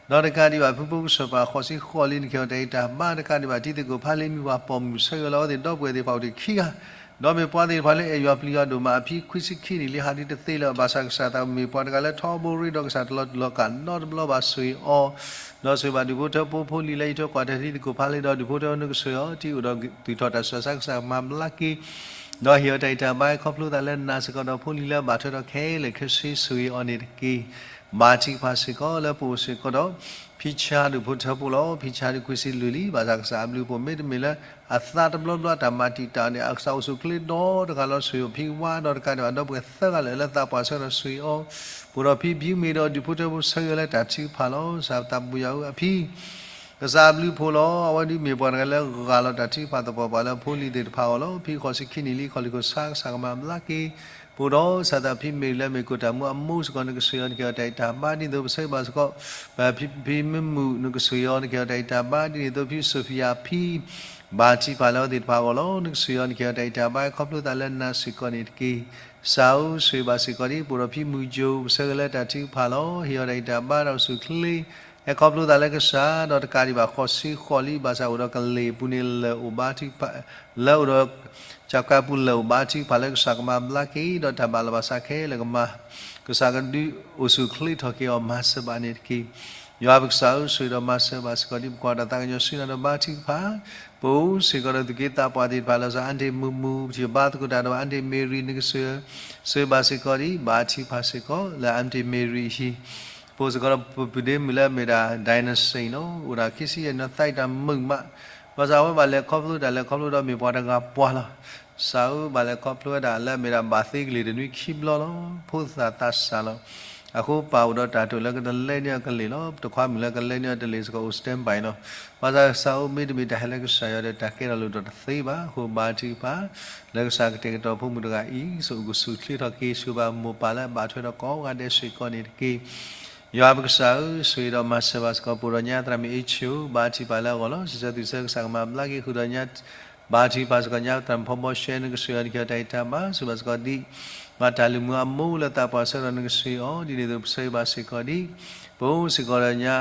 ၤ, ဒီးတကးဒံးဘၣ် ဖံဖိကစၢၢ်ပၢ်ဃိးဆံဃိးလံ နကဟ့ၣ်အီၤတၢ်အံးတၢ်ဘါတကးဒံးဘၣ်, တံၤသကိးဖးလံ မုၢ်ပှၢ်ပိာ်မုၣ် ဆၢဂ့ၤလီၤအဝဲသ့ၣ်ဒီပုၢ်ဝဲၢ်သ့ၣ်တဖၣ်အိၣ်တ့ၢ်ခံဂၤ ဒီးမ့ၢ်ပှၤသ့ၣ်တဖၣ်လၢအဲၣ်ယွၤပျံၤယွၤဒိၣ်မး အဖံခွံဆံခံနံၣ်လံ ဟးဒုးတသ့လၢၤ, ဘၣ်ဆၣ်ကစၢ်သးမ့ၢ်ပှၤတဂၤလၢ ထီဘိရ့ဒီးကစၢ်တလီၤတူာ်လီၤကာ်နီတဘျီဘၣ် ဆိၣ်ဂ့ၤအီၤ, ဒီးဆိၣ်ဂ့ၤဘၣ်ဒူၣ်ဖိထၢဖိ ဖိလံၤလၢအံးထွဲကွၢ်ထွဲ တံၤသကိးဖးလံ ဒီးဒူၣ်ဖိထၢဖိ နကဆှၢအီၤ တံၤအိၣ်ဒီးတုၤထီၣ်တၢ်ဆူးတၢ်ဆါ ကစၢ်ကမၤဘျါက့ၤ ဒီးဟ့ၣ်အီၤတၢ်အံးတၢ်ဘါ ခီဖျိသးလၢနၤစ့ၢ်ကီးဒီး ဖိလံၤလၢအဘၣ်ထွဲဒီးခဲလၢာ်ခဲဆ့ ဆိၣ်ဂ့ၤအီၤန့ၣ်တက့ၢ်. ဘါထုကဖၣ်စ့ၢ်ကီးလၢပအိၣ်စ့ၢ်ကီးဒီး ဖံဆါဒူၣ်ဖိထၢဖိလီၤ. ဖံဆါဒုးခွံဆံလွံၢ်လံ, ဘၣ်ဆၣ်ကစၢ်အဘျုးအဖှိၣ် မ့တမ့ၢ်လၢအသးတဘျီဘျီတၢ်မၤတံာ်တာ်န့ၣ် အကစၢ်အိၣ်ဆူၣ်အိၣ်ချ့ဒီတဂၤလီၤ. ဆိၣ်ဂ့ၤအီၤဖံဝါဒီးတကးဒံးဘၣ် ဒီပုၢ်ဝဲၢ်သၢဂၤလၢာ်လၢသးပှၢ်ဆၢကတီၢ် ဆိၣ်ဂ့ၤအီၤ, ပအိၣ်ဒီးဖံဘံမ့ၢ်ဒီးဒူၣ်ဖိထၢဖိ ဆၢဂ့ၤအီၤလၢတၢ်ထုကဖၣ်လီၤ. ကစၢ်သးပှၢ်ယွၤဧၢ အဖံ ကစၢ်အဘျုးအဖှိၣ်လီၤ. အဝဲဒၣ်မ့ၢ်ပှၤတဂၤလၢဂၢ်လီၤတၢ်ထုကဖၣ်သပှၢ်ပှၢ်လၢဖိလံၤသ့ၣ်တဖၣ်အဂီၢ်လီၤ. ဖံဃိးဆံခံနံၣ်လံ ခီၣ်လံၤခိၣ်ဆါ ကစၢ်ကမၤဘျါက့ၤ ပအိၣ်ဒီးကစၢ်သးဖံမ့ၢ်လၢမ့ၢ်ကိၣ်တၢ်မူအမိၢ်စ့ၢ်ကီး နကဆှၢအီၤ နကဟ့ၣ်အီၤတၢ်အံးတၢ်ဘါ ဒ်သိးပဆၢဘၣ်စ့ၢ်ကီး ပဖံမုၢ်မုၣ် နကဆှၢအီၤ နကဟ့ၣ်အီၤတၢ်အံးတၢ်ဘါ ဒ်န့ၣ်အသိး ဖံစီၤဖံယၤဖံ ဘါထုကဖၣ်လၢအဝဲသ့ၣ်တဖၣ်အဂီၢ်လီၤ. နကဆှၢအီၤ နကဟ့ၣ်အီၤတၢ်အံးတၢ်ဘါ ခီဖျိသးလၢနၤစ့ၢ်ကီးန့ၣ်တက့ၢ်. ကစၢ်ဧၢ ဆိၣ်ဂ့ၤဘၣ်စ့ၢ်ကီးဒ် ပအိၣ်ဒီးဖံမုၢ်ကၠိ ပဆၢဂ့ၤလၢတၢ်ထုကဖၣ်လီၤ. ဟ့ၣ်အီၤတၢ်အံးတၢ်ဘါ တၢ်အိၣ်ဆူၣ်အိၣ်ချ့ ဟဲခီဖျိသးလၢကစၢ် ဒီးတကးဒံးဘၣ်ဃိးဆံဃိးလံ ဘၣ်ဆၣ်အိၣ်ဒီးကလ့ၢ်အပူၤန့ၣ် လၢၢ်အိၣ်ဘါထုကဖၣ် လၢအိၣ်ဒီး ကၠီကါပူၤ လၢၢ်အိၣ်ဘါထုကဖၣ်လၢကစၢ်ကမၤဘျါက့ၤ ဒီးတၢ်ဘၣ်လီၤဘၣ်စးခဲလၢာ်ကမၤ ကစၢ်ကဒုးအိၣ်ဆူၣ်အိၣ်ချ့ထီၣ်က့ၤအီၤ မၤစၢၤဘၣ်န့ၣ်တက့ၢ်. ယွၤပကစၢ်ဧၢ ဆိၣ်ဂ့ၤဒီးမၤစၢၤဘၣ်စ့ၢ်ကီးဒ် ပကွၢ်တၢ်သးကညီၤဆူနၤဒီးဘါထုကဖၣ် ပအိၣ်စ့ၢ်ကီးဒီးသူၣ်က့သးပှၢ်သ့ၣ်တဖၣ်လၢ စီၤအါတံၢ်မုၢ်မုၢ် ပထံၣ်ဘါသကိးတၢ်ဒီးအါတံၢ်မ့ရံ နကဆှၢ ဆိၣ်ဂ့ၤဘၣ်စ့ၢ်ကီးဒ် ဘါထုကဖၣ်စ့ၢ်ကီးလၢ အါတံၢ်မ့ရံအဟံၣ် ပအိၣ်စ့ၢ်ကီးဒီးပပုၢ်ဒ့မုၣ်လၢအမ့ၢ်ဒၣ် ဒိၣ်နစ့ၣ်နီၤ အိၣ်ဒၣ်ခံဆံယဲၢ်နံၣ် သးအံၣ်တၢ်မုာ်မး, ဘၣ်ဆၣ်အဝဲဘၣ်လဲၤခီဖျိတၢ်လဲၤခီဖျိဒီးမ့ၢ်ပှၤတဂၤပှၤလီၤ. ကစၢ်ဧၢ ဘၣ်လဲၤခီဖျိဝဲဒၣ်လၢအမ့ၢ်ဒၣ်ဘၣ်သ့ကလ့ၢ်တနွံခံဘျီလီၤ. ဖိသၣ်သးစၢ်လီၤ. အဃိပၢ်အိၣ်ဒီးတၢ်တိာ်လၢကတလဲန့ၢ်အကလ့ၢ်လီၤ. တခွါမုၣ်လၢကလဲန့ၢ်အတလ့ၢ်စ့ၢ်ကီး အိၣ် standby လီၤ. ဘၣ်ဆၣ်ကစၢ်ဧၢ မ့တမ့ၢ်တၢ်ဟဲလၢကစၢ်ယွၤဒီး တၢ်ကဲထီၣ်လိၣ်ထီၣ်တသ့ဘၣ်. အဃိဘါထုကဖၣ် လၢကစၢ်ကတဲာ်ကတီၤဖိမုၣ်တဂၤအံၤ ဆိၣ်ဂ့ၤအိၣ်ဆူၣ်အိၣ်ချ့ထီၣ်က့ၤ ဆိၣ်ဂ့ၤဘၣ်မိၢ်ပၢ်လၢအဘၣ်ထွဲဒီးကိးဂၤဒဲးစ့ၢ်ကီးန့ၣ်တက့ၢ်. ယွၤပကစၢ်ဧၢ ဆိၣ်ဂ့ၤဒီးမၤစၢၤဘၣ်စ့ၢ်ကီး ပအိၣ်ဒီးညါသရၣ်မုၣ်အ့ၣ်ဆိၣ် ဘါထုကဖၣ်လၢအဂီၢ်လီၤ. စံးဆၢသုးဆၢကစၢ်ကမၤဘျါက့ၤဃုာ်ဒီးညါ ဘါထုကဖၣ်စ့ၢ်ကီးညါ သရၣ်မုၣ်ဖီဘီရှဲ နကဆှၢအီၤ နကဟ့ၣ်အီၤတၢ်အံးတၢ်ဘါ ဆိၣ်ဂ့ၤဘၣ်စ့ၢ်ကီးဒ် မၤတၢ်လုၢ်မူအမိၢ်လၢသးပှၢ်ဆၢကတီၢ် နကဆှၢအီၤ ဒ်န့ၣ်အသိးပဆၢဂ့ၤဘၣ်စ့ၢ်ကီးဒ် ပအိၣ်စ့ၢ်ကီးဒီးညါ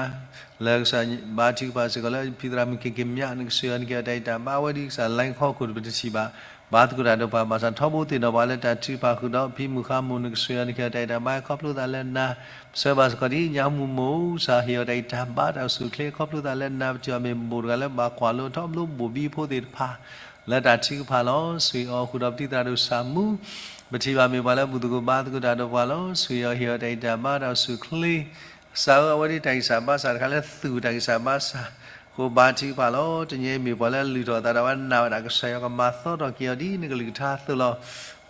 လၢကစၢ် ဘါထုကဖၣ်စ့ၢ်ကီးလၢ ဖံသရၣ်မုၣ်က့ၤက့ၤမၠး နကဆှၢအီၤ နကဟ့ၣ်အီၤတၢ်အံးတၢ်ဘါ အဝဲဒ်ကစၢ် လဲခီခိၣ်တပတထံၣ်ဘၣ် ဘါသကိးတၢ်ဒီးပှၤ ဘၣ်ဆၣ်ထီဘိသ့ၣ်နီၣ်ပှၤလၢတၢ်ထုကဖၣ်ဃုာ်ဒီး ဖံမုၢ်ဃါမိၢ် နကဆှၢအီၤ နကဟ့ၣ်အီၤတၢ်အံးတၢ်ဘါ ခီဖျိသးလၢနၤ ပဆၢဘၣ်စ့ၢ်ကီးဒ် ညါမုၢ်မိၢ် ကစၢ်ဟ့ၣ်အီၤတၢ်အံးတၢ်ဘါ တၢ်အိၣ်ဆူၣ်အိၣ်ချ့ ခီဖျိသးလၢနၤ ပထံၣ်အီၤမ့ၢ်ဘိၣ်တဂၤလၢဘၣ်ကွၢ်လိထီဘိဘိၣ်ဘံဖိသ့ၣ်တဖၣ် လၢတၢ်ထုကဖၣ်လီၤ. ဆိၣ်ဂ့ၤအီၤဃုာ်ဒီးပတံၤသရၣ်ဒိၣ်ဆၣ်မူ ပထံၣ်ဘၣ်မ့ၢ်ပှၤလၢဘူၣ်သကိးဘါသကိးတၢ်ဒီးပှၤလီၤ. ဆိၣ်ဂ့ၤအီၤဟ့ၣ်အီၤတၢ်အံးတၢ်ဘါ တၢ်အိၣ်ဆူၣ်အိၣ်ချ့ ကစၢ်ဧၢ အဝဲဒ်တၢ်ဂံၢ်စၢ်ဘါစၢ်တခါလၢသူၣ်တၢ်ဂံၢ်စၢ်ဘါစၢ် ဃိဘါထုကဖၣ်လီၤ. တနံၤအံၤမ့ၢ်ပှၤလၢအလုၢ်ထီၣ်အသးဒီးအဝဲနာ်ဝဲဒၣ်ကစၢ်ယွၤကမၤသီထီၣ်က့ၤအီၤဒ်နကလုၢ်ကထါအသိးလီၤ.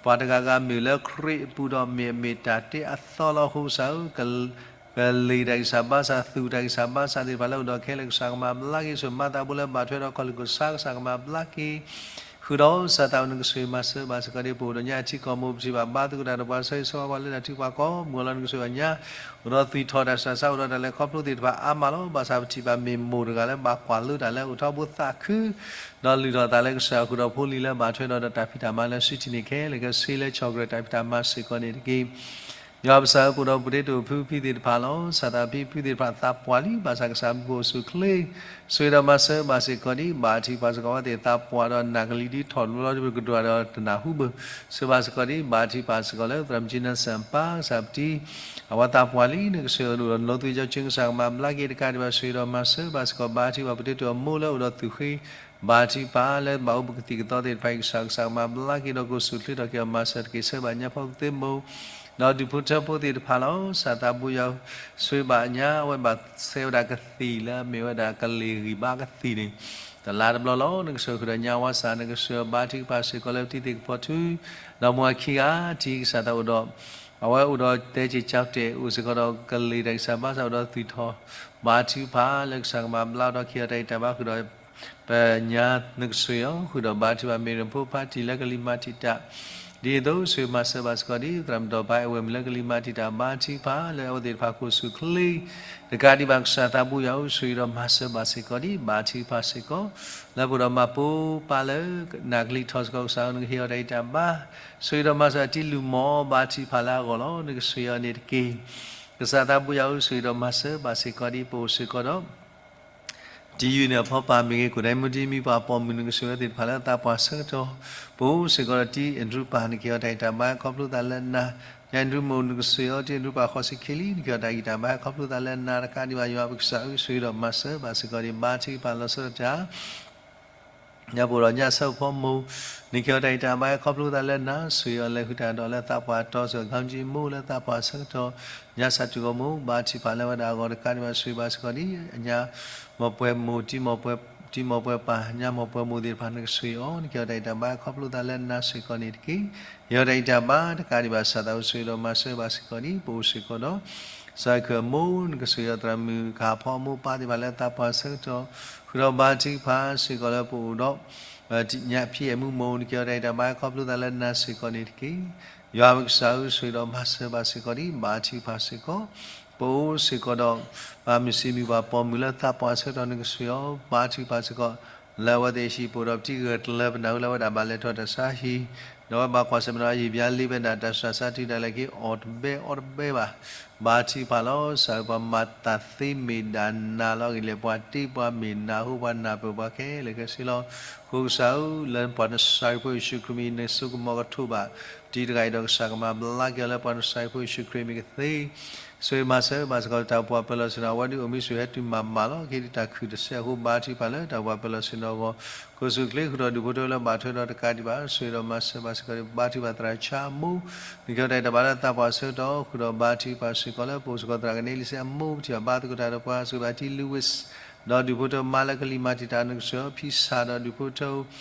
ပှၤတဂၤဂၤမ့ၢ်လၢခရံာ်အပူၤဒီးမ့ၢ်အမ့ၢ်တၢ်တ့အသီလီၤ. အဃိကစၢ်ဧၢ, ကလ့ၢ်တၢ်ဂံၢ်စၢ်ဘါစၢ် သူၣ်တၢ်ဂံၢ်စၢ်ဘါစၢ်သ့ၣ်တဖၣ်လၢအိၣ်ဒီးခဲလၢာ်ကစၢ်ကမၤဘျါက့ၤ, ဆိၣ်မၤသးဖိလၢဘၣ်ထွဲဒီးခီၣ်လုၢ်ကစၢ် ကစၢ်ကမၤဘျါက့ၤ ဃုာ်ဒီးစၢ်သးဝဲနကစၢ်မၤစၢၤကီးဒ်ပအိၣ်ဒီးညါအထံကီၢ်မိၢ် ပထံၣ်ဘၣ်ဘါသကိးတၢ်ဒီးပှၤဆၢဂ့ၤဆၢဝါပှၤလၢတၢ်ထုကဖၣ်ကိးမုၢ်အလီၢ် နကစၢ်အညါ အိၣ်ဒီးသွံၣ်ထီၣ်တၢ်ဆၢစး အိၣ်ဒီးတၢ်လဲၤခီဖျိသ့ၣ်တဖၣ်အါမးလီၤ. ဘၣ်ဆၣ်ပထံၣ်ဘၣ်မ့ၢ်မိၢ်တဂၤလၢဘၣ်ကွၢ်လၢတၢ်လၢအိၣ်ထီဘိသးခု ဒီးလုၢ်ထီၣ်သးလၢကစၢ်အဃုာ်ဒီးဖိလံၤလၢဘၣ်ထွဲဒီးတၢ်ဖံးတၢ်မၤလၢစုထံၣ်န့ၢ်ခဲလၢာ်ခဲဆ့လၢဆီၣ်ကရၢၢ်တၢ်ဖံးတၢ်မၤစ့ၢ်ကီးန့ၣ်တက့ၢ်. ယွၤပစၢ်ဧၢ ပအိၣ်ဒီးပှၤတ့တိာ်ဖုဖံသ့ၣ်တဖၣ်လီၤ. စၢ်သးဖံဖုသ့ၣ်တဖၣ်သးပှၢ်လံ ဘၣ်ဆၣ်ကစၢ်မံၤပအိၣ်ဆူၣ်ချ့ ဆိၣ်ဂ့ၤဒီးမၤစၢၤဘၣ်စ့ၢ်ကီးဒ် ဘါထုကဖၣ်စ့ၢ်ကီး အဝဲသ့ၣ်သးပှၢ်ဒီးနာ်ကလံၤဒ်ထီၣ်တဘျီဘျီဒ်ပကဒွးဒီးတနၢ်ဟူဘၣ် ဆိၣ်ဂ့ၤဘၣ်စ့ၢ်ကီးဒ် ဘါထုကဖၣ်စ့ၢ်ကီးလၢသရၣ်မုၣ်ကၠံနၢ်စၢၣ်ပၢ် ကစၢ်ပတံ အဝဲသးပှၢ်လံ နကစၢ်ယွၤဒိၣ်ဒီးနီၢ်သွံကၠီကၠ့ ကစၢ်ကမၤဘျါက့ၤတကးဒံးဘၣ် ဆိၣ်ဂ့ၤဒီးမၤစၢၤဘၣ်စ့ၢ်ကီး ဘါထုကဖၣ်ပတ့တိာ်အမိၢ်လၢအိၣ်ဒီးသူၣ်ဃ့ ဘါထုကဖၣ်လၢဘၣ်အိၣ်ပကသံၣ်ကသီသ့ၣ်တဖၣ်အံၤ ကစၢ်ကစၢ်ကမၤဘျါက့ၤဒီးကအိၣ်ဆူၣ်ချ့ထီၣ်က့ၤအီၤ မၤစၢၤတက့ၢ် ဆၢဘၣ်ညါဖီကသ့မိၢ် ဒီးဒူၣ်ဖိထၢဖိသ့ၣ်တဖၣ်လီၤ. စၢ်သးပူၤယွၤ ဆိၣ်ဂ့ၤဘၣ်ညါ အဝဲဘၣ်ဆဲးဝဲဒၣ်ကသံၣ်လၢအမ့ၢ်ဝဲဒၣ်ကလ့ၢ်ဂံၢ်ဘါကသံၣ်န့ၣ် တလါတဘျီလီၤ. နကစၢ်ဃုာ်ဒီးညါဝါစၢ် နကစၢ်ဘါထုကဖၣ်စ့ၢ်ကီးလၢပတံၤသ့ၣ်ကဖီထူ ဒီးမိၢ်အခံဂၤ ထံကစၢ်သးအိၣ်ဒီး အဝဲအိၣ်ဒီးတဲက့ၤကၠီတဲာ် အိၣ်စ့ၢ်ကီးဒီးကလ့ၢ်တၢ်ဂံၢ်စၢ်ဘါစၢ်အိၣ်ဒီးသွံၣ်ထီၣ် ဘါထုကဖၣ်လၢကစၢ်ကမၤဘျါဒီးခံအီၤတၢ်ဂံၢ်တၢ်ဘါဃုာ်ဒီး ပညါနကစၢ်အီၤ ဃုာ်ဒီးဘါထုကဖၣ်မ့ၢ်ရဖိဖါတံၢ်လၢကလံၤမၤတံာ်တာ် ဒ်သိးဆိၣ်ဂ့ၤမၤစၢၤဘၣ်စ့ၢ်ကီးဒ် သရၣ်မုၣ်ဒီးပၢ်အဲၣ်ဝဲၢ်မုၣ်လၢကလံၤမၤတံာ်တာ် ဘါထုကဖၣ်လၢအဝဲသ့ၣ်တဖၣ်ကအိၣ်ဆူၣ်ချ့ တကးဒံးဘၣ်ကစၢ်သးပူၤယွၤဧၢ ဆိၣ်ဂ့ၤဒီးမၤစၢၤဘၣ်စ့ၢ်ကီးဒ် ဘါထုကဖၣ်စ့ၢ်ကီး လၢပအိၣ်ဒီးမၤပိာ်ပၢ်လၢ နာ်ကလံၤထီၣ်စ့ၢ်ကီး ကစၢ်ဧၢ နကဟ့ၣ်အီၤတၢ်ဂံၢ်တၢ်ဘါ ဆိၣ်ဂ့ၤဒီးမၤစၢၤတံၤလုၢ်မီၢ် ဘါထုကဖၣ်လၢအဂီၢ်လီၤ. နကစၢ်အီၤန့ၣ်တက့ၢ်. ကစၢ်သးပူၤယွၤဧၢ ဆိၣ်ဂ့ၤဒီးမၤစၢၤဘၣ်စ့ၢ်ကီးဒ် ပအိၣ်စ့ၢ်ကီးဒီး တံၤယုၢ်န့ၣ်အဖီပၢ်မ့ၢ်ဂ့ၤ ကိးဒဲမုၢ်တံၤမံၤပှၤပိာ်မုၣ် နကစၢ်ဝဲသ့ၣ်တဖၣ်လၢသးပှၢ်ဆၢကတီၢ် ပအိၣ်စ့ၢ်ကီးဒီးတံၤအ့ၣ်ဒရူပၢ် နကဟ့ၣ်အီၤတၢ်ဂံၢ်တၢ်ဘါခီဖျိသးလၢနၤ ယၤအ့ၣ်ဒရူမိၢ် နကစၢ်အီၤ တံၤအ့ၣ်ဒရူပၢ်ဃီစံးခ့လံ နကဟ့ၣ်အီၤတၢ်ဂံၢ်တၢ်ဘါခီဖျိသးလၢနၤ တကးဒံးဘၣ်ယွၤပကစၢ်ဧၢ ဆိၣ်ဂ့ၤဒီးမၤစၢၤဘၣ်စ့ၢ်ကီးဒ် ဘါထုကဖၣ်လီၤဆီဒၣ်တၢ် ညါပအိၣ်ဒီးညၣ်ဆၢဖိမိၢ် နကဟ့ၣ်အီၤတၢ်ဂံၢ်တၢ်ဘါခီဖျိသးလၢနၤ ဆိၣ်ဂ့ၤအီၤလၢဟုတၢ်ဒီးလၢသးပှၢ်တီစ့ၢ်ကီး ခီမ့ၢ်ကၠံမိၢ်လၢသးပှၢ်ဆၢကတီၢ် ညၣ်ဆၣ်တူၢ်ဂီၢ်မိၢ် ဘါထုကဖၣ်လၢဝဲဒၣ်အဂီၢ်တကးဒံးဘၣ် ဆိၣ်ဂ့ၤဘၣ်စ့ၢ်ကီးဒ် အညါမီၢ်ပှဲၤမိၢ် တံၤမီၢ်ပှဲၤပၢ် ညါမီၢ်ပှဲၤမိၢ်သ့ၣ်တဖၣ် နကစၢ်အီၤ နကဟ့ၣ်အီၤတၢ်ဂံၢ်တၢ်ဘါခီဖျိသးလၢနၤစ့ၢ်ကီးန့ၣ်တက့ၢ်. ဟ့ၣ်အီၤတၢ်ဂံၢ်တၢ်ဘါတကးဒံးဘၣ် စၢ်သးဧၢ ဆိၣ်ဂ့ၤဒီးမၤစၢၤဘၣ်စ့ၢ်ကီးဒ် ပအိၣ်စ့ၢ်ကီးဒီး စၢ်ခၢၣ်အမိၢ် နကစၢ်အီၤ သရၣ်မုၣ်ကဟၣ်ဖီအမိၢ်ပၢ်သ့ၣ်တဖၣ်လၢသးပှၢ်ဆၢကတီၢ် ဃုာ်ဒီးဘါထုကဖၣ်စ့ၢ်ကီးလၢပအိၣ်ဒီး ညၣ်ဖံအဲၣ်မုၢ်မိၢ် နကဟ့ၣ်အီၤတၢ်ဂံၢ်တၢ်ဘါခီဖျိသးလၢနၤစ့ၢ်ကီးန့ၣ်တက့ၢ်. ယွၤပကစၢ်ဧၢ ဆိၣ်ဂ့ၤဒီးမၤစၢၤဘၣ်စ့ၢ်ကီးဒ် ဘါထုကဖၣ်စ့ၢ်ကီး ပအိၣ်စ့ၢ်ကီးဒီး ပှၤမုၢ်ဆ့ၣ်မုၢ်ပှၢ်ပိာ်မုၣ်လၢသးပှၢ်ဆၢကတီၢ် နကစၢ်အီၤ ဘါထုကဖၣ်စ့ၢ်ကီး လၢအဝဲသ့ၣ်ဟံၣ်ပအိၣ်ဒီးပတံၤဂၢၢ်ကျၢၤ ပနၢ်ဟူလၢအဝဲဒၣ်ဘၣ်လဲၤထီၣ်တၢ်ဆါဟံၣ် ဒီးအဝဲဘၣ်ကွၢ်ဆၢၣ်မဲာ်ဒီးအယံာ်ပျါလံဝဲဒၣ်တၢ်ဆူးတၢ်ဆါ တုၤဒၣ်လဲာ်က့ၤအီၣ်တဘဲအီတဘဲဘၣ်. ဘါထုကဖၣ်လီၤ စၢ်ဧၢ ပှၤမၤတၢ်သ့မ့ၢ်ဒၣ်နၤလီၤ. အဂ့ၢ်ဒ်လဲၣ် ပှၤတ့ပှၤမ့ၢ်နၢ်ဟူပှၤနၢ်ပၢၢ်ပှၤခဲလၢာ်ခဲဆ့လီၤ. အဃိကစၢ်ဧၢ လၢပှၤနစၢ်ဖိယ့ၣ်ၡူးခရံာ်မံၤ နစိကမီၤကထိးဘၣ် တံၤတဂၤအံၤဒီး ကစၢ်ကမၤဘျါက့ၤအီၤလၢပှၤနစၢ်ဖိယ့ၣ်ၡူးခရံာ်မံၤကသ့ ဆိၣ်ဂ့ၤမၤစၢၤဘၣ်စ့ၢ်ကီး တၢ်အိၣ်ဖှိၣ်ပၢၤလီၢ်ဆ့ၣ်နီၤ အဝဲဒၣ်အိၣ်မူဆိၣ်ဟဲတုၤမၤမၤလီၤ. က့ၤဒုးတၢ်ခုၣ်တစဲးအဃိ ဘါထုကဖၣ်လၢတၢ်အိၣ်ဖှိၣ်ပၢၤလီၢ်ဆ့ၣ်နီၤအဂီၢ် ကအိၣ်ဆူၣ်ချ့ဃုာ်ဒီးဒူၣ်ဖိထၢလၢဘၣ်ထွဲဒီးတကးဒံးဘၣ် ဆိၣ်ဂ့ၤဒီးမၤစၢၤဘၣ်စ့ၢ်ကီး ဘါထုကဖၣ်သရၣ်ဆါမိၢ် နကဟ့ၣ်အီၤတၢ်ဂံၢ်တၢ်ဘါလၢသးပှၢ်ဆၢကတီၢ် ဃုာ်ဒီးဘါထုကဖၣ်စ့ၢ်ကီးလၢပအိၣ်စ့ၢ်ကီးသရၣ်ကနဲလံစ့အမိၢ် ပထံၣ်ဘၣ်ဘါသကိးတၢ်ဒီးပှၤ ဆိၣ်ဂ့ၤဘၣ်တံၤလူဝံး ဒီးဒူၣ်ဖိထၢမါလၢကလံၤမၤတံာ်တာ် နကစၢ်အီၤ ဖံစၢ်ဒီးဒူၣ်ဖိထၢ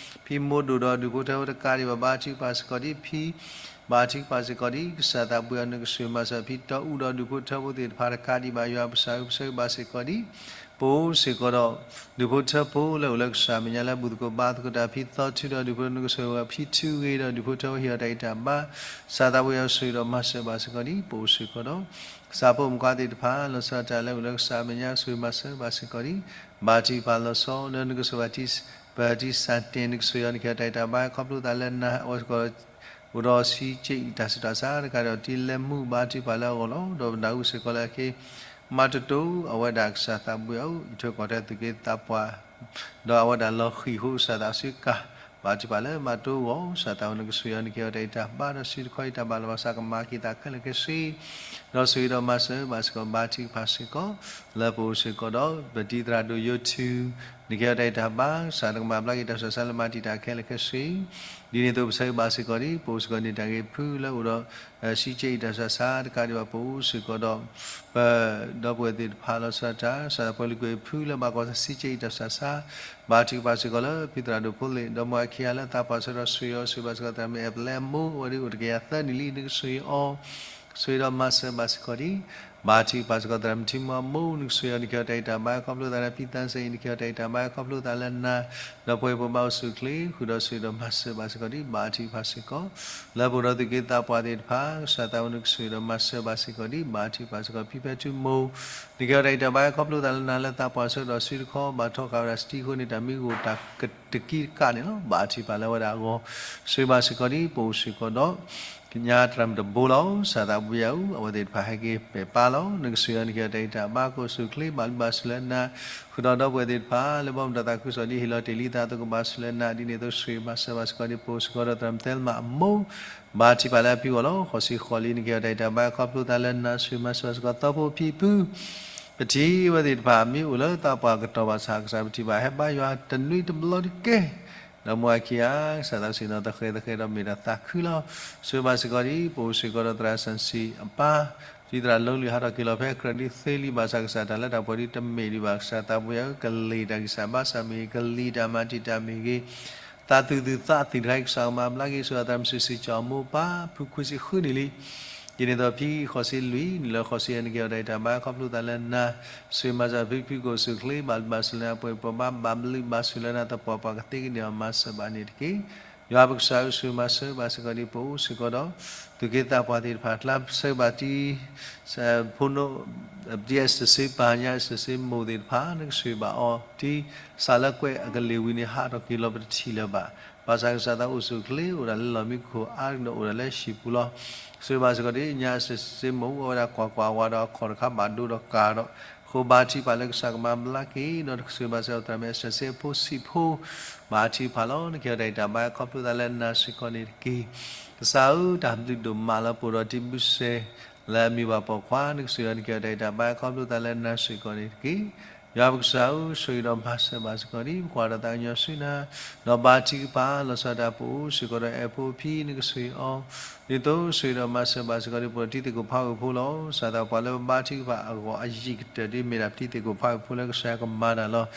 ဖံမိၢ်ဒိၣ်ဒီးဒူၣ်ဖိထၢဖိတကးဒံးဘၣ် ဘါထုကဖၣ်စ့ၢ်ကီးဒ်ဖံ ဘါထုကဖၣ်စ့ၢ်ကီးဒ် ကစၢ်သးပှၢ်အီၤ နကစၢ်မၤစၢၤဖံတီအူဒီးဒူၣ်ဖိထၢဖိသ့ၣ်တဖၣ်တကးဒံးဘၣ် ယွၤပစၢ်ဧၢ ပဆိၣ်ဂ့ၤဘၣ်စ့ၢ်ကီးဒ် ပအိၣ်စ့ၢ်ကီးဒီး ဒူၣ်ဖိထၢဖိလၢအိၣ်လၢကစၢ်မဲာ်ညါလၢဘူၣ်သကိးဘါသကိးတၢ် ဖံသီထုဒီးဒူၣ်ဖိထၢ နကစၢ်ဝဲဖံထုဂ့ၤဒီးဒူၣ်ဖိထၢဖိ ဟ့ၣ်အီၤတၢ်ဂံၢ်တၢ်ဘါ ကစၢ်သးပှၢ်အီၤ ဆိၣ်ဂ့ၤဒီးမၤစၢၤဘၣ်စ့ၢ်ကီးဒ် ပအိၣ်စ့ၢ်ကီးဒီး ကစၢ်ဖိမုၣ်ခွါသ့ၣ်တဖၣ် လီၤဆီဒၣ်တၢ်လၢအိၣ်လၢကစၢ်မဲာ်ညါ ဆိၣ်ဂ့ၤမၤစၢၤဘၣ်စ့ၢ်ကီးဒ် ဘါထုကဖၣ်လီၤဆီလၢနကစၢ်ဝဲ ပတံၤစၢ်တဲာ် နကစၢ်ယွၤ နကဟ့ၣ်အီၤတၢ်ဂံၢ်တၢ်ဘါ ခီဖျိသးလၢနၤအဂီၢ်စ့ၢ်ကီး အိၣ်ဒီးဆံးက့အံၤတၢ်ဆူးတၢ်ဆါတကးဒီးတံၤလဲၤမူဘါထုကဖၣ်လၢအဂီၢ်လီၤ. ဒီးပနၢ်ဟူစ့ၢ်ကီးလၢအခဲ မၤတတိၤအဝဲဒၣ်ကစၢ်သးပှၢ်အီၤ အံးထွဲကွၢ်ထွဲသုးက့သးပှၢ် ဒီးအဝဲဒၣ်လီၤဃံၤအဃိ ကစၢ်သးစုကၢ် ဘါထုကဖၣ်လၢမၤတတိၤအဂီၢ် ကစၢ်သးဝဲ နကစၢ်ယွၤ နကဟ့ၣ်အီၤတၢ်ဂံၢ်တၢ်ဘါဒီးစုတခီအံၤ တၢ်ဘၣ်လီၤဘၣ်စးကမၤက့ၤသးခဲလၢာ်ခဲဆ့ ဒီးဆိၣ်ဂ့ၤဒီးမၤစၢၤဘၣ်စ့ၢ်ကီး ဘါထုကဖၣ်စ့ၢ်ကီး လၢပအိၣ်စ့ၢ်ကီးဒီး ပတံၤသရၣ်ဒိၣ်ယိၤထူ နကဟ့ၣ်အီၤတၢ်ဂံၢ်တၢ်ဘါ, ကစၢ်နကမၤဘျါက့ၤတၢ်ဆူးတၢ်ဆါလၢမၤတံာ်တာ်ခဲလၢာ်ခဲဆ့, ဒ်န့ၣ်အသိးပဆၢဂ့ၤဘၣ်စ့ၢ်ကီးဒ် ပအိၣ်စ့ၢ်ကီးန့ၣ်တၢ်ဂ့ၢ်ဖုလၢအအိၣ်ဒီး စံးကဲအံၤတၢ်ဆူးတၢ်ဆါတကးဒံးဘၣ် ပအိၣ်စ့ၢ်ကီးဒီး ပဒီပုၢ်ဝဲၢ်သ့ၣ်တဖၣ်လီၤဆီဒၣ်တၢ် ကစၢ်ပှၤလုၢ်ကွဲၤဖုလၢဘၣ်ကွၢ်စံးကဲအံၤတၢ်ဆူးတၢ်ဆါ, ဘါထုကဖၣ်စ့ၢ်ကီးလၢဖံသရၣ်ဒိၣ်ဖိလ့ၣ် ဒီးမိၢ်အခံဂၤလၢသးပှၢ်ဆၢဒီး ဆိၣ်ဂ့ၤအီၤဆိၣ်ဂ့ၤဘၣ်စ့ၢ်ကီးသရၣ်မုၣ်အဲၣ်ပလဲအမိၢ် အဝဲဒၣ်အိၣ်တကယၤသၢနံၣ်လံ နကဆိၣ်ဂ့ၤအီၤ ဆိၣ်ဂ့ၤဒီးမၤစၢၤဘၣ်စ့ၢ်ကီးဒ် ဘါထုကဖၣ်စ့ၢ်ကီးသရၣ်မုၣ်ထံမူအမိၢ် နကဆိၣ်ဂ့ၤအီၤ နကဟ့ၣ်အီၤတၢ်ဂံၢ်တၢ်ဘါ ခီဖျိသးလၢဖံသၣ်စဲအံၤ နကဟ့ၣ်အီၤတၢ်ဂံၢ်တၢ်ဘါ ခီဖျိသးလၢနၤ ဒီးပှၤဟ့ၣ်ပှၤဘါအိၣ်ဆူၣ်အိၣ်ချ့ဃုာ်ဒီး ဆိၣ်ဂ့ၤဒီးမၤစၢၤဘၣ်စ့ၢ်ကီးဒ် ဘါထုကဖၣ်စ့ၢ်ကီး လၢပအိၣ်ဒီးသူၣ်က့သးပှၢ်သ့ၣ်တဖၣ် ကစၢ်သးဝဲနကဆိၣ်ဂ့ၤဒီးမၤစၢၤဘၣ်စ့ၢ်ကီးဒ် ဘါထုကဖၣ်စ့ၢ်ကီး ဖံဖဲထူမိၢ် နကဟ့ၣ်အီၤတၢ်ဂံၢ်တၢ်ဘါ ခီဖျိသးလၢနၤလၢသးပှၢ်ဆၢဒီးစုတခီ ဘၣ်ထီဃာ်ဝဲဒၣ်စတံဃိန့ၣ် တၢ်မံဂိၢ်တၢ်ကတကံတကးန့ၣ်လီၤ. ဘါထုကဖၣ်လၢဝဲဒၣ်အဂီၢ် ဆိၣ်ဂ့ၤဘၣ်စ့ၢ်ကီးဒ် ပအိၣ်စ့ၢ်ကီးဒီး ကညါသရၣ်မုၣ်တဘိလီၤ. ကစၢ်သးပှၢ်ယၤဧၢ အဝဲသ့ၣ်တဖၣ်ဟဲက့ၤပဲာ်ပၢ်လီၤ. နကဆိၣ်ဂ့ၤအီၤ နကဟ့ၣ်အီၤတၢ်ဂံၢ်တၢ်ဘါ ကအိၣ်ဆူၣ်အိၣ်ချ့ ဘၣ်လုၢ်ဘၣ်စူၢ်လၢနၤ ဃုာ်ဒီးဒီပုၢ်ဝဲၢ်သ့ၣ်တဖၣ် လၢဘီမုၢ်ဒီးသးခုကစီၣ်ဒ် ဟ့ၣ်လီၤတ့ၢ်လံသးအသိး ကဘၣ်ဆူၣ်လၢနၤ ဒ်န့ၣ်အသိးဆိၣ်ဂ့ၤမၤစၢၤဘၣ်စ့ၢ်ကီးဒ် ပအိၣ်စ့ၢ်ကီးဒီးသရၣ်မုၣ်သဲလမးအမိၢ် ဘါထုကဖၣ်လၢအဖံဂီၢ်လီၤ. ဃိးဆံဃိးလံ နကဟ့ၣ်အီၤတၢ်ဂံၢ်တၢ်ဘါ ခီဖျိသးလၢနၤ ဆိၣ်ဂ့ၤမၤစၢၤဘၣ်စ့ၢ်ကီးသီဖိဖံဖု ပထံၣ်ဝဲသ့ၣ်တဖၣ် မ့ၢ်အိၣ်လၢသးပှၢ်ကတီၢ်ဘၣ်ဆၣ် ကစၢ်ပထံၣ်ဘၣ်ဟဲဘါယွၤတနွံတဘျီတက့ၢ် ဒီးမိၢ်အခံဂၤ ကစၢ်သးစံးနီၤသဃဲးသဃဲးဒီးမ့ၢ်တၢ်သးခုလီၤ. ဆိၣ်ဂ့ၤဘၣ်စ့ၢ်ကီးဒ် ပအိၣ်စ့ၢ်ကီးဒီးသရၣ်စၣ်စံၣ်အပၢ် ဒ်သရၣ်လိလံၤဟးထီၣ်က့ၤလီၤဖဲကြၢးဒ်သ့လံ ဘၣ်ဆၣ်ကစၢ်တၢ်လၢတၢ်ပှဲၤဒ်တမ့ၢ်ဒံးဘၣ် ကစၢ်သးပှၢ်ယၤဧၢ ကလံၤတၢ်ဂံၢ်စၢ်ဘါစၢ်မ့ၢ်ဂ့ၤ ကလံၤတၢ်မၤတံာ်တာ်မ့ၢ်ဂ့ၤ သးသူၣ်သူၣ်သးသံၣ်တခါအံၤ ကစၢ်ကမၤဘျါက့ၤ ဆိၣ်ဂ့ၤသရၣ်မုၣ်စံးစံးကၠီအမိၢ်ပၢ် ဖုခွံဆံဃုနံၣ်လံ ဒ်န့ၣ်အသိးဖံဃိးဆံလွံၢ် နံၣ်လၢဃိးဆံယဲၢ် နကဟ့ၣ်အီၤတၢ်ဂံၢ်တၢ်ဘါ ခီဖျိသးလၢနၤ ဆိၣ်ဂ့ၤမၤစၢၤဖံဖုကအိၣ်ဆူၣ်အိၣ်ချ့ ဘၣ်လုၢ်ဘၣ်စူၢ်လၢနၤ ပှၤဟ့ၣ်ပှၤဘါ ဘၣ်လုၢ်ဘၣ်စူၢ်လၢနၤ သပှၢ်ပှၢ်ကသ့ကန့ၢ်အီၤ မၤစၢၤဘၣ်န့ၣ်တက့ၢ်. ယွၤပကစၢ်ဧၢ ဆိၣ်ဂ့ၤမၤစၢၤဘၣ်စ့ၢ်ကီးဒ် ပအိၣ်စ့ၢ်ကီးဒီး သူၣ်က့သးပှၢ်သ့ၣ်တဖၣ် ကျါဆၢဘၣ်တံၢ် ဖိ ဒ်အစၢ်စ့ပၢ် ညါအစၢ်စ့မိၢ်သ့ၣ်တဖၣ် နကဆိၣ်ဂ့ၤဘၣ်အီၤတံၢ် စးလၢကွဲးအကလ့ၢ်ဝံၤန့ၣ် ဟးထီၣ်က့ၤလီၤပတထံၣ်လၢၤဘၣ်. ဘၣ်ဆၣ်ကစၢ်သးအိၣ်ဆူၣ်အိၣ်ချ့ အိၣ်ဒၣ်လၢလီၢ်မံခိၣ်အါဒီးအိၣ်ဒၣ်လၢဟံၣ်ပူၤလီၤ. ဆိၣ်ဂ့ၤဘၣ်စ့ၢ်ကီးဒ် ညါအစၢ်စ့မိၢ် အဝဲဒၣ်ကွၢ်ကွၢ်ဝဲဒီးအခီၣ်တခါဘၣ်ဒိဒီးကၤဒီး ဃိဘါထုကဖၣ်လၢကစၢ်ကမၤဘျါက့ၤ ဒီးဆိၣ်ဂ့ၤဘၣ်စ့ၢ်ကီးသရၣ်မုၣ်အစၢ်စ့အဖိဆံးဖိ ဘါထုကဖၣ်လီၤ. နကဟ့ၣ်အီၤတၢ်ဂံၢ်တၢ်ဘါ ခီဖျိသးလၢနၤစ့ၢ်ကီးန့ၣ်တက့ၢ်. ကစၢ်ဧၢ တၢ်ဘျုးဒိၣ်မးလၢပအိၣ်ဒီးတံၤဘုစဲ လၢအမံၤဘၣ်ပိာ်ခွါ နကဆိၣ်ဂ့ၤအီၤ နကဟ့ၣ်အီၤတၢ်ဂံၢ်တၢ်ဘါ ခီဖျိသးလၢနၤစ့ၢ်ကီးန့ၣ်တက့ၢ်. ယွၤပကစၢ်ဧၢ ဆိၣ်ဂ့ၤဒီးမၤစၢၤဘၣ်စ့ၢ်ကီးဒ် ပကွၢ်ဒီးသးကညီၤဆူနၤ ဒီးဘါထုကဖၣ် လီၤဆီဒၣ်တၢ်ပအိၣ်စ့ၢ်ကီးဒီးအဲၣ်ဖိအဖံ နကဆိၣ်ဂ့ၤအီၤ ဒ်သိးဆိၣ်ဂ့ၤဒီးမၤစၢၤဘၣ်စ့ၢ်ကီးဒ် ပအိၣ်ဒီးတံၤသကိးဖးဂုာ်ဖိလီၤ. ကစၢ်သးပှၢ်လၢပဘါထုကဖၣ်အဂီၢ်အယံၤကတၢၢ်ဒ် မ့ၢ်ဒၣ်တံၤသကိးဖးဂုာ်ဖိလၢကစၢ်ကမၤတၢ်လီၤ.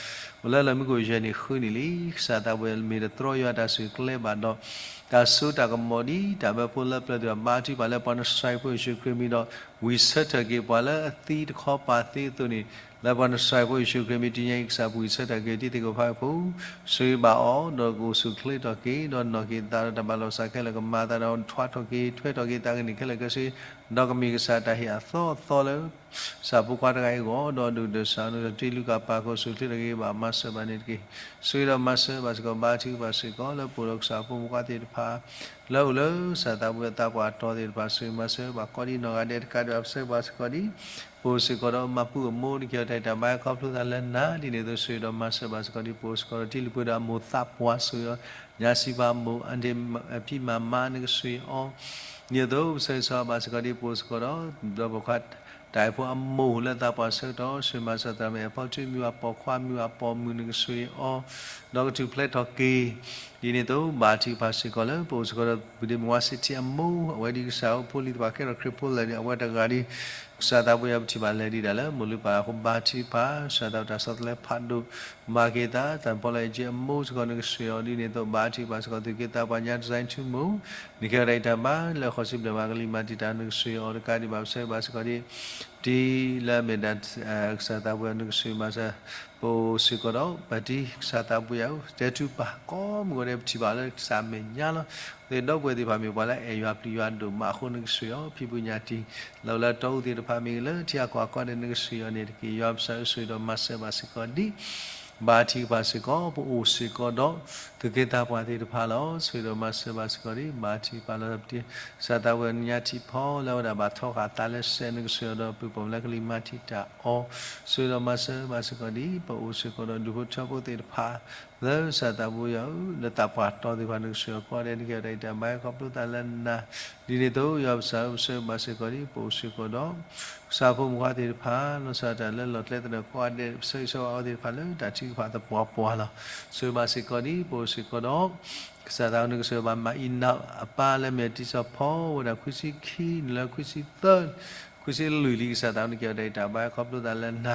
အိၣ်လၢလီၢ်မံခိၣ်ယဲၢ်နံၣ်ဃုနံၣ်လံ. ကစၢ်သးပှၢ်မ့ၢ်တတြီယွၤတၢ်ဆူၣ်ကျဲဘၣ်ဒီး တၢ်စိတၢ်ကမီၤဒ် တၢ်ဘၢဖိလၢပျၢၤသ့ၣ်တဖၣ် ဘါထုကဖၣ်လၢပှၤနစၢ်ဖိယ့ၣ်ၡူးခရံာ်မံၤဒီး ဝံၢ်ဆၢထၢၣ်က့ၤပှၤလၢအသံတခီပၤသ့အသိးန့ၣ် လၢပှၤနစၢ်ဖိယ့ၣ်ၡူးခရံာ်မံၤ တနံၤအံၤ ကစၢ်ပဝံၢ်ဆၢထၢၣ်က့ၤတံၤသကိးဖးဂုာ်ဖိ ဆိၣ်ဂ့ၤဘၣ်အီၤ ဒီးကအိၣ်ဆူၣ်အိၣ်ချ့ထီၣ်က့ၤ ဒီးနီၢ်က့ၤသးဒီးတၢ်ဘၣ်လီၤစၢ်ခဲလၢာ်ကမၤသးဒီး ထွါထီၣ်က့ၤ ထွဲထီၣ်က့ၤသးကန့ၢ်ခဲလၢာ်ခဲဆ့ ဒီးကမ့ၢ်ကစၢ်တၢ်ဟ့ၣ်အသီအသီလၢ ကစၢ်ဖိခွါတဂၤအံၤအဂီၢ် ဒီးဒုၣ်ဒါစၢ်နကတံၤလူၤကၣ်ပာ်ကအိၣ်ဆူၣ်အိၣ်ချ့ထီၣ်က့ၤ ဘၣ်မၤစၢၤဘၣ်န့ၣ်တက့ၢ်. ဆိၣ်ဂ့ၤဒီးမၤစၢၤဘၣ်စ့ၢ်ကီး ဘါထုကဖၣ်စ့ၢ်ကီး လၢပအိၣ်ဒီးကစၢ်ဖိမုၣ်ခွါသ့ၣ်တဖၣ် လၢအအိၣ်လၢကစၢ်သးပှၢ်သးပှၢ်တီၤသ့ၣ်တဖၣ် ဆိၣ်ဂ့ၤမၤစၢၤဘၣ်ကိးဒံနီၢ်ဂၤဒဲးတကးဒံး ပဆၢဘၣ်စ့ၢ်ကီးဒ် ပအိၣ်စ့ၢ်ကီးဒီးမၤပူအမိၢ် နကဟ့ၣ်အီၤတၢ်ဂံၢ်တၢ်ဘါ ခီဖျိသးလၢနၤ ဒ်န့ၣ်အသိး ဆိၣ်ဂ့ၤဒီးမၤစၢၤဘၣ်စ့ၢ်ကီးဒ် ပအိၣ်စ့ၢ်ကီးဒီးတံၤသကိးဖးဂုာ်ဖိဒီးအမိၢ်သးပှၢ် ဆိၣ်ဂ့ၤအီၤ ညါစံးပာ်မိၢ် အဖံမၤမါ နကဆိၣ်ဂ့ၤအီၤ ဒ်န့ၣ်အသိး ပဆၢဂ့ၤဆၢဝါဘၣ်စ့ၢ်ကီးဒ် ပအိၣ်စ့ၢ်ကီးဒီး ဒီးပှၤခွါ တၢ်အဲၣ်ဖိအမိၢ်လၢသးပှၢ်ဆၢကတီၢ် ဆိၣ်ဂ့ၤမၤစၢၤသရၣ်မုၣ်အဲၣ်ဖီထု မံၤဝၤပိာ်ခွါ မံၤဝၤပိာ်မုၣ် နကဆိၣ်ဂ့ၤအီၤ ဒီးကထူၣ်ဖျဲးထီၣ်က့ၤ ဒ်န့ၣ်အသိး ဘါထုကဖၣ်စ့ၢ်ကီးလၢ ပအိၣ်စ့ၢ်ကီးဒီး ပဒ့မုၣ်ဝါစံးထံအမိၢ် အဝဲဒ်ကစၢ်ဖိလံၤသ့ၣ်တဖၣ်ကဲထီၣ်ခရံာ်ဖိလၢာ်န့ၣ် အဝဲတဂၤဒ် ကစၢ်သးပှၢ်ယၤပထံၣ်ဘၣ်လဲၤဒံးဒၣ်လၢ မိၢ်လုၢ်ပၢ်အဃိ ဘါထုကဖၣ် ကစၢ်သးတၢ်ဆီတလဲဖးဒိၣ် မၤက့ၤသး တၢ်ဖီလာ်အံၤက့အမိၢ်စ့ၢ်ကီး နကဆိၣ်ဂ့ၤအီၤ ဒ်န့ၣ်အသိး ဘါထုကဖၣ်စ့ၢ်ကီး သူၣ်က့သးပှၢ်ညါ တစဲထူမိၢ် နကဟ့ၣ်အီၤတၢ်ဂံၢ်တၢ်ဘါ လၢဃိးဆံဘျဲၣ်မးကလံၤမၤတံာ်တာ် နကဆိၣ်ဂ့ၤအီၤတကးဒံးဘၣ် ပဆၢဂ့ၤဘၣ်စ့ၢ်ကီးဒ် တံၤလၢအမ့ၢ်ဒၣ် ကစၢ်သးပှၢ် နကဆိၣ်ဂ့ၤမၤစၢၤ ပအိၣ်စ့ၢ်ကီးဒီး ပတံၤကစၢ်သးပှၢ်ယၤ တဲထူပာ် ကိးမုၢ်ဂီၤဒဲး ပထံၣ်ဘၣ်လၢကစၢ်အမဲာ်ညါလီၤ. သ့ၣ်ဒီပုၢ်ဝဲၢ်သ့ၣ်တဖၣ်မ့ၢ်ပှၤလၢအအဲၣ်ယွၤပျံၤယွၤဒိၣ်မးအဃိ နကဆိၣ်ဂ့ၤအီၤ ဖံးဖုညါတံၤ လၢအအိၣ်လၢတီအူသ့ၣ်တဖၣ်မ့ၢ်ဂ့ၤ လၢထံအကီၢ်အကီၢ်ဒဲး နကဆိၣ်ဂ့ၤအီၤန့ၣ်တက့ၢ်. ယွၤပကစၢ်ဧၢ ဆိၣ်ဂ့ၤဒီးမၤစၢၤဘၣ်စ့ၢ်ကီးဒ် ဘါထုကဖၣ်စ့ၢ်ကီး ပအိၣ်စ့ၢ်ကီးဒီး သူၣ်က့သးပှၢ်သ့ၣ်တဖၣ်လီၤ. ဆိၣ်ဂ့ၤဒီးမၤစၢၤဘၣ်စ့ၢ်ကီးဒ် ဘါထုကဖၣ်လီၤ. ကစၢ်သးပှၢ်ညါထံဖီ လၢအဝဲဒၣ်ဘၣ်ထီဃာ်သးလၢစဲး နကဆိၣ်ဂ့ၤအီၤဒီး ပုၢ်ပိာ်မုၣ်လၢကလံၤမၤတံာ်တာ်အီၤ ဆိၣ်ဂ့ၤဒီးမၤစၢၤဘၣ်စ့ၢ်ကီးဒ် ပအိၣ်စ့ၢ်ကီးဒီး ဒူၣ်ဖိထၢဖိသ့ၣ်တဖၣ် လၢကစၢ်သးဘိယွၤဧၢ, လၢသးပှၢ်တီၤသ့ၣ်တဖၣ် နကစၢ်ယွၤကိးဂၤဒဲး နကဲထီၣ်တၢ်အံးတၢ်ဘါ ခီဖျိသးလၢနၤ, ဒ်န့ၣ်အသိး ယွၤပကစၢ်ဧၢ ပဆၢဘၣ်စ့ၢ်ကီးဒ် ပအိၣ်စ့ၢ်ကီးဒီး ကစၢ်ဖိမုၣ်ခွါသ့ၣ်တဖၣ် လီၤစၢ်တၢ်လၢလီၢ်ကျဲသနၢၣ်ကိးဂၤဒဲး ပဆၢဂ့ၤဆၢဝါအီၤသ့ၣ်တဖၣ်လၢတၢ်ထုကဖၣ်သပှၢ်ပှၢ်လီၤ. ဆၢဘၣ်စ့ၢ်ကီးဒ် ပအိၣ်စ့ၢ်ကီးဒီး ကစၢ်သးနကစၢ်ယွၤဘၣ်မၤအံးနၤ အပၢ်လၢမ့ၢ်တံစီၤဖီ ဝဲဒၣ်ခွံဆံခံ နုာ်လၢခွံဆံသၢ ခွံဆံလွံၢ်လံ ကစၢ်သးနကဲထီၣ်တၢ်အံးတၢ်ဘါ ခီဖျိသးလၢန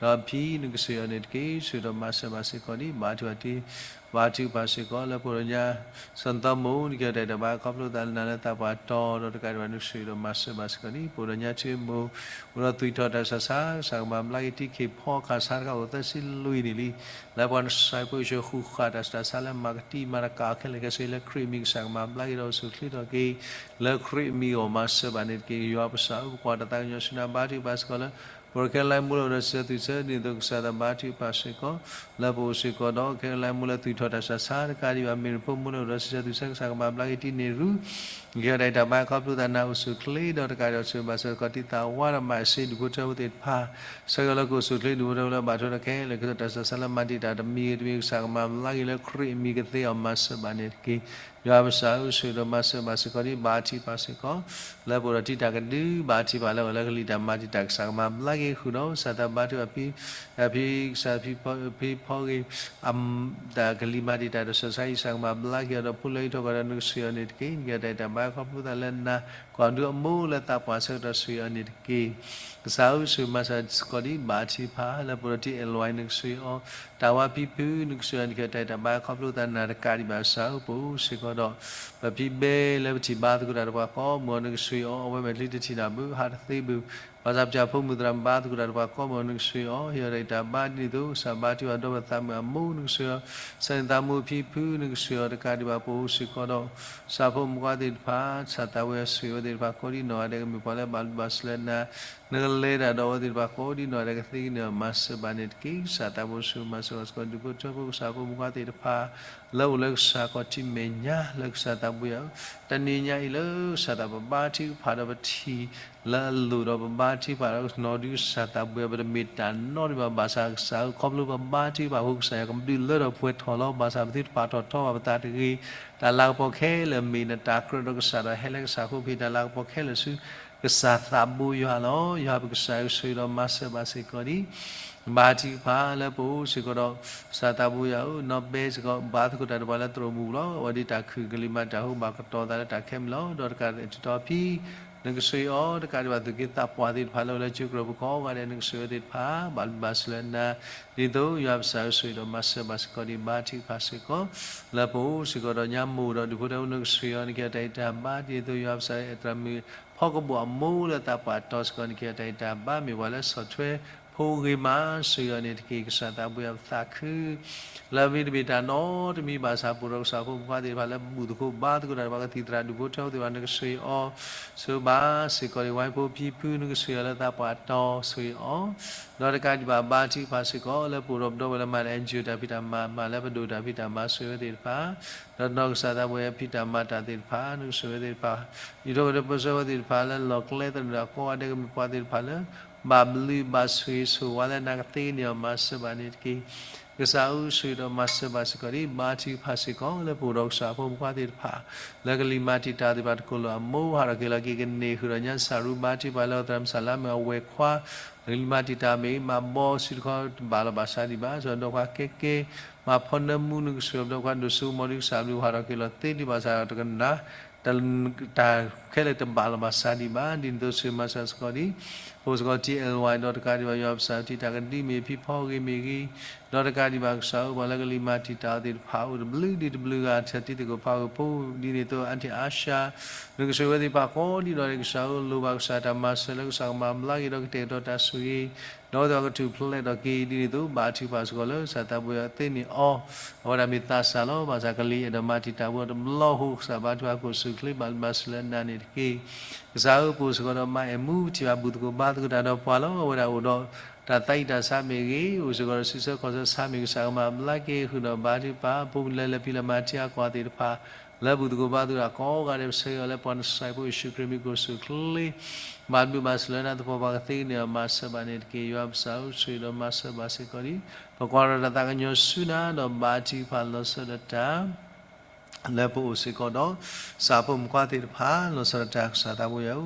ၤ, ဒီးဖံနကစၢ်ယွၤန့ၣ်တက့ၢ်. ဆၢဒီးမၤစၢၤဘၣ်စ့ၢ်ကီးဒ် ဘါထုကဖၣ်တ့ၢ် ဘါထုကဖၣ်စ့ၢ်ကီး လၢပအိၣ်ဒီးညါ စီၤသီမိၢ် နကဲထီၣ်တၢ်အံးတၢ်ဘါ ခီဖျိသးလၢနၤလၢသးပှၢ်တီၤ ဒီးတကးဒံးဘၣ် နကစၢ်ယွၤဒီးမၤစၢၤဘၣ်စ့ၢ်ကီးဒ် ပအိၣ်ဒီးညါထံမိၢ် အိၣ်ဒီးသွံၣ်ထီၣ်တၢ်ဆူးတၢ်ဆါ ကစၢ်ကမၤဘျါက့ၤ တံခံးဖီခးဆါတခါအိၣ်သၢဆံလွံၢ်နံၣ်လံ လၢပှၤနစဲးဖိအံၤ ဃုဃာ်တၢ်ဆူးတၢ်ဆါလၢမၤကတံာ်မၤတကးခဲလၢာ်ခဲဆ့လၢခရံာ်အမံၤ ကစၢ်ကမၤဘျါက့ၤဒီးအိၣ်ဆူၣ်ချ့ထီၣ်က့ၤ လၢခရံာ်အမံၤအဂီၢ် မၤစၢၤဘၣ်န့ၣ်တက့ၢ်. ယွၤပကစၢ်ဧၢ ပကွၢ်တၢ်သးကညီၤဆူနၤ ဘါထုကဖၣ်စ့ၢ်ကီးလၢ ပအိၣ်ဒီးခဲလၢာ်မိၢ်လၢအိၣ်ဒီးစံးဆၢသုးဆၢ ဒ်န့ၣ်အသိး ကစၢ်သးဘါထုကဖၣ်စ့ၢ်ကီး လၢပအိၣ်စ့ၢ်ကီးဒီး ခဲလၢာ်မိၢ်လၢသွံၣ်ထီၣ်တၢ်ဆူးတၢ်ဆါ တကးဒံးဘၣ် မ့ၢ်နဖိမိၢ်လၢအိၣ်ဒီးစံးဆၢသုးဆၢ ကစၢ်ကမၤဘျါက့ၤတံန့ၢ်ရူ နကဲထီၣ်တၢ်အံးတၢ်ဘါ ခီဖျိသးနၤအိၣ်ဆူၣ်ချ့ ဒီးတကးဒံးဘၣ် ဆၢဘၣ်စ့ၢ်ကီး တံၤသးဝါဒီးမၤအ့စ့ ဒူၣ်ဖိထၢဖိသ့ၣ်တဖၣ် ဆၢကတီၢ်လၢကအိၣ်ဆူၣ်ချ့ ဒူၣ်ဖိထၢဖိလၢဘၣ်ထွဲဒီးခဲလၢာ် ကစၢ်တၢ်ဆူးတၢ်ဆါလၢမၤတံာ်တာ်တမံၤဂ့ၤတမံၤ ကစၢ်ကမၤဘျါက့ၤလၢခရံာ်အမံၤကသ့အီၤ မၤစၢၤဘၣ်န့ၣ်တက့ၢ်. ယွၤပကစၢ်ဧၢ ဆၢဒီးမၤစၢၤဘၣ်စ့ၢ်ကီးဒ် ဘါထုကဖၣ်စ့ၢ်ကီး လၢပအိၣ်ဒီးတံၤတၢ်ကဒု ဘါထုကဖၣ်လၢအဝဲလၢကလံၤတၢ်မၤတံာ်တာ် ကစၢ်ကမၤဘျါက့ၤဃုာ်ဒီး ကစၢ်သးဘါထုကဖၣ် ဖံကစၢ်ဖံဖီဂ့ၤ တၢ်ကလံၤမၤတံာ်တာ်တၢ်ဆူးတၢ်ဆါအံၤ ကစၢ်ကမၤဘျါက့ၤအီၤဒီး ဖိလၢဟံၣ်ထိးကီၢ်ဒီး နကစၢ်ယွၤန့ၣ်တက့ၢ်. နကဲထီၣ်တၢ်အံးတၢ်ဘါ ခီဖျိသးလၢနၤ ကွၢ်ဒုအမိၢ်လၢသးပှၢ်ဆၢကတီၢ် ကစၢ်ယွၤန့ၣ်တက့ၢ်. ကစၢ်ဧၢ ဆူၣ်မၤစၢၤစ့ၢ်ကီးဒ် ဘါထုကဖၣ် လၢပအိၣ်ဒီးတံၤအဲၣ်လွဲ နကစၢ်ယွၤ တၢ်ဝါဖံဖု နကစၢ်ယွၤ နကဲထီၣ်တၢ်အံးတၢ်ဘါ ခီဖျိသးနၤတကးဒံးဘၣ် ကစၢ်ဧၢ ပအိၣ်စ့ၢ်ကီးဒီး ပဖံဘဲလၢပထံၣ်ဘါသကိးတၢ်ဒီးပှၤကိးမုၢ်အီၤ နကစၢ်ယွၤ အဝဲမဲာ်ချံတထံၣ်တၢ်ဘၣ် ဟးတသ့ဘၣ် ဘၣ်ဆၣ်ပစၢ်ဖိမုၣ်သရၣ်မုၣ်ဘါသကိးတၢ်ဒီးပှၤကိးမုၢ်အီၤ နကစၢ်ယွၤ ဟ့ၣ်အီၤတၢ်အံးတၢ်ဘါဒ်န့ၣ်အသိး ကစၢ်ဘါထုကဖၣ်ဒီးပသးမုၣ်အမိၢ် နကစၢ်ယွၤ ကစၢ်န့ၣ်သးမိၢ်ဖံဖု နကစၢ်ယွၤ တကးဒံးဘၣ် ပအိၣ်စ့ၢ်ကီးဒီး ကစၢ်ဖိမုၣ်ခွါသ့ၣ်တဖၣ် ကစၢ်သးဝံၣ်အီၤဆိၣ်ဂ့ၤအဝဲသ့ၣ်တဖၣ် ကိးဒ်နီၢ်ဂၤဒဲးကမ့ၢ်ပှၤလၢဘၣ်ဘျုးဘၣ်ဆိၣ်လၢနၤ နကလဲၤတၢ်ဒီးအဝဲသ့ၣ်တဖၣ် ကိးဒ်နီၢ်ဂၤဒဲးကသ့ကန့ၢ်အီၤ မၤစၢၤဘၣ်န့ၣ်တက့ၢ်. ကစၢ်သးဘိဆူၣ်မၤစၢၤဘၣ်စ့ၢ်ကီး ဒူၣ်ဖိထၢဖိ ကစၢ်ဖိမုၣ်ခွါသ့ၣ်တဖၣ် လၢအိၣ်လၢကစၢ်ခီၣ်ထံးမဲာ်ညါ လၢကစၢ်သးဘိယွၤဧၢ, တနံၤညါအံၤလၢကစၢ်သး ပဘါထုကဖၣ်ဒီးပထံၣ် လၢအလိၤဒီးပဘါထုကဖၣ်ဒီးကနီၤဒုးကစၢ်သးဘိယွၤ ပတမ့ၢ်တၢ်နီတမံၤဘၣ် ဘၣ်ဆၣ်ကစၢ်ဧၢ ခီဖျိပဘါထုကဖၣ်အဃိ ကစၢ်ယွၤကဘျုးလၢထီၣ်ပှဲၤထီၣ်လီၤ. ဘၣ်ဆၣ်ပသုတပာ်ထီၣ်ထီဘၣ်ပသးတဂ့ၤ, တၢ်လၤကပီၤခဲလၢာ်မ့ၢ်နတၢ်ကြၢးဒီးကစၢ်ဒီးဟဲလၢကစၢ်အဃိ ပဟ့ၣ်တၢ်လၤကပီၤခဲလၢာ်ဆူ ကစၢ်သးဘိယွၤလီၤ. ယွၤပကစၢ်ဧၢ ဆိၣ်ဂ့ၤဒီးမၤစၢၤဘၣ်စ့ၢ်ကီးဒ် ဘါထုကဖၣ်လၢပအိၣ်စ့ၢ်ကီးဒီး ကစၢ်သးဘိယွၤဧၢ နီၢ်ဘဲစ့ၢ်ကီး ဘါသကိးတၢ်ဒီးပှၤလၢသရိာ်မုၢ်လီၤ. အဝဲဒ်တၢ်ခုၣ်ကလံၤမၤတံာ်တာ်အဃိဘၣ်ကတီၤသးလၢတၢ်ခဲမုၢ်လီၤ. ဒီးတကးဒံးဘၣ် တုၤထီၣ်ဖံ နကစၢ်ယွၤ တကးဒံးဘၣ် သူၣ်က့သးပှၢ်သ့ၣ်တဖၣ်လၢအိၣ်လၢကၠိကရၢၢ်ပူၤကိးဂၤဒဲး နကစၢ်ယွၤသ့ၣ်တဖၣ် ဘၣ်ဘျုးဘၣ်ဆိၣ်လၢနၤ ဒ်သိးယွၤပကစၢ်ဧၢ ဆိၣ်ဂ့ၤဒီးမၤစၢၤဘၣ်စ့ၢ်ကီးဒ် ဘါထုကဖၣ်စ့ၢ်ကီး လၢပအိၣ်စ့ၢ်ကီးဒီးညါမိၢ်ဒီးဒူၣ်ဖိထၢဖိ နကစၢ်ယွၤ နကဲထီၣ်တၢ်အံးတၢ်ဘါ ဒ်သိးယွၤပကစၢ် သရၣ်မုၣ်ဖီကဘီၣ်အမိၢ်လၢသးပှၢ်တီၤစ့ၢ်ကီး နကဲထီၣ်တၢ်အံးတၢ်ဘါ မ့ၢ်ပှၤလၢဆီၣ်ထွဲဖိဂ့ၤမး ဆိၣ်ဂ့ၤအီၤန့ၣ်တက့ၢ်. ကစၢ်သးဘိယွၤပသးခု လၢမ့တမ့ၢ်တၢ်နီတမံၤဘၣ်ဆၣ် ပအိၣ်ဒီးကစၢ်ဖိမုၣ်ခွါသ့ၣ်တဖၣ်လၢဘူၣ်သကိးဘါသကိးတၢ်ဒီးပှၤ ကသံၣ်သရၣ်ဒူၣ်ဖိထၢဖိသ့ၣ်တဖၣ် နကစၢ်ယွၤ ဆိၣ်ဂ့ၤဘၣ်စ့ၢ်ကီးဒ် ဝါဖိဖံဖု နကစၢ်ယွၤလၢသးပှၢ်တီၤ ဆိၣ်ဂ့ၤအီၤ ဒီးတကးဒံးဘၣ် ဘါထုကဖၣ်စ့ၢ်ကီး လၢပအိၣ်ဒီးပဒီပုၢ်ဝဲၢ်လၢမၤ NGO တၢ်ဖံးတၢ်မၤ မၤလၢပဒိၣ်တၢ်ဖံးတၢ်မၤ ဆိၣ်ဂ့ၤဝဲသ့ၣ်တဖၣ် ဒီးနီၢ်ကစၢ်သးဘိယွၤဖံးတၢ်မၤတၢ်သ့ၣ်တဖၣ် နကဆိၣ်ဂ့ၤဝဲသ့ၣ်တဖၣ် ဒ်ထီၣ်က့ၤဒီးပဆၢဝဲသ့ၣ်တဖၣ်လၢလီၢ်ကျဲသနၢၣ်ဒီးကိးဂၤဒဲးကမ့ၢ်ပှၤသ့ၣ်တဖၣ်လၢ ဘၣ်ဘျုးဘၣ်ဆိၣ်ဂ့ၤဆိၣ်ဝါလၢနၤကသ့န့ၣ်အီၤ မၤစၢၤဘၣ်န့ၣ်တက့ၢ်. ကစၢ်ဧၢ ဆိၣ်ဂ့ၤဒီးမၤစၢၤဘၣ်စ့ၢ်ကီးဒ် ဘါထုကဖၣ်စ့ၢ်ကီး လၢပအိၣ်ဒီးကစၢ်ဖိမုၣ်ခွါသ့ၣ်တဖၣ် လၢကလံၤမၤတံာ်တာ်သ့ၣ်တဖၣ်တကိးလၢအမိၢ် ဟးထီၣ်က့ၤလီၤက့ၤကန့ၢ်ဃုာ်ဒီးညါစၢ်ရူ ဘါထုကဖၣ်လၢသရၣ်မုၣ်စၢ်လါမုၣ်အဝဲၢ်ခွါ ကလံၤမၤတံာ်တာ်မ့ၢ်ဂ့ၤ မၤဘီစုတခီတဘၣ်လီၤဘၣ်စးဒံးဘၣ် စၢၤဒီးခွါကဲကဲ မၤဖီနၢမူ နကဆိၣ်ဂ့ၤဒီးခွါဒိၣ်စိမီၤဒ်ကစၢ်ဘျုး ဟးထီၣ်က့ၤလီၤသ့ဒံးဘၣ်ဆၣ်တကနၣ် တၢ်ခဲလၢာ်တဘၣ်လီၤဘၣ်စးဒံးဘၣ် ဒ်န့ၣ်အသိးဆိၣ်ဂ့ၤမၤစၢၤစ့ၢ်ကီးဒ် ပအိၣ်စ့ၢ်ကီးတံၤအဲၣ်ဝဲ ဒီးတကးဒံးဘၣ် ယွၤပကစၢ် တံၤတၢ်ကဒုမ့ၢ်ဖံဖီဂ့ၤမ့ၢ်ဂ့ၤ ဒီးတကးဒံးဘၣ်ကစၢ်ဧၢ ပှၤလၢကလံၤမၤတံာ်တာ်သ့ၣ်တဖၣ် အိၣ်တဘျုးဒံးတဘျုးဂၤ ဆၢတံၤသကိးဖးဂ့ၤဖိ ဒ်န့ၣ်အသိး အါတံၢ်အါရှါ နကဆိၣ်ဂ့ၤဝဲသ့ၣ်တဖၣ်ကိးဒ်နီၢ်ဂၤဒဲး ကစၢ်ဧၢ လိၣ်ဘၣ်ကစၢ်တၢ်မၤစၢၤလၢကစၢ်ကမၤဘျါက့ၤဒီးကတဲာ်ကတီၤတၢ်ဆိၣ်ဂ့ၤ ဒီးအဝဲသ့ၣ်ကထူၣ်ဖျဲးထီၣ်က့ၤ ဒ်န့ၣ်အသိး ဘါထုကဖၣ်စ့ၢ်ကီးလၢ ကစၢ်သးဘိယွၤသ့န့ၢ်အီၤ အဝဲဒၣ်မ့ၢ်သးစၢ်လီၤ. ဘၣ်ဆၣ်ကလံၤအဲၣ်ဒိးမၤတံာ်တာ်ပှၤတဘျီအဃိ ကစၢ်ဘါထုကဖၣ်ကအိၣ်ဆူၣ်ချ့ ဘၣ်ဘျုးဘၣ်ဆိၣ်လၢနၤန့ၣ်တက့ၢ်. ကစၢ်ဧၢ ပအိၣ်စ့ၢ်ကီးဒီးမါအဲၣ်မူ ပထံၣ်ဘၣ်ဘူၣ်သကိးဘါသကိးတၢ်ဒီးပှၤလီၤ. အဝဲဒၣ်အိၣ်ဒီးတၢ်သးအံၣ်တၢ်ဆါမ့ၢ်ဂ့ၤ, အိၣ်စ့ၢ်ကီးဒီးစုဆၢခီၣ်ဆၢဆါမ့ၢ်ဂ့ၤ, ကစၢ်ကမၤဘျါက့ၤဃုာ်ဒီးဘါထုကဖၣ် ဖိလၢလဲၤဖံးလဲၤမၤထံအကီၢ်သ့ၣ်တဖၣ် လၢဘူၣ်သကိးဘါသကိးတၢ်ကိးဂၤဒဲး ပဆၢဂ့ၤအီၤလၢပှၤနဆှဲဖိယ့ၣ်ၡူးခရံာ်မံၤ ကိးဆူၣ်ချ့ ဘၣ်ဘျုးဘၣ်ဆိၣ်လၢနၤသပှၢ်ပှၢ် ကသ့ကန့ၢ်အီၤ မၤစၢၤဘၣ်န့ၣ်တက့ၢ်. ယွၤပကစၢ်ဧၢ, ဆိၣ်ဂ့ၤဒီးမၤစၢၤဘၣ်စ့ၢ်ကီးဒံး ပကွၢ်ဒီးတၢ်သးကညီၤဆူနၤ ဒီးဘါထုကဖၣ်လီၤဆီဒၣ်တၢ် လၢပအိၣ်စ့ၢ်ကီးဒီး ကစၢ်ဖိမုၣ်ခွါသ့ၣ်တဖၣ် လီၤဆီဒၣ်တၢ် ကစၢ်သးဘိယွၤဧၢ,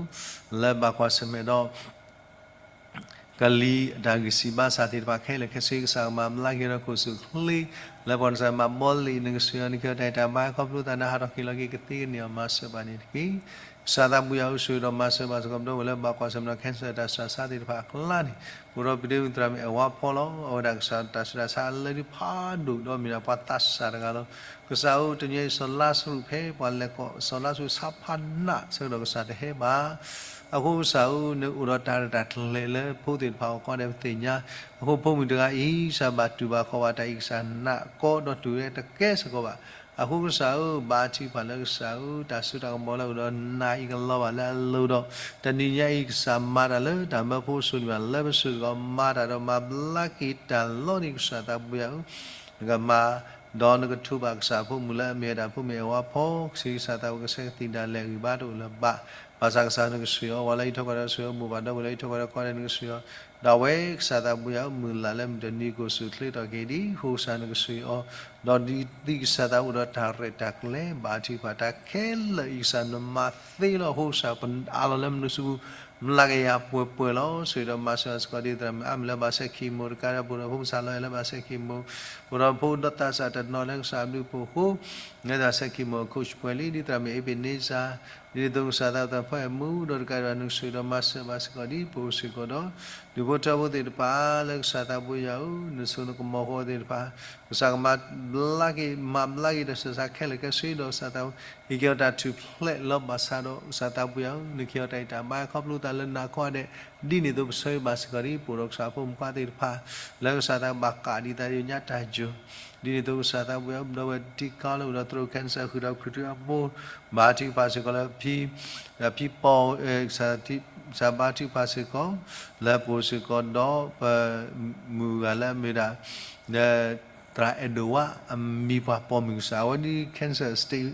လၢဘၣ်ကွၢ်ဆၢၣ်မဲာ်ဒီး ကလံၤအတၢ်ဂံၢ်စၢ်ဘါစၢ်သ့ၣ်တဖၣ်ခဲလၢာ်ခဲဆ့ ကစၢ်ကမၤဘျါက့ၤဒီးကိးဆူၣ်ချ့ လၢပှၤနဆှဲမၤဘီလံာ်နကစၢ်ယွၤ နကဟ့ၣ်တၢ်အဲၣ်တၢ်ဘၣ်ခီဖျိသး နဟးထီၣ်က့ၤလီၤက့ၤ ကသ့ကန့ၢ်အီၤ မၤစၢၤဘၣ်န့ၣ်တက့ၢ်. ကစၢ်သးဘိယွၤဧၢ, ဆိၣ်ဂ့ၤဒီးမၤစၢၤဘၣ်စ့ၢ်ကီး ပဒီပုၢ်ဝဲၢ်လၢဘၣ်ကွၢ်ဆၢၣ်မဲာ်ဒီး cancer တၢ်ဆူးတၢ်ဆါသ့ၣ်တဖၣ်အကျါန့ၣ် ပအိၣ်ဒီးပဒ့မုၣ်သရၣ်မုၣ်အဲၣ်ဝါဖီလီၤ. အဝဲဒၣ်ကစၢ်တၢ်ဆူးတၢ်ဆါလၢဒုးဖးဒိၣ်ဒီးမ့ၢ်ဒၣ်ပှၤသးစၢ်တဂၤလီၤ. ကစၢ်ဧၢ, တနံၤအံၤစီၤလါစရူးဖဲပှၤလဲၤကိး စီၤလါစရူးဆါဖးနးဆၢကတီၢ် ကစၢ်တဟဲဘၣ် အဃိကစၢ်ဧၢ, နအိၣ်ဒီးတၢ်ရဲၣ်တၢ်ကျဲၤလၢဖိသ့ၣ်တဖၣ်အဂီၢ် ကိးဂၤဒဲးပသ့ၣ်ညါ. အဃိဖိမုၣ်တဂၤအံၤ ကစၢ်ဘၣ်တူၢ်ဘၣ်ခီၣ်ဘၣ်တၢ်အံၤ ကစၢ်နာ်ကီဒီးတူၢ်ဝဲတကဲစ့ၢ်ကီးဘၣ်. အဃိကစၢ်ဧၢ, ဘါထုကဖၣ်လၢကစၢ်ဧၢ, တၢ်စိတၢ်ကမီၤလၢအအိၣ်ဒီးနၤအံၤကလီၤဘၣ်လၢအလိၤဒီး တနံၤညါအံၤ ကစၢ်မၤတၢ်လၢတၢ်မၢဖိအစိၤန့ၣ်ဘၣ် လၢပစိၤစ့ၢ်ကီး မၤတၢ်ဒီးမၤဘျါက့ၤတၢ်လီၤန့ၣ် ကစၢ်သးဘိယွၤဧၢ, နကမၤ ဒီးနကထိးဘၣ်ကစၢ်အဖိမုၣ်လၢအမ့ၢ်ဝဲဒၣ်ဖိမုၣ်အဲၣ်ဝါဖီ, ကဆံးကစၢ်သးဘိ ကဆဲးကသံၣ်ဒၣ်လဲာ်ဂံၢ်ဘါတအိၣ်လၢၤဘၣ်. ဘၣ်ဆၣ်ကစၢ်နကဆှၢအီၤ ပှၤလၢအံးထွဲကွၢ်ထွဲဆှၢအီၤ မိၢ်ပၢ်ဒီပုၢ်ဝဲၢ်လၢအံးထွဲကွၢ်ထွဲကိးဂၤဒဲးနကဆှၢအီၤ, ဒီးအဝဲကစၢ်သးဘိယွၤဧၢ မုၢ်လၢ်လၢမုၢ်တနံၤကိးဆူၣ်ချ့ထီၣ်က့ၤဒံး အဃိကစၢ်နကဆှၢအီၤ, ဒီးဒ်သိးကစၢ်သးအိၣ်ဒီးတၢ်ရဲၣ်တၢ်ကျဲၤ ဘါထုကဖၣ်တၢ်ခဲလၢာ်အံၤ ကစၢ်နမၤသ့လီၤ. အဃိကစၢ်ပအးလီၤလၢမနုၤစုပူၤ မျးကယၤပှဲၤပှဲၤလီၤ. ဆိၣ်ဂ့ၤဒီးမၤစၢၤဘၣ်စ့ၢ်ကီးဒ်သရၣ်မုၣ်အါမံၤလၢဘၣ်ဆဲး chemo တကးဒံး ပအိၣ်ဒီးဖိမုၣ်စၢ်လီၤအဲၣ်လၢဘၣ်ဆဲး chemo, ပအိၣ်ဒီးဖိဒီးသးစၢ်တနီၤလၢကစၢ်အဘျုးအဖှိၣ်အဃိ လၢဘၣ်ဆဲး chemo အ coach ပှဲၤလံ ဒ်သရၣ်မုၣ် Ebenezer ဒ်န့ၣ်အသိးကစၢ်သးအိၣ်သးဖီအဲၣ်မူဒီးတကးဒံးဘၣ် နကဆိၣ်ဂ့ၤဒီးမၤစၢၤဘၣ်စ့ၢ်ကီးဒ်ပအိၣ်စ့ၢ်ကီးဒီး ဒူၣ်ဖိထၢဖိသ့ၣ်တဖၣ်လၢကစၢ်သးဘိယွၤဧၢ, နစိနကမီၤဃီသ့ၣ်တဖၣ် ကစၢ်ကမၤဘျါက့ၤ မၤဘျါက့ၤတၢ်ဆူးတၢ်ဆါခဲလၢာ်ခဲဆ့ ဒီးကစၢ်သးဘိ ဟ့ၣ်က့ၤအီၤတၢ်ထူၣ်ဖျဲးလီၤ. ဘၣ်ဆၣ်ဒီးကစၢ်သးဘိယွၤဧၢ, နကဟ့ၣ်အီၤတၢ်အဲၣ်တၢ်ဘၣ်ခီဖျိသးလၢနၤကိးဂၤဒဲး, ဒ်န့ၣ်အသိးပဆၢဂ့ၤဘၣ်စ့ၢ်ကီးဒ် ပအိၣ်ဒီးကစၢ်ဖိမုၣ်ခွါသ့ၣ်တဖၣ် လၢကစၢ်သးဘိကးဒံးသးဒီးညါတၢ်ယိာ်, ဒ်န့ၣ်အသိးကစၢ်သးဘိယွၤဧၢ, ဒီပုၢ်ဝဲၢ်တံၤကီလၢအိၣ်ဒီးသရိာ် cancer ဃုာ်ဒီးဖုၣ်ထူအဘိ ဘါထုကဖၣ်စ့ၢ်ကီးလၢ ဖံ ဖံပီ ကစၢ်ဘါထုကဖၣ်စ့ၢ်ကီး လၢပအိၣ်စ့ၢ်ကီးဒီး ပမုၢ်ဂၤလၢအမ့ၢ်ဒၣ် လၢ သရၣ်အဲၣ်ဒိးဝါ အမံၤပှၢ်ပိာ်မုၣ်ကစၢ် အဝဲဒ် cancer stage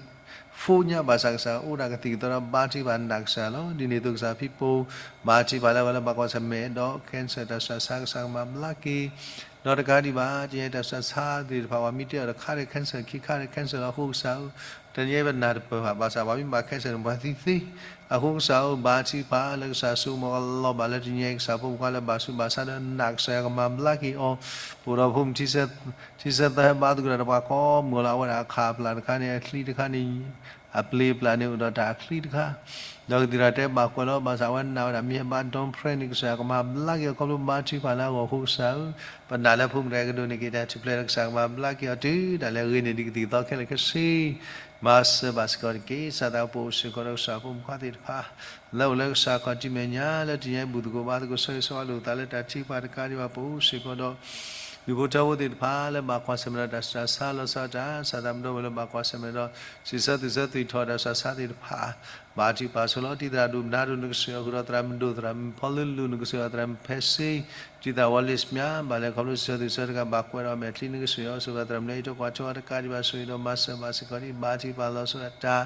four ညါ ဘၣ်ဆၣ်ကစၢ်အိၣ်ဒၣ်ကသံၣ်ကသီဒီးဘါထုကဖၣ်နာ်ကစၢ်လီၤ. ဒ်န့ၣ်အသိးကစၢ်ဖံပိ ဘါထုကဖၣ်လၢအဝဲလၢဘၣ်ကွၢ်ဆၢၣ်မဲာ်ဒီး cancer တၢ်ဆူးတၢ်ဆါ ကစၢ်ကမၤဘျါက့ၤ ဒီးတကးဒံးဘၣ် တနံၤအံၤတၢ်ဆူးတၢ်ဆါသ့ၣ်တဖၣ် ပှၤမ့ၢ်တဲအီၤတခါဒီး cancer ခံခါဒီး cancer လီၤ. အဃိကစၢ်ဧၢ, တနံၤအံၤပနၢ်တပၢၢ်ဘၣ် ဘၣ်ဆၣ်ပှၤမ့ၢ်ဘၣ် cancer န့ၣ် ပှၤသံသ့. အဃိကစၢ်ဧၢ, ဘါထုကဖၣ်လၢကစၢ်စိကမီၤကလီၤဘၣ်လၢတနံၤအံၤ ကစၢ်ဖိမုၣ်ခွါလၢဘၣ်ဆူးဘၣ်ဆါဒီးနာ်ကစၢ်ယွၤကမၤဘျါက့ၤအီၤ, ပအိၣ်ဒီးဖိမုၣ်ထံဆၢသၢ ထံဆၢသၢဟဲဘါသကိးတၢ်ဒီးပှၤကိးမုၢ်လီၤ. အဝဲဒၣ်အခးအပျၢ်တခါန့ၣ် အချံတခါန့ၣ် အပျ့ၤအပျၢ်န့ၣ်အိၣ်ဒီးတၢ်အချံတခါ ဒီးကသံၣ်ဒီးတဲဘၣ်ကွဲးလီၤ. ဘၣ်ဆၣ်အဝဲနာ်ဝဲဒၣ်မ့ၢ်ဟဲဘါ don't pray န့ၣ် ကစၢ်ယွၤကမၤဘျါက့ၤအီၤခီဖျိဘါထုကဖၣ်လၢအဂီၢ်. အဃိကစၢ်ဧၢ, ပနာ်လၢဖိမုၣ်တဂၤကဒိးန့ၢ်က့ၤတၢ်ထူၣ်ဖျဲးဒီး ကစၢ်ကမၤဘျါက့ၤအီၤတုၤဒၣ်လဲာ်ဂ့ၤန့ၢ်ဒံးကသံၣ်ကသီခဲလၢာ်ခဲဆ့ မၤစၢၤဘၣ်စ့ၢ်ကီးတက့ၢ်. ကစၢ်သးပအိၣ်စ့ၢ်ကီးဒီးကစၢ်ဖိမုၣ်ခွါသ့ၣ်တဖၣ် လၢအိၣ်လၢကစၢ်ခီၣ်ထံးမဲာ်ညါ လၢတနံၤအံၤဘူၣ်သကိးဘါသကိး ဆၢဂ့ၤဆၢဝါလိာ်သးလၢတၢ်ထုကဖၣ်တကးဒံးဘၣ် ပအိၣ်စ့ၢ်ကီးဒီး ဒူၣ်ဖိထၢဖိသ့ၣ်တဖၣ်လၢဘၣ်ကွၢ်ဆၢၣ်မဲာ်ဒီးတၢ်ဆူးတၢ်ဆါလီၤဆီဒၣ်တၢ် ကစၢ်သးပဒီပုၢ်ဝဲၢ်လၢဘၣ်ကွၢ်ဆၢၣ်မဲာ်ဒီး စံးဆၢသူၣ်ဆၢသုးထီၣ်တၢ်ဆူးတၢ်ဆါသ့ၣ်တဖၣ် ဘါထုကဖၣ်ဆိလီၤ. တံၤသရၣ်ဒိၣ်မနါဒိၣ်နကစၢ်ယွၤဃုာ်ဒီးသရၣ်မုၣ်ဒိၣ် သရၣ်မုၣ်ဖီလၢလူၢ်နကစၢ်ယွၤ သရၣ်မုၣ်ဖဲစ့ တံၤသရၣ်ဝီလ့ၣ်မၠါ ဘၣ်လဲၤခီဖျိစံးဆၢသုးဆၢတဂၤ ဘၣ်ကွဲးဒီးမဲာ်ချံနကစၢ်ယွၤ ဆိၣ်ဂ့ၤသရၣ်မုၣ်လၢအံးထွဲကွၢ်ထွဲတကးဒံးဘၣ် ဆိၣ်ဂ့ၤဒီးမၤစၢၤဘၣ်စ့ၢ်ကီးဒ် ဘါထုကဖၣ်လီၤဆီဒၣ်တၢ်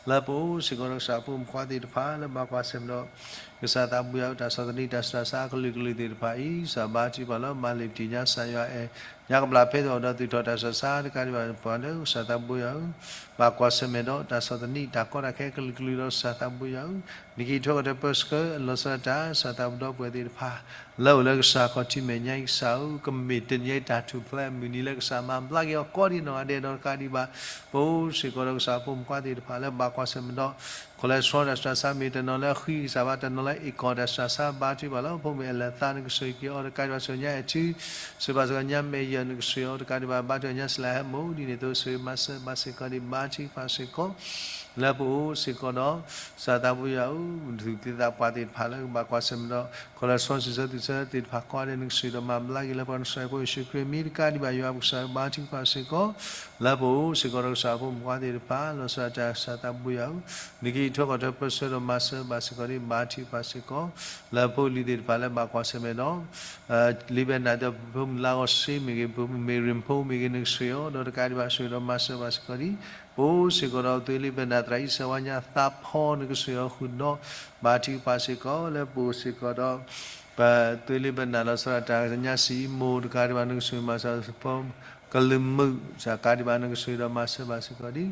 လၢပအိၣ်စ့ၢ်ကီးဒီးကစၢ်ဖိမုၣ်ခွါသ့ၣ်တဖၣ်လၢဘၣ်ကွၢ်ဆၢၣ်မဲာ်ဒီး ကစၢ်သးပူၤယွၤဧၢ တၢ်ဆီၣ်သနံးတၢ်ဆူးတၢ်ဆါအကလုာ်ကလုာ်သ့ၣ်တဖၣ်အံၤ ကစၢ်ဘါထုကဖၣ်လီၤ. မၤလ့ၤပတံၢ်ညါ ကစၢ်ယွၤအဲၣ်ညါကဘျၣ်ဖဲသိးဒီး သုးထီၣ်တၢ်ဆူးတၢ်ဆါတကးဒံးဘၣ် ပှၤလၢကစၢ်သးပူၤယွၤဧၢ ဘၣ်ကွၢ်ဆၢၣ်မဲာ်ဒီး တၢ်ဆီၣ်သနံးတၢ်ကီတၢ်ခဲကလုာ်ကလုာ်ဒီး ကစၢ်သးပူၤယွၤဧၢ နကအံးထွဲကွၢ်ထွဲပၢဆှၢလီၤဆီဒၣ်တၢ် ကစၢ်သးပူၤဒီပုၢ်ဝဲၢ်သ့ၣ်တဖၣ် လၢအိၣ်လၢကစၢ်ခီၣ်ထံးမဲာ်ညါအံၤ ကစၢ်ဧၢ ကမ့ၢ်တနံၤအံၤတၢ်ထူၣ်ဖျဲးအမုၢ်နံၤလၢကစၢ်မၤဘျါက့ၤအီၤကိးဒံးနီၢ်ဂၤဒဲးဒီးတကးဒံးဘၣ် ပအိၣ်စ့ၢ်ကီးဒီးကစၢ်ဖိမုၣ်ခွါသ့ၣ်တဖၣ်လၢဘၣ်ကွၢ်ဆၢၣ်မဲာ်ဒီး ခီၣ်လဲၤဆှီတၢ်ဆူးတၢ်ဆါ မ့ၢ်တနီၤလၢအဃံကစၢ်ဘၣ် တနီၤလၢအ့ၣ်ကီၢ်တၢ်ဆူးတၢ်ဆါ ဘါထုကဖၣ်လီၤ. ဖိမုၣ်အဲၣ်လၢသါ နကဆိၣ်ဂ့ၤက့ၤအီၤတကးဒံးဘၣ် ဆိၣ်ဂ့ၤညါအဲၣ်ထူ ဆိၣ်ဂ့ၤဘၣ်စ့ၢ်ကီးညါမဲာ်ယၢၢ် နကဆိၣ်ဂ့ၤအီၤတကးဒံးဘၣ် ဘါထုကဖၣ်ညါစလၢဟဲမူ ဒ်န့ၣ်အသိး ဆိၣ်ဂ့ၤမၤစၢၤဘၣ်စ့ၢ်ကီးဒ် ဘါထုကဖၣ်စ့ၢ်ကီး လၢပအိၣ်စ့ၢ်ကီးဒီး ကစၢ်သးပူၤယွၤဧၢ ဒုၣ်ဒါသ့ၣ်တဖၣ်ပှၤသ့ၣ်တဖၣ်လၢကဘၣ်ကွၢ်ဆၢၣ်မဲာ်ဒီး ခီၣ်လဲၤဆှီစံးဆၢသုးဆၢသ့ၣ်တဖၣ်ကိးဂၤဒဲး နကဆိၣ်ဂ့ၤဒီးမၤဘျါက့ၤလၢပှၤနဆှဲဖိယ့ၣ်ၡူးခရံာ်အမံၤတကးဒံးဘၣ် ယွၤပကစၢ်ဧၢ ဘါထုကဖၣ်စ့ၢ်ကီး လၢပအိၣ်စ့ၢ်ကီးဒီးကစၢ်ဖိမုၣ်ဖိသ့ၣ်တဖၣ် လီၤဆီဒၣ်တၢ် ကစၢ်သးဘိယွၤဧၢ, နကဟံးထီၣ်ကီၢ်ထၢပၢဆှၢဒီးမၤစၢၤဘၣ်စ့ၢ်ကီးဒံး ဘါထုကဖၣ်စ့ၢ်ကီး လၢဖိလံၤသ့ၣ်တဖၣ်လၢဘၣ်ကွၢ်ဆၢၣ်မဲာ်ဒီး လံာ်ဘဲၣ်နးဒီးဖိမုၣ်လါဂီၤစ့မ့ၢ်ဂ့ၤ, ဖိမုၣ်မ့ၢ်ရ့ၣ်ဖိမ့ၢ်ဂ့ၤ နကဆိၣ်အီၤ ဒီးတကးဒံးဘၣ်ဆိၣ်ဒီးမၤစၢၤဘၣ်စ့ၢ်ကီးဒံး ပအိၣ်စ့ၢ်ကီးဒီး ပသွ့လံာ်ဘဲၣ်နးသရၣ်အံၣ်စၢၤဝါညါသးဖီ နကဆိၣ်အီၤဃုာ်ဒီး ဘါထုကဖၣ်စ့ၢ်ကီး လၢပအိၣ်စ့ၢ်ကီးဒီး ပသွ့လံာ်ဘဲၣ်နးလီၤဆီဒၣ်တၢ်ကညီစံးမိၢ် တကးဒံးဘၣ် နကဆိၣ်မၤစၢၤဖိ ကလုာ်မုၣ် ကးဒံးဘၣ် နကဆိၣ်ဒီးမၤစၢၤဘၣ်စ့ၢ်ကီးဒံး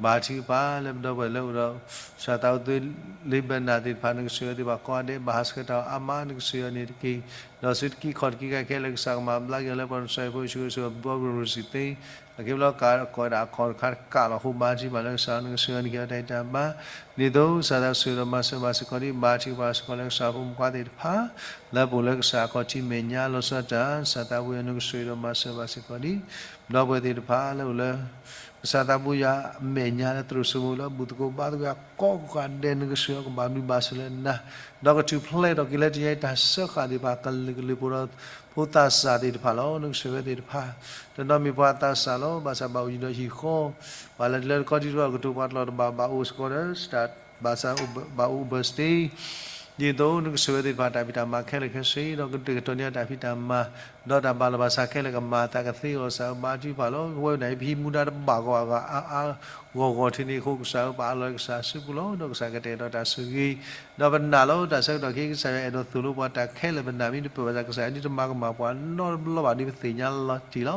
ဘါထုကဖၣ်လၢပဒီပုၢ်ဝဲၢ်လၢအိၣ်ဒီး ကစၢ်သးဘိသွ့လံာ်ဘဲၣ်နးသ့ၣ်တဖၣ် နကဆိၣ်အီၤသ့ၣ်တဖၣ်ကိးဂၤဒဲး ဘၣ်ဟးဆှဲးတၢ်အီၤအါမး နကဆိၣ်အီၤန့ၣ်တက့ၢ်. ဒီးဆူတကံၢ်ခီၣ်တကံၢ်ခဲခဲလၢာ် ကစၢ်ကမၤဘျါက့ၤအီၤလၢပှၤကညီဖိ ယ့ၣ်ၡူးခရံာ်အမံၤ ဘီကရူၢ်စံးသ့ အက့ၤဘျီကးကိးဒၣ်အခီၣ်တခါတကးလီၤ အဃိဘါထုကဖၣ်လၢကစၢ်နကဆိၣ်အီၤန့ၣ်က့ၤအီၤတၢ်အံၤတၢ်ဘါ ဒ်သိးကစၢ်သးဘိဆိၣ်ဒီးမၤစၢၤဘၣ်စ့ၢ်ကီးဒံး ဘါထုကဖၣ်စ့ၢ်ကီးလၢကစၢ်ဖိမုၣ်ဖိခွါသ့ၣ်တဖၣ် လၢပအိၣ်လၢကစၢ်အခီၣ်ထံးမဲာ်ညါလီၤဆီဒၣ်တၢ် ကစၢ်သးဘိယွၤ နကဆိၣ်ဒီးမၤစၢၤဘၣ်စ့ၢ်ကီးဒံး ဒီပုၢ်ဝဲၢ်သ့ၣ်တဖၣ်လၢအိၣ်လၢ ကစၢ်သးဘိယွၤအမဲာ်ညါလၢသရိာ်စိမိၤလၢဘူၣ်သကိးဘါသကိးကိးဂၤဒဲး နကဆိၣ်အီၤကဘၣ်မနုၤဘၣ်ဆိၣ်လၢနၤ ဒီးကထူၣ်ဖျဲးထီၣ်က့ၤလၢတယါအံၤ တၢ်စၢဃာ်သ့ၣ်တဖၣ်ကလုာ်ကလုာ်ဖိဒီး ဖိသးစၢ်သ့ၣ်တဖၣ်လီၤ. နကဆိၣ်ဝဲသ့ၣ်တဖၣ် တနီၤမ့ၢ်ပှၤသးစၢ်လီၤ ဘၣ်ဆၣ်ဘၣ်အိၣ်ယံၤဒီးဟံၣ်ဃီ ပှၤလၢတလၢတကီတံၤတဘၣ်ကတိၤပှၤတလီၢ်တဘၣ် ဘၣ်အိၣ်စ့ၢ်ကီးဒီး ဘၣ်ဆၣ်ဘၣ်အိၣ်ဘၢၣ်စတ့ ဒ်သိးနကဆိၣ်ဝဲသ့ၣ်တဖၣ်တၢ်ဖံးတၢ်မၤခဲလၢာ်ခဲဆ့ ဒီးကကတိၤန့ၢ်တၢ်ဖံးတၢ်မၤ ဒီးတၢ်ဘၣ်လီၤဘၣ်ဆးခဲလၢာ်ကမၤသးကသ့အီၤ ကစၢ်ဘါထုကဖၣ်လီၤ. ပဝဲဒၣ်အံၤ ပဟံးမူဒါတဘၣ်ဂီၢ်အဂၤအါအါဂီၢ်ဂီၢ်ထံးန့ၣ်အဃိ ကစၢ်ဧၢ ပအးလီၤလၢကစၢ်စုပူၤလီၤ. ဒီးကစၢ်ကတဲာ်ကတီၤတၢ်ဆိၣ်ဂ့ၤ ဒီးပနာ်လီၤတၢ်ဆၢကတီၢ်ခဲအံၤ ကစၢ်ယွၤအဲၣ်ဒိးသိၣ်လိပှၤတၢ်ခဲလၢာ် ပနာ်မ့ၢ်တပၢၢ်ဘၣ်ဆၣ် ကစၢ်ယွၤဒ်တမၤကမၣ်ပှၤနီတဘျီဘၣ်ဒ်ပသ့ၣ်ညါလီၤတံၢ်လီၤ.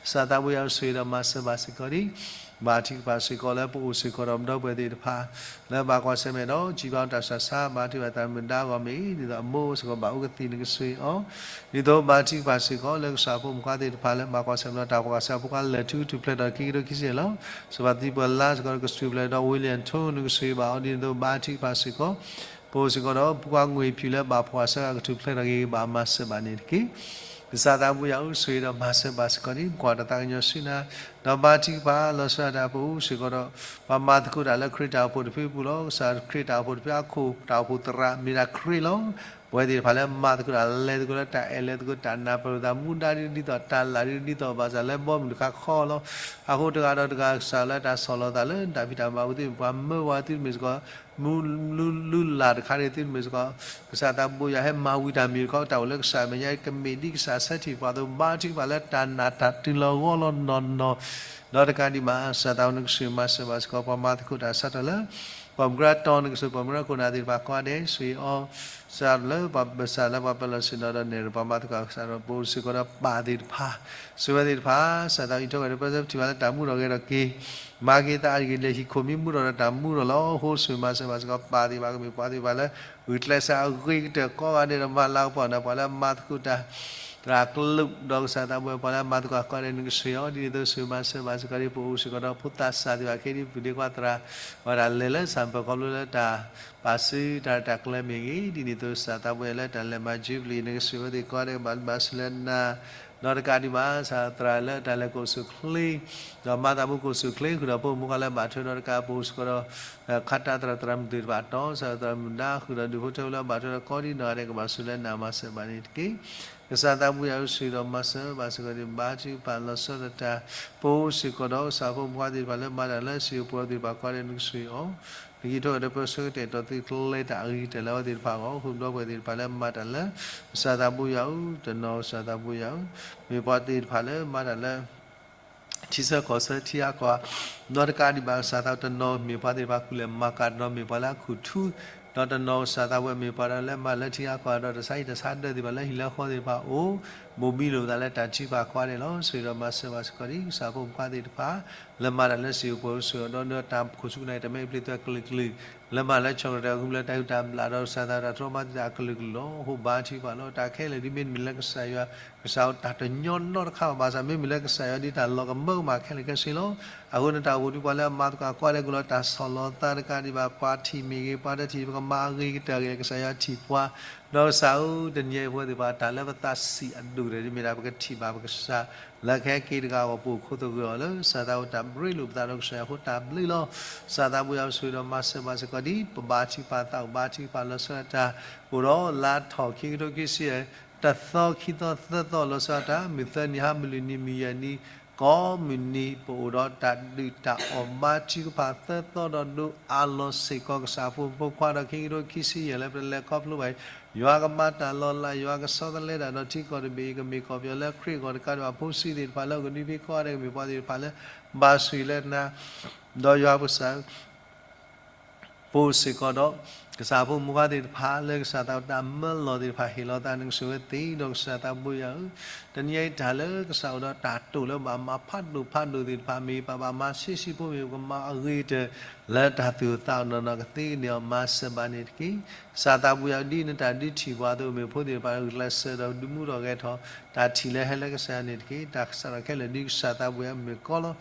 ကစၢ်သးဘိယွၤဆိၣ်ဂ့ၤဒီးမၤစၢၤဘၣ်စ့ၢ်ကီးဒံး ဘါထုကဖၣ်စ့ၢ်ကီးလၢပအိၣ်စ့ၢ်ကီးဒီးပဒီပုၢ်ဝဲၢ်သ့ၣ်တဖၣ် လၢဘၣ်ကွၢ်ဆၢၣ်မဲာ်ဒီး စံးဘၣ်တၢ်ဆူးတၢ်ဆါ ဘါထုကဖၣ်သရၣ်မုၣ်ဒါဂီၢ်မ့ၢ်ဂ့ၤ ဒ်သိးအမိၢ်စ့ၢ်ကီးဘၣ်အိၣ်ကသံၣ် နကဆိၣ်အီၤ ဒ်သိးဘါထုကဖၣ်စ့ၢ်ကီးလၢကစၢ်ဖိမုၣ်ဖိခွါသ့ၣ်တဖၣ်လၢဘၣ်ကွၢ်ဆၢၣ်မဲာ်ဒီးတၢ်ဖှီၣ်ကစၢ်ဖိခွါ လဲၤထူကထူၣ်ဖျဲးထီၣ်ခံကထိခံဆံယဲၢ်လီၤ. စီၤပၤသံပှၢ်လါစ့ၢ်ကီး ကစၢ်ဖျဲးဒီး ဝ့လံၣ်ထူ နကဆိၣ်ဂ့ၤဘၣ်အီၤ ဒ်သိးဘါထုကဖၣ်စ့ၢ်ကီး ပအိၣ်စ့ၢ်ကီးဒီး ဖိခွါငွေဖြူလၢဘၣ်ဖှီၣ်ဆၢကထူၣ်ဖျဲးထီၣ်က့ၤ ဘၣ်မၤစၢၤဘၣ်န့ၣ်တက့ၢ်. ကစၢ်သးဘိယွၤဧၢ ဆိၣ်ဂ့ၤဒီးမၤစၢၤဘၣ်စ့ၢ်ကီးဒံး ပကွၢ်တၢ်သးကညီၤဆူနၤ ဒီးဘါထုကဖၣ်လီၤဆီဒၣ်တၢ် ပအိၣ်စ့ၢ်ကီးဒီး ပှၤမၤသကိးတၢ်လၢခရံာ်တၢ်အိၣ်ဖှိၣ်တဖုပူၤလီၤ. ကစၢ်ခရံာ်တၢ်အိၣ်ဖှိၣ်တဖုအခိၣ် တၢ်အိၣ်ဖှိၣ်သရၣ် မ့ၢ်ဒၣ်ခရံာ်လီၤ. ပဝဲသ့ၣ်တဖၣ်လၢမၤသကိးတၢ် လဲၤသကိးလၢတၢ်အဲၣ် လဲၤသကိးတၢ်နာ် ပလိာ်သးမူဒါဒ်သိး တၢ်လၢ်ဒ်သိး ဘၣ်ဆၣ်လၢဘီမုၢ်တခါဃီလီၤ. အဃိတဂၤဒီးတဂၤ ကစၢ်လၢတၢ်ဆီၣ်လီၤသးလၢတၢ်ဖံးတၢ်မၤပူၤ သုမ့ၢ်ပှၤမၢဝဲ သုတမ့ၢ်စ့ၢ်ကီး မူ လူလၢ်တခါန့ၣ် သုတမ့ၢ်စ့ၢ်ကီး ကစၢ်သးဘိယွၤဟဲမၤဝံၤတၢ်မံၤတခီ တၢ်အိၣ်လၢကစၢ်မဲာ်ညါ ကမ့ၢ်ဒ်ကစၢ်ဆၢထံၣ်ပှၤအသိး ဘါထုကဖၣ်လၢတၢ်နာ်တၢ်တုၤလီၤဂီၢ်လီၤနီၢ်နီၢ် ဒီးတကးဒံးဘၣ် ကစၢ်သးဘိ နကဆိၣ်မၤစၢၤဘၣ်စ့ၢ်ကီး ပှၤမၤသကိးတၢ်ဆါတၢ်လၢ ပှၤမူရၤတီၤ နကဆိၣ်ပှၤမူရၤခိၣ်နၢ်သ့ၣ်တဖၣ်ကိးဂၤဒဲး ဆိၣ်ဂ့ၤအီၤ စးလၢပှၤဘၢၣ်စၢ်လၢပှၤပၢၤလီၢ်ဆ့ၣ်နီၤဒီးနဲၣ်ရပှၤမၤသကိးကစၢ်ဒီး ပအိၣ်စ့ၢ်ကီးဒီးပၢ်သ့ၣ်တဖၣ် ဆိၣ်ဝဲသ့ၣ်တဖၣ် ကစၢ်သးဘိအံးထွဲကွံာ်ဒီးပၢဆှၢပထံၣ်ဘၣ်လၢတၢ်မူထီၣ်ဂဲၤထီၣ်က့ၤ မၤက့ၤသးအါတက့ၢ် လဲၤဟံၣ်ခိၣ်မံမူထီၣ်ဒီးတၢ်မူထီၣ်လီၤ. အဃိဆိၣ်မၤစၢၤဘၣ်စ့ၢ်ကီးပၢ်သ့ၣ်တဖၣ် ကမ့ၢ်ပှၤသ့ၣ်တဖၣ်လၢ ဂုာ်ကျဲးစၢးအဂ့ၤကတၢၢ်ကိးဂၤဒဲးဒီး မၤလၤကပီၤန့ၣ် ပှၤလၢမၤသကိးတၢ် သရၣ်ကလုာ် ဒီးကစၢ်သးဘိပှၤလၢမၤသကိးကိးဂၤဒဲး နကဆိၣ်အီၤ ဒ်န့ၣ်အသိးဆိၣ်မၤစၢၤဘၣ်စ့ၢ်ကီးဒံး ပအိၣ်စ့ၢ်ကီးဒီးဖိသၣ်စၢ်သ့ၣ်တဖၣ် ခဲဒံးပူၤဒ့ခွါသရၣ် ဝဲဒၣ်လဲၤလၢဆၣ်ပၢၤခီဖျိလၢတၢ် ပာ်စုတၢ်ရဲၣ်တၢ်ကျဲၤမ့ၢ်ဂ့ၤ ဒ်န့ၣ်အသိး ကစၢ်သးဘိလၢတၢ်လဲၤမၤ Jubilee နကဆိၣ်ဝဲသ့ၣ်ကိးဂၤဒဲး ဘၣ်ဘၣ်ဆိၣ်လၢနၤ ဒီးတကးဒံးဘၣ် ကစၢ်သရၣ်လၢတၢ်လဲၤကအိၣ်ဆူၣ်ချ့ ဒီးမၤသးမူကအိၣ်ဆူၣ်ချ့ ဃုာ်ဒီးဖိမုၣ်ဖိခွါလၢဘၣ်ထွဲဒီးတကး ပအိၣ်စ့ၢ်ကီးဒီး ခါတၢ်သရၣ်သရၣ်မုၣ်သ့ၣ်တဖၣ်တီ ကစၢ်သရၣ်မုၣ်ဒါ ဃုာ်ဒီးဒူၣ်ဖိထၢဖိလၢဘၣ်ထွဲဒီးကိးဒံးနီၢ်ဂၤဒဲး ကဘၣ်ဆိၣ်လၢနၤမၤစၢၤဘၣ်န့ၣ်တက့ၢ်. ကစၢ်သးဘိယွၤဧၢ ဆိၣ်ဂ့ၤဒီးမၤစၢၤဘၣ်စ့ၢ်ကီးဒံး ဘါထုကဖၣ်လီၤဆီဒၣ်တၢ် ပအိၣ်စ့ၢ်ကီးဒီး ကစၢ်ဖိမုၣ်ဖိခွါသ့ၣ်တဖၣ်လၢမၤတၢ်လၢစံာ်ပူၤသ့ၣ်တဖၣ်ကိးဂၤဒဲး နကဆိၣ်အီၤ နကဟံးထီၣ်ကဒီးပၢဆှၢကတဲာ်ကတီၤသုကျဲတၢ်အဂ့ၤကတၢၢ်လၢအဝဲသ့ၣ်တဖၣ်အဂီၢ် ဃုာ်ဒီးပဝဲသ့ၣ်တဖၣ်လၢမၤတၢ်လၢ ကစၢ်သးဘိယွၤဧၢ တနီၤကစၢ်သးဘိယွၤဧၢ မ့ၢ်ပှၤသ့ၣ်တဖၣ်လၢမၤတၢ်လၢ ထံဆၢကီၢ်ဆၢထံဂၤကီၢ်ဂၤ ဒီးတကးဒံးဘၣ်ကစၢ်သးဘိတနီၤမ့ၢ်ပှၤသ့ၣ်တဖၣ်ကူၣ်လဲၤမၤကၤ တနီၤမ့ၢ်ပှၤလၢအခူၣ်ထူ ဒီးတနီၤကစၢ်သးဘိမ့ၢ်ပှၤလၢမၤလၢထံဂၤကီၢ်ဂၤ ဒီးတၢ်ဆါဟံၣ်တၢ်ဆါဒၢးသ့ၣ်တဖၣ်လၢဟံၣ်လၢဃီသ့ၣ်တဖၣ်အိၣ် ဘိးဘံလိာ်သးလၢတၢ်ထုကဖၣ်ကိးဂၤဒဲးလီၤ. ဆိၣ်ဂ့ၤဒီးမၤစၢၤဘၣ်စ့ၢ်ကီးဒံး ကစၢ်ဖိမုၣ်ဖိခွါသ့ၣ်တဖၣ် လၢမၤတၢ်လၢစံာ်ပူၤ ဆိၣ်ဂ့ၤဒီး ဒီးတၢ်ခိၣ်ဆူၣ်ကနၣ်အံၤ တၢ်မဲာ်ပျံၤသွဲၣ်ကလုာ်ကလုာ် လၢမၤလၢဆီၣ်ထွဲတၢ်ဂုာ်ကျဲးစၢးတၢ်ဟူတၢ်ဘျၣ် ဒီးကစၢ်သးဘိတၢ်တြီမၤသံတၢ်အကလုာ်ကလုာ်လီၤ. အဃိဘါထုကဖၣ်လီၤ. တၢ်ခဲလၢာ်ဒ်မ့တမ့ၢ်လၢကစၢ်ယွၤ ကစၢ်အတၢ်တညီနီတခါဘၣ် ဘၣ်ဆၣ် မ့မ့ၢ်လၢကစၢ်ယွၤဒ်တၢ်လီၤကမၢကမၣ်ခဲလၢာ်ခဲဆ့လီၤ. အဃိန့ၣ် တၢ်အိၣ်ဖှိၣ်ဒံးပှၤလၢအမၤသကိးကိးဂၤဒဲး ကအိၣ်လၢတၢ်ဆီၣ်လီၤသးတကးဒံးဘၣ် ပှၤထံၣ်မ့ၢ်ဂ့ၤ ပှၤတထံၣ် ပကမၤအဂ့ၤကတၢၢ်ဂ့ၤ ကစၢ်ယွၤထံၣ်ပှၤ ဒီးကစၢ်ဧၢ တနံၤအံၤပဝဲသ့ၣ်တဖၣ် တၢ်လၢပသးဆံးအဒိၣ်ကတၢၢ်ဒ်မ့ၢ်ဒၣ် ပကထံၣ်ဘၣ်ပကစၢ် လၢကဟဲက့ၤတဂၤအဂီၢ် ပအိၣ်ခိးသဂၢၢ်အီၤလၢ ကစၢ်သးဘိတၢ်ဘျ့လိာ်ပသးဒီးကစၢ်ယွၤအဃိတၢ်ဘျ့လီၤ. ကစၢ်သးဘိယွၤဆိၣ်ဂ့ၤဒီးမၤစၢၤဘၣ်စ့ၢ်ကီးဒ် ပဘါထုကဖၣ်သးအိၣ်ဘါထုကဖၣ်လီၤဆီဒၣ်တၢ် အိၣ်ဒီးလါထီၣ်ခံကထိခံဆံယဲၢ် တသီခံသီသၢသီလီၤဆီဒၣ်တၢ် မုၢ်သၢနံၤဟါ မုၢ်လွံၢ်နံၤ မုၢ်ယဲၢ်နံၤ ကိးမုၢ်နံၤ ပအိၣ်ဒီးတၢ်ဒုၣ်တၢ်အီၣ်ဘါထုကဖၣ်သၢသီဒီးဒိးအးလီၤစ့ၢ်ကီး ကစၢ်အဖိမုၣ်ဖိခွါဒီး ခံကထိခံဆံယဲၢ် လၢပတလဲၤခီဖျိဘၣ်အံၤ, ယွၤကမၤတၢ်လီၤလး ယွၤကဆီတလဲတၢ်ဒီးထံကီၢ်တဘ့ၣ်အံၤ ကမ့ၢ်ကီၢ်ပယီၤလၢခရံာ်အဂီၢ်တကးဒံးဘၣ် ဖိဆံးသ့ၣ်တဖၣ်လၢအကဒုဖံးကီၢ်အါဒဲး ကမ့ၢ်ပှၤသ့ၣ်တဖၣ်လၢ ဘၣ်ဆိၣ်ဂ့ၤလၢနၤ ဒီးယွၤပကစၢ် ပအိၣ်စ့ၢ်ကီးဒီး ကစၢ်အဖိမုၣ်ဖိခွါသ့ၣ်တဖၣ် လၢကစၢ်သးတၢ်မၢလီၤသ့ၣ်တဖၣ် ဟ့ၣ်လီၤသးနကဆိၣ်ဂ့ၤသ့ဒီး ကစၢ်သးဘိယွၤဧၢ, တနံၤအံၤတၢ်လၢကစၢ်အိၣ်ဒီး တၢ်တိာ်လၢဘၣ်မၤဖးဒိၣ်ဖးဒိၣ်သ့ၣ်တဖၣ် မ့ၢ်ပှၤဘၣ်မၤဆံးဆံးဖိ မ့ၢ်ပကမၤအဂ့ၤကတၢၢ် လၢတၢ်သူၣ်အိၣ်သးအိၣ်နီၢ်နီၢ် ကသ့ကန့ၢ်အီၤ မၤစၢၤဘၣ်န့ၣ်တက့ၢ်. ကစၢ်သးဘိယွၤဧၢ, ဒ်နတၢ်ဒုးထံၣ်ပှၤအသိး မ့ၢ်ဖိသ့ၣ်တဖၣ် ဂုာ်ကျဲးစၢးဒီးဒုးမူထီၣ်ဂဲၤထီၣ် တၢ်ထံၣ်လၢဟဲလၢကစၢ်ယွၤန့ၣ်တက့ၢ်. တၢ်ကစီၣ်ခဲလၢာ်ဒ်ကစၢ်သးဘိယွၤမ့ၢ်ကီလီၤ.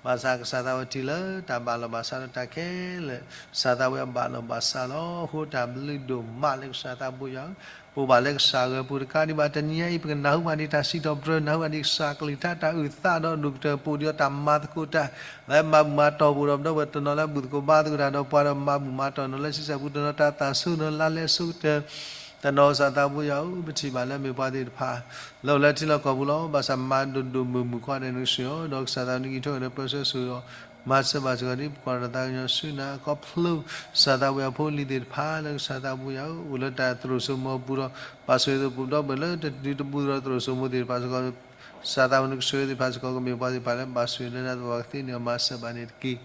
ဘၣ်ဆၣ်ကစၢ်သးဝဲထံၣ်လၢ တၢ်ဘၣ်လီၤဘၣ်စးဒီးတၢ်ခဲလၢာ် ကစၢ်သးဘိယွၤဘၣ်လီၤဘၣ်စးလီၤ. အဃိတၢ်ဘျုးဒိၣ်မးလၢကစၢ်သးဘိယွၤဧၢ, ပအိၣ်ဘၣ်လၢကစၢ်ဂၢၤပူၤတကးဒံးဘၣ် တနံၤအံၤ ပကနၢ်ဟူဘၣ်ဒ်တၢ်စံးထီၣ်ပတြၢၤ နၢ်ဟူဘၣ်ဒ်ကစၢ်ကလုၢ်ကထါ တၢ်အုၣ်သးဒီးဒိၣ်ကတၢၢ် ပအိၣ်ဒံးဒီးတၢ်မၤသကိးတၢ် လၢမၤဘူၣ်မၤတီၢ်ပအိၣ်ဒီး ပဒီပုၢ်ဝဲၢ်တနီၤလၢဘူၣ်သကိးဘါသကိးတၢ်ဒီးပှၤဒီး မၤဘူၣ်မၤတီၢ်နီၤလၢဆံဆဲၣ်ပူၤတနီၤ တၢ်သၣ်ဆိနီၤလါလဲစိကတၢၢ် တနီၤကစၢ်သးဘိယွၤဧၢ, ပထံၣ်ဘၣ်လၢမ့ၢ်ပှၤသ့ၣ်တဖၣ် လၢအိၣ်လၢထံလီၢ်ကီၢ်ပူၤလီၤ. ဘၣ်ဆၣ်မၤဒိၣ်ဒိၣ်မုၢ်မုၢ် ကိးဂၤဒဲးနကဆိၣ်ဂ့ၤအီၤ ဒီးကစၢ်သးနကအံးထွဲဒီးပၢဆှၢဆိၣ်ဂ့ၤအီၤ မၤစၢၤဘၣ်စ့ၢ်ကီးဒ် ပကွၢ်တၢ်သးကညီၤဆူနၤအခီဖျိ ကစၢ်သးဘိယွၤဖိလံၤသ့ၣ်တဖၣ်လၢကစၢ်သးဘိယွၤဧၢ, အိၣ်လၢတၢ်သရိာ်စိမိၤအပူၤဒီး ဘၣ်ဆိၣ်ဂ့ၤအသိး ပဒီပုၢ်ဝဲၢ်လၢတဒုးတဘူးဒီးသရိာ်စိမိၤသ့ၣ်တဖၣ်စ့ၢ်ကီး ကစၢ်သးဘိနကဆိၣ်ဂ့ၤသ့ၣ်တဖၣ်စ့ၢ်ကီး ကမ့ၢ်ပှၤသ့ၣ်တဖၣ်လၢဘၣ်ဆိၣ်ဂ့ၤလၢနၤသပှၢ်ကသ့န့ၣ် မၤစၢၤဘၣ်န့ၣ်တက့ၢ်.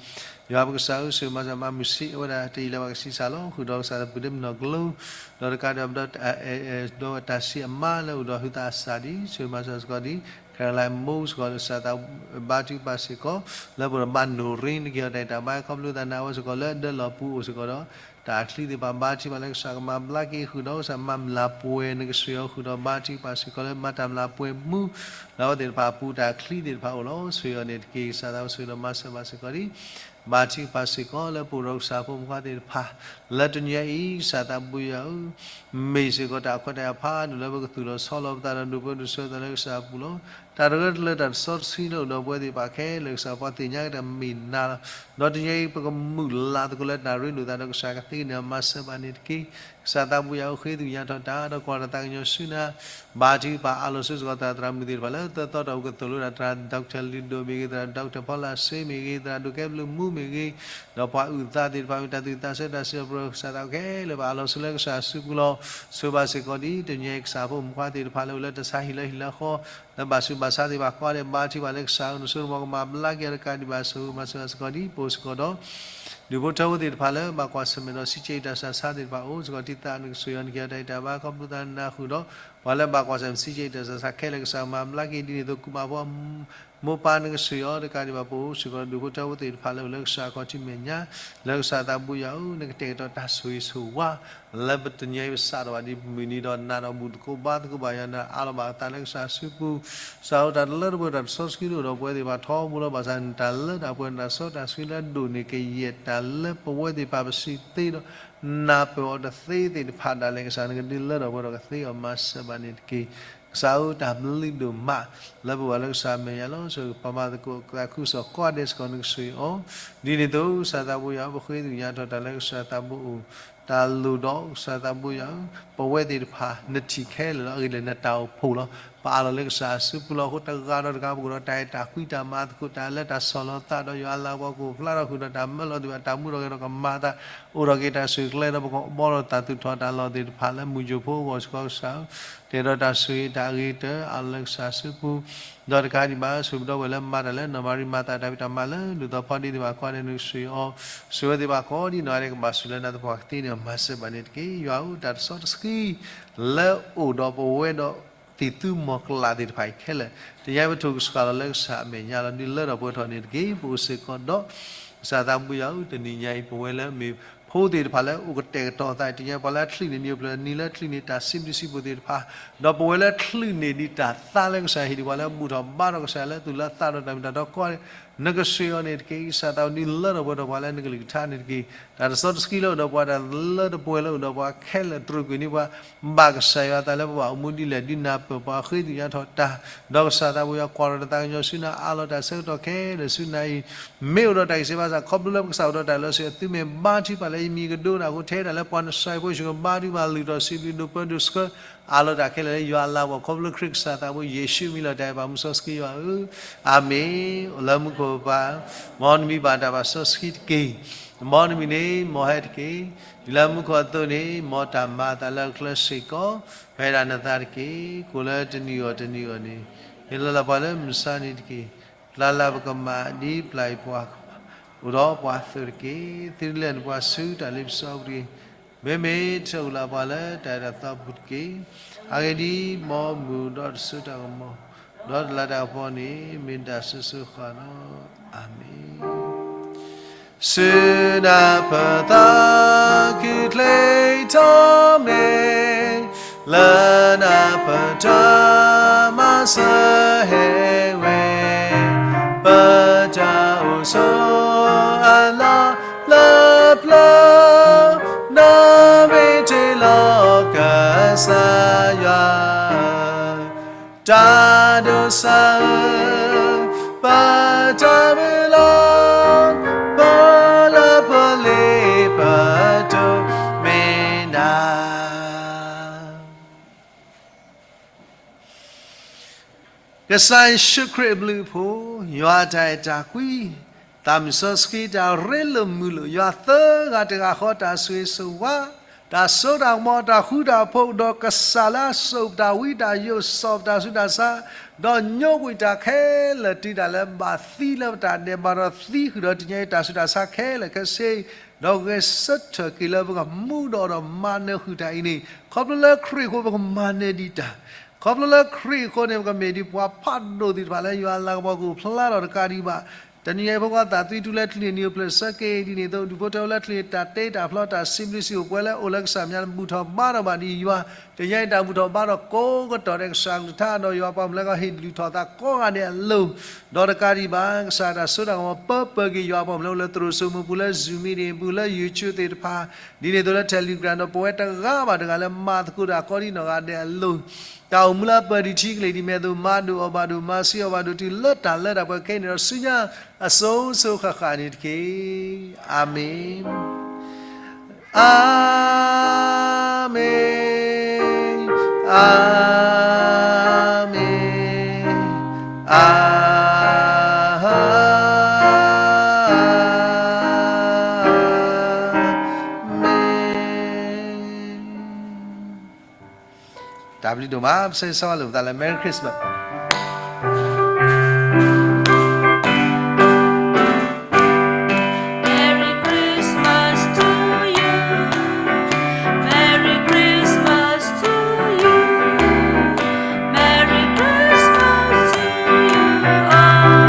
ယွၤပကစၢ်ဧၢ, ဆိၣ်ဂ့ၤမၤစၢၤမၤမုာ်ဆံး အဝဲဒၣ်တယံာ်လၢၤဘၣ်ကဆံးစၢ်လီၤ. ဃုာ်ဒီးကစၢ်လၢပုၢ်ဒ့မုၣ်နီၢ်ကလိ ဒီးတကးဒံးဘၣ်ဒီး ဒီးတၢ်ဆံးအမါလၢအိၣ်ဒီးဟုသးအစၢ်ဒ် ဆိၣ်ဂ့ၤမၤစၢၤစ့ၢ်ကီးဒ် Caroline Moore စ့ၢ်ကီး ကစၢ်သးဘါထုကဖၣ်စ့ၢ်ကီး လၢပဒီးဘၣ်နိၣ်ရ့ နက့ၤအီၤတၢ်အဲၣ်တၢ်ဘါခီဖျိသးန့ၣ် အဝဲစ့ၢ်ကီးလၢဒၢလီၢ်ပူၤအိၣ်စ့ၢ်ကီးဒီး တၢ်ချံသ့ၣ်တဖၣ် ဘါထုကဖၣ်လၢကစၢ်ကမၤဘျါက့ၤ ဃုာ်ဒီးကစၢ်မၤမုၢ်လၢ်ပှဲၤ နကဆိၣ်ဂ့ၤအီၤ ဃုာ်ဒီးဘါထုကဖၣ်စ့ၢ်ကီးလၢမၤတၢ်မုၢ်လၢ်ပှဲၤမူ လၢအဝဲသ့ၣ်တဖၣ်အပူၤတၢ်ချံသ့ၣ်တဖၣ်အိၣ်လီၤ. ဆိၣ်ဂ့ၤအီၤန့ၣ်တက့ၢ်. ကစၢ်သးဘိဆိၣ်ဂ့ၤဒီးမၤစၢၤဘၣ်စ့ၢ်ကီးဒ် ဘါထုကဖၣ်စ့ၢ်ကီးလၢပအိၣ်ဒီးကစၢ်ဖိမုၣ်ဖိသ့ၣ်တဖၣ် လၢတနံၤအံၤ ကစၢ်သးဘိယွၤဧၢ, မ့ၢ်စ့ၢ်ကီးတၢ်ခွဲးတၢ်ယာ်ဖးဒိၣ်လၢပကသူၣ်လီၤဆီလီၤပသးဒီးဒိၣ်ပၢဒိၣ်ဆၢသးလၢကစၢ်အပူၤလီၤ. တၢ်တရၢတလၢတၢ်တစီတဆှံလၢအိၣ်ဒီးပဝဲသ့ၣ်တဖၣ်ခဲလၢာ် ကစၢ်ပှၤသ့ၣ်ညါကတၢၢ်မ့ၢ်နၤလီၤ. ဒီးတနံၤအံၤ ပကမုၢ်လၢ်သကိးလၢတၢ်ရ့လိာ်သးဒီးကစၢ်ကသ့န့ၣ် မၤစၢၤဘၣ်န့ၣ်တက့ၢ်. ကစၢ်သးဘိယွၤဧၢ, ဃ့သူၣ်ညါထီၣ်တၢ် ဒီးကွၢ်တၢ်သးကညီၤဆူနၤ ဘါထုကဖၣ်အးလီၤဆူစ့ၢ်ကီးသရၣ်မုၣ်သ့ၣ်တဖၣ်လၢသၢသီတၢ်အိၣ်ကသိၣ်လိတၢ် သရၣ် Doctor လုၢ်ဒိၣ်မ့ၢ်ဂ့ၤ, သရၣ် Doctor ဖီလာ်စ့မ့ၢ်ဂ့ၤ, သရၣ်ဒိၣ်ကဲဘျုးမူမ့ၢ်ဂ့ၤ, ဒီးပှၤအုၣ်သးသ့ၣ်တဖၣ်မ့ၢ် တၢ်သူၣ်သးဆၢတၢ်စံးထီၣ်ပတြၢၤ ကစၢ်သးခဲလၢာ်ဘၣ်အးလီၤဆူလၢကစၢ်အစုပူၤလီၤ. ဆိၣ်ဂ့ၤဘၣ်စ့ၢ်ကီးဒ် တနံၤအံၤကစၢ်ဖိမုၣ်ဖိခွါသ့ၣ်တဖၣ်လၢအိၣ်လၢတၢ်ဆါဟံၣ်လၢဟံၣ်လၢဃီ လၢဘၣ်ဆူးဘၣ်ဆါသ့ၣ်တဖၣ်ကိးဂၤဒဲး ဘါထုကဖၣ်လၢကစၢ်ဧၢ နစိကမီၤကမၤဘျါက့ၤအီၤတကးဒံးဘၣ် ဆိၣ်ဂ့ၤမၤစၢၤဘၣ်စ့ၢ်ကီးဒ် ပအိၣ်စ့ၢ်ကီးဒီး ဒူၣ်ဖိထၢဖိသ့ၣ်တဖၣ်လၢဘၣ်ကွၢ်ဆၢၣ်မဲာ်ဒီးစံးကဲအံၤတၢ်ဆါဆါသ့ၣ်တဖၣ်အိၣ်စ့ၢ်ကီး တံၢ်သးနကဆိၣ်ဂ့ၤအီၤ နက့ၤအီၤတၢ်အံးတၢ်ဘါခီဖျိသးနၤဃုာ်ဒီး ပှၤလၢဘၣ်ကွၢ်ဆၢၣ်မဲာ်စံးကဲအံၤတၢ်ဆါဆါခဲလၢာ် ကစၢ်မၤဘျါက့ၤဒ်န့ၣ်အသိး ကူၣ်ဘၣ်ပှၤ မိၢ်ပၢ်နကဆိၣ်ဂ့ၤအီၤတကးဒံးဘၣ် ပအိၣ်စ့ၢ်ကီးဒီးဒူၣ်ဖိထၢဖိသ့ၣ်တဖၣ်လၢအိၣ်လၢကစၢ်အခီၣ်ထံးမဲာ်ညါ လၢကစၢ်သးဘိယွၤဧၢ နကတဲာ်ကတီၤတၢ်ဆိၣ်ဂ့ၤဆိၣ်ဝါ လၢပတနံၤအံၤပစးထီၣ်ဘၣ်ဒ်ပမုၢ်နံၤဒီး နၤဒီးဘူၣ်သကိးဘါသကိးဘၣ်ယွၤ နၤအးလီၤဘၣ်အသးလၢကစၢ်အစုပူၤ ကစၢ်ဧၢ တၢ်လၢတပှဲၤတၢ်တစီတဆှံလၢအိၣ်ဒီးပဝဲသ့ၣ်တဖၣ်ထီဘိလီၤ. ဘၣ်ဆၣ်နတၢ်လၢတၢ်ပှဲၤနတၢ်စီတၢ်ဆှံလၢအဒိၣ်န့ၢ်ကယဲၢ် တၢ်လၢပဝဲသ့ၣ်တဖၣ်ပစံးသ့ဒီး နၢ်ပၢၢ်အီၤတသ့သ့ၣ်တဖၣ်ဒၣ်လဲာ် ကစၢ်နကဒုးလၢထီၣ်ပှဲၤထီၣ်ကသ့အီၤ မၤစၢၤဘၣ်န့ၣ်တက့ၢ်. ကစၢ်ဧၢ တၢ်ဘျုးဒိၣ်မး လၢပအိၣ်ဘၣ်လၢကစၢ်အမဲာ်ညါလီၤ. ဆိၣ်ဂ့ၤပှၤမၤသကိးသးခုကစီၣ်ကိးဂၤဒဲးစ့ၢ်ကီး နကဆိၣ်ဂ့ၤအီၤ ဒ်န့ၣ်အသိး ကစၢ်သးဘိယွၤဧၢ ပဃ့သူၣ်ညါထီၣ်တၢ်လၢကစၢ်သးဘိအိၣ် တၢ်လိၣ်ဒီးကစၢ်သးဘိယွၤဧၢ ပဝဲသ့ၣ်တဖၣ် နထံၣ်ခဲလၢာ်လီၤ. အဂ့ၢ်ဒ်လဲၣ် နတၢ်အိၣ်ဖှိၣ်လီၤ. ပအးလီၤလၢကစၢ်အစုပူၤလီၤ. အဃိတဂၤဒီးတဂၤ ပကအိၣ်ဒီးတၢ်အဲၣ်တၢ်ကွံတၢ်မၤသကိး တၢ်လၢတၢ်ဆီၣ်လီၤသးဒီးယွၤအလၤကပီၤ ကအိၣ်ဖျါထီၣ်ဃုာ်ဒီးတၢ်မၢလီၤသ့ၣ်တဖၣ် တၢ်မူထီၣ်ဂဲၤထီၣ်ကမၤအသး အိၣ်ထီၣ်က့ၤတၢ်ဆူၣ်ချ့ဒီး ပကဘှီလီၤသးသူၣ်ထီၣ်တၢ်လီၢ်သ့ၣ်တဖၣ်လၢမုၢ်ယိၤဖိအဂီၢ်စ့ၢ်ကီး ကစၢ်ဧၢ တဲာ်ဒီးတၢ်ဆိၣ်ဂ့ၤတၢ်အဂ့ၤကတၢၢ် အးလီၤလၢကစၢ်အစုပူၤ ဒီးတကးဒံးဘၣ် ဆိၣ်ပဒီပုၢ်ဝဲၢ်လၢမၤတၢ်လၢနီၢ်မၤရံ မၤသးတၢ်ဖံးတၢ်မၤလၢ ဒူၣ်သီဖီဒံသ့ၣ်တဖၣ်ကိးဂၤဒဲး နကဆိၣ်ဂ့ၤအီၤ ဆိၣ်ဝဲသ့ၣ်တဖၣ်ကိးဒ်နီၢ်ဂၤဒဲး ကဘၣ်ဆိၣ်လၢနၤသပှၢ်ကသ့န့ၣ် မၤစၢၤဘၣ်န့ၣ်တက့ၢ်. ယွၤဧၢ တၢ်တစီတဆှံ လၢအိၣ်ဒီးပဝဲဒီး သ့ၣ်သုမီၤကလးသ့ၣ်တဖၣ်အံၤခဲလၢာ် တနံၤအံၤပထိၣ်ကစှၤလီၤလၢကစၢ်အမဲာ်ညါလီၤ. ဒုးလၢထီၣ်ပှဲၤထီၣ်န့ၣ်တက့ၢ်. ပအိၣ်စ့ၢ်ကီးဒီး ကစၢ်သးဘိယွၤဧၢ တနံၤညါအံၤ ပဝဲလၢအမ့ၢ်ဖိသ့ၣ်တဖၣ်လၢအိၣ်ကတဲာ်ကတီၤသး တနံၤအံၤ ပှၤလၢအချုးန့ၢ်နံၣ်အိၣ်ဖျဲၣ်နံၤလၢချုးန့ၢ်တၢ်စံးဘျုးစံးဖှိၣ်သ့ၣ်တဖၣ် ဒီးပဝဲလၢချုးန့ၢ်ဒံးတၢ်သါလၢကစၢ်ဟ့ၣ်ဒံးပှၤလၢအဘူၣ်ထီၣ်ဘါထီၣ်ကစၢ် လၢသူၣ်လၢသးဒီးတၢ်မ့ၢ်တၢ်တီကိးဂၤဒဲး နကဆှၢအီၤန့ၣ်တက့ၢ်. ကစၢ်သးအိၣ်ဒုးလၢထီၣ်ပှဲၤထီၣ်ပှၤလၢနကလုၢ်ကထါန့ၣ်တက့ၢ်. တၢ်တစီတဆှံလၢအိၣ်ဒီးပှၤ တၢ်လၢတပှဲၤလၢအိၣ်ဒီးပှၤခဲလၢာ် တြူာ်ကွံာ်န့ၢ်ပှၤ ဘၣ်ကစၢ်ယွၤအသးလၢပဘၣ်အိၣ်မူဒ်လဲၣ် ဒုးနၢ်ပၢၢ်ပှၤဃ့သ့ၣ်ညါထီၣ်တၢ်, ဒီးကစၢ်သးဘိယွၤကွၢ်ထီၣ်တၢ်သးကညီၤဆူနၤ အးလီၤတၢ်ဆၢကတီၢ်ခဲလၢာ်ဆူနၤအံၤ မ့ၢ်အိၣ်ဒီးတၢ်ဂံၢ်စၢ်ဘါစၢ် ခီဖျိလၢပကစၢ်အိၣ်ဒီးတၢ်လၢဆၢ သုမ့ၢ်ဘါထုကဖၣ်လၢယမံၤကဒိကနၣ်အဃိ ထဲဒၣ်လၢပှၤနစၤရ့းဖိ ယကဘါထုကဖၣ်လုၢ်ထီၣ်စံးဘျုးဒိၣ်ပၢဒိၣ်ဆှၢ အးလီၤတၢ်ခဲလၢာ်လၢယွၤအလၤကပီၤ ခီဖျိခရံာ်ကစၢ်သးဘိယ့ၣ်ၡူးမံၤလီၤတၢ်အံၤ ပၢ်မုၢ်စီဆှံယွၤဧၢ, အၤမ့ၣ်. အိၣ်လၢမူခိၣ်ပၢ်, မ်နမံၤဘၣ်တၢ်ဘၣ်စီဆှံတက့ၢ်. မ်နမံၤန့ၣ် မ်ဟဲတက့ၢ်. ဒ်လၢမူခိၣ်အသိးန့ၣ် မ်တၢ်မၤအသးလၢအကျဲစ့ၢ်ကီး ပဝဲဒၣ်နသးတက့ၢ်. ကိၣ်လၢတနံၤအံၤတနံၤအံၤန့ၣ် ဟ့ၣ်လီၤလၢပှၤလၢမုၢ်ဆါနံၤတက့ၢ်. ပျၢ်လၢပကမၣ်ဒ်ပျၢ်အံၤပှၤကမၣ် အိၣ်ဒီးပှၤအသိးတက့ၢ်. သုတလဲၤနပှၤဆူတၢ်လ့ပစီအပူၤတဂ့ၤ. မ့မ့ၢ်တၢ်အိၣ်လၢပှၤလၢတၢ်အဲၣ်တၢ်သီအပူၤတက့ၢ်. အဂ့ၢ်ဒ်အံၤ, မ်မုၢ်ဒီးတစိတၢ်ကမီၤ ဒီးတလၤတၢ်ကပီၤန့ၣ် မ့ၢ်တၢ်စိၤစိၤဃၣ်ဃၣ်လီၤ. အၤမ့ၣ်. ဆူနၢ်ပၢၢ်သးခုချ့ထီၣ်မ့ၢ် လၢနၢ်ပၢၢ်တၢ်မၤစၢၤဟဲဝဲ ပတၢ်အိၣ်ဆိးအလီၢ်လၢပျၢၤ ဒီးမ့ၢ်တ့ၢ်လီၤကစၢ်ယွၤ တၢ်ဒိးစၢၤ ပတၢ်မုၢ်လၢ် ပလၢပလ့ပတိၢ်မ့ၢ်နၤ ကစၢ်ယ့ၣ်ၡူးခရံာ်အဘျုးအဖှိၣ်, ယွၤအတၢ်အဲၣ်တၢ်ကွံ, သးမုၢ်စီဆှံတၢ်ရ့လိာ်မုာ်လိာ်, ယွၤသၢဂၤတဂၤဃီတၢ်ဆိၣ်ဂ့ၤဆိၣ်ဝါ, တၢ်စိတၢ်ကမီၤတၢ်ဃူတၢ်ဖိး, ဒီးကစၢ်လၢအစိာ်ပတၢ်ဝံတၢ်ယိး စိာ်ပတၢ်ဆူးတၢ်ဆါ, ဒီးညိကွံာ်တၢ်ခဲလၢာ်တုၤဒၣ်လၢဘၣ်သံလၢပတၢ်ဒဲးဘးဒီးသံဃုာ်ဒီးတနံၤအံၤတၢ်ဆူးတၢ်ဆါခဲလၢာ်ခဲဆ့ ဒီးဂဲၤဆၢထၢၣ်က့ၤလၢပကမူဒီးဒီးမၤနၢၤဃုာ်တၢ်အံၤန့ၣ်, ခီဖျိလၢခရံာ်အဃိပကမၤနၢၤဒံးတၢ်, ခီဖျိလၢခရံာ်အဃိန့ၣ် ပကမ့ၢ်ဒ်ပှၤဖးဒိၣ်သ့ၣ်တဖၣ်လၢယွၤအလၤကပီၤကအိၣ်ဖျါထီၣ်တကးဒံးဘၣ်, တနံၤအံၤဖိခွါသးသွံတူၢ်လၢချံန့ၣ် နံၤအိၣ်ဖျဲၣ်ဆၢက့ၤဒ်န့ၣ်အသိး ဒူၣ်ဖိထၢဖိလၢချံန့ၣ် တၢ်တ့တၢ်ဖျီတၢ်စံးဘျုးစံးအိၣ်ပှဲၤလၢအိၣ်လၢကစၢ်မဲာ်ညါ ဘူၣ်ထီၣ်ဘါထီၣ်ဘၣ်ဒံးယွၤ, တနံၤအံၤတၢ်ဘူၣ်ထီၣ်ဘါထီၣ်ကိးကတီၢ်ဒဲး ကစၢ်ကလုၢ်ကထါဒီးယွၤပှၤမုၢ်လၢကဟ့ၣ်လုၢ်ထီၣ်သးကိးဂၤဒဲးအလိၤ, ဒီးတကးဒံးဘၣ် ကစၢ်တၢ်စိတၢ်ကမီၤပၢပၢက့ၤယွၤပှၤမုၢ်လၢအိၣ်လၢသရိာ်စိမိၤပူၤလၢ Zoom မံၤဒ်န့ၣ် ပူၤလၢ YouTube သ့ၣ်တဖၣ်, ဒ်န့ၣ်အသိးလၢ Telegram ဒီးပဝဲတဂၤဘၣ်တဂၤလၢမၤသကိးတၢ်ကိးဒံနီၢ်ဂၤဒဲးအလိၤ, တၢ်အိၣ်မူလၢအပၢၢ်ဒံးထံကလ့ၢ်ဒ်မဲာ်သိး မၤဒိၣ်အီၣ်ဘၣ်ဒိၣ် မၤဆံးအီၣ်ဘၣ်ဒိၣ်တုၤလၢတၢ်လၢတၢ်ပှဲၤခဲအံၤန့ၣ်ဒီး ဆူညါအစိၤစိၤဃၣ်ဃၣ်န့ၣ်တက့ၢ်. အၤမ့ၣ်. အၤမ့ၣ်, အၤမ့ၣ်, အၤမ့ၣ်. တၢ်ဘျုးဒိၣ်မး ပဆၢဂ့ၤဆၢဝါလိာ်ပသးလၢ Merry Christmas. Merry Christmas to you. Merry Christmas to you. Merry Christmas to you all.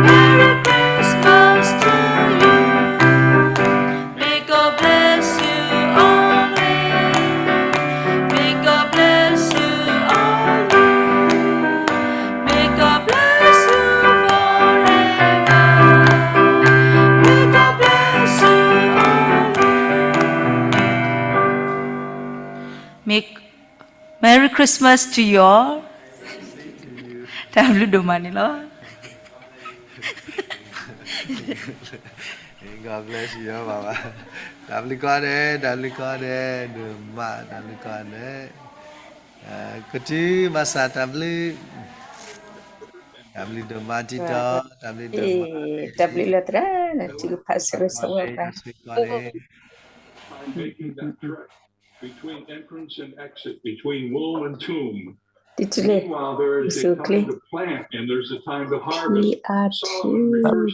Merry Christmas to you. May God bless you always. May God bless you always. May God bless you forever. May God bless you always. May Merry Christmas to you all. တၢ်ဘျုးဒိၣ်မးန့ၣ်လီၤ. God bless you, Baba. တၢ်ဘျုးကိးဂၤဒဲး, တၢ်ဘျုးကိးဂၤဒဲး, ဒိၣ်မး, တၢ်ဘျုးကိးဂၤဒဲး. ကတုၤမၤစၢ်တၢ်ဘျုး, တၢ်ဘျုးဒိၣ်မးတံၤတီ, တၢ်ဘျုးဒိၣ်မး, တၢ်ဘျုးလၢသရၣ်, တၢ်ဘျုးကိးဂၤဒဲး, တၢ်ဘျုးကိးဂၤဒဲး. ဒ်လဲၣ်, မ့ၢ်စူၢ်က့, လံာ်အါထူ, တၢ်ဘျုး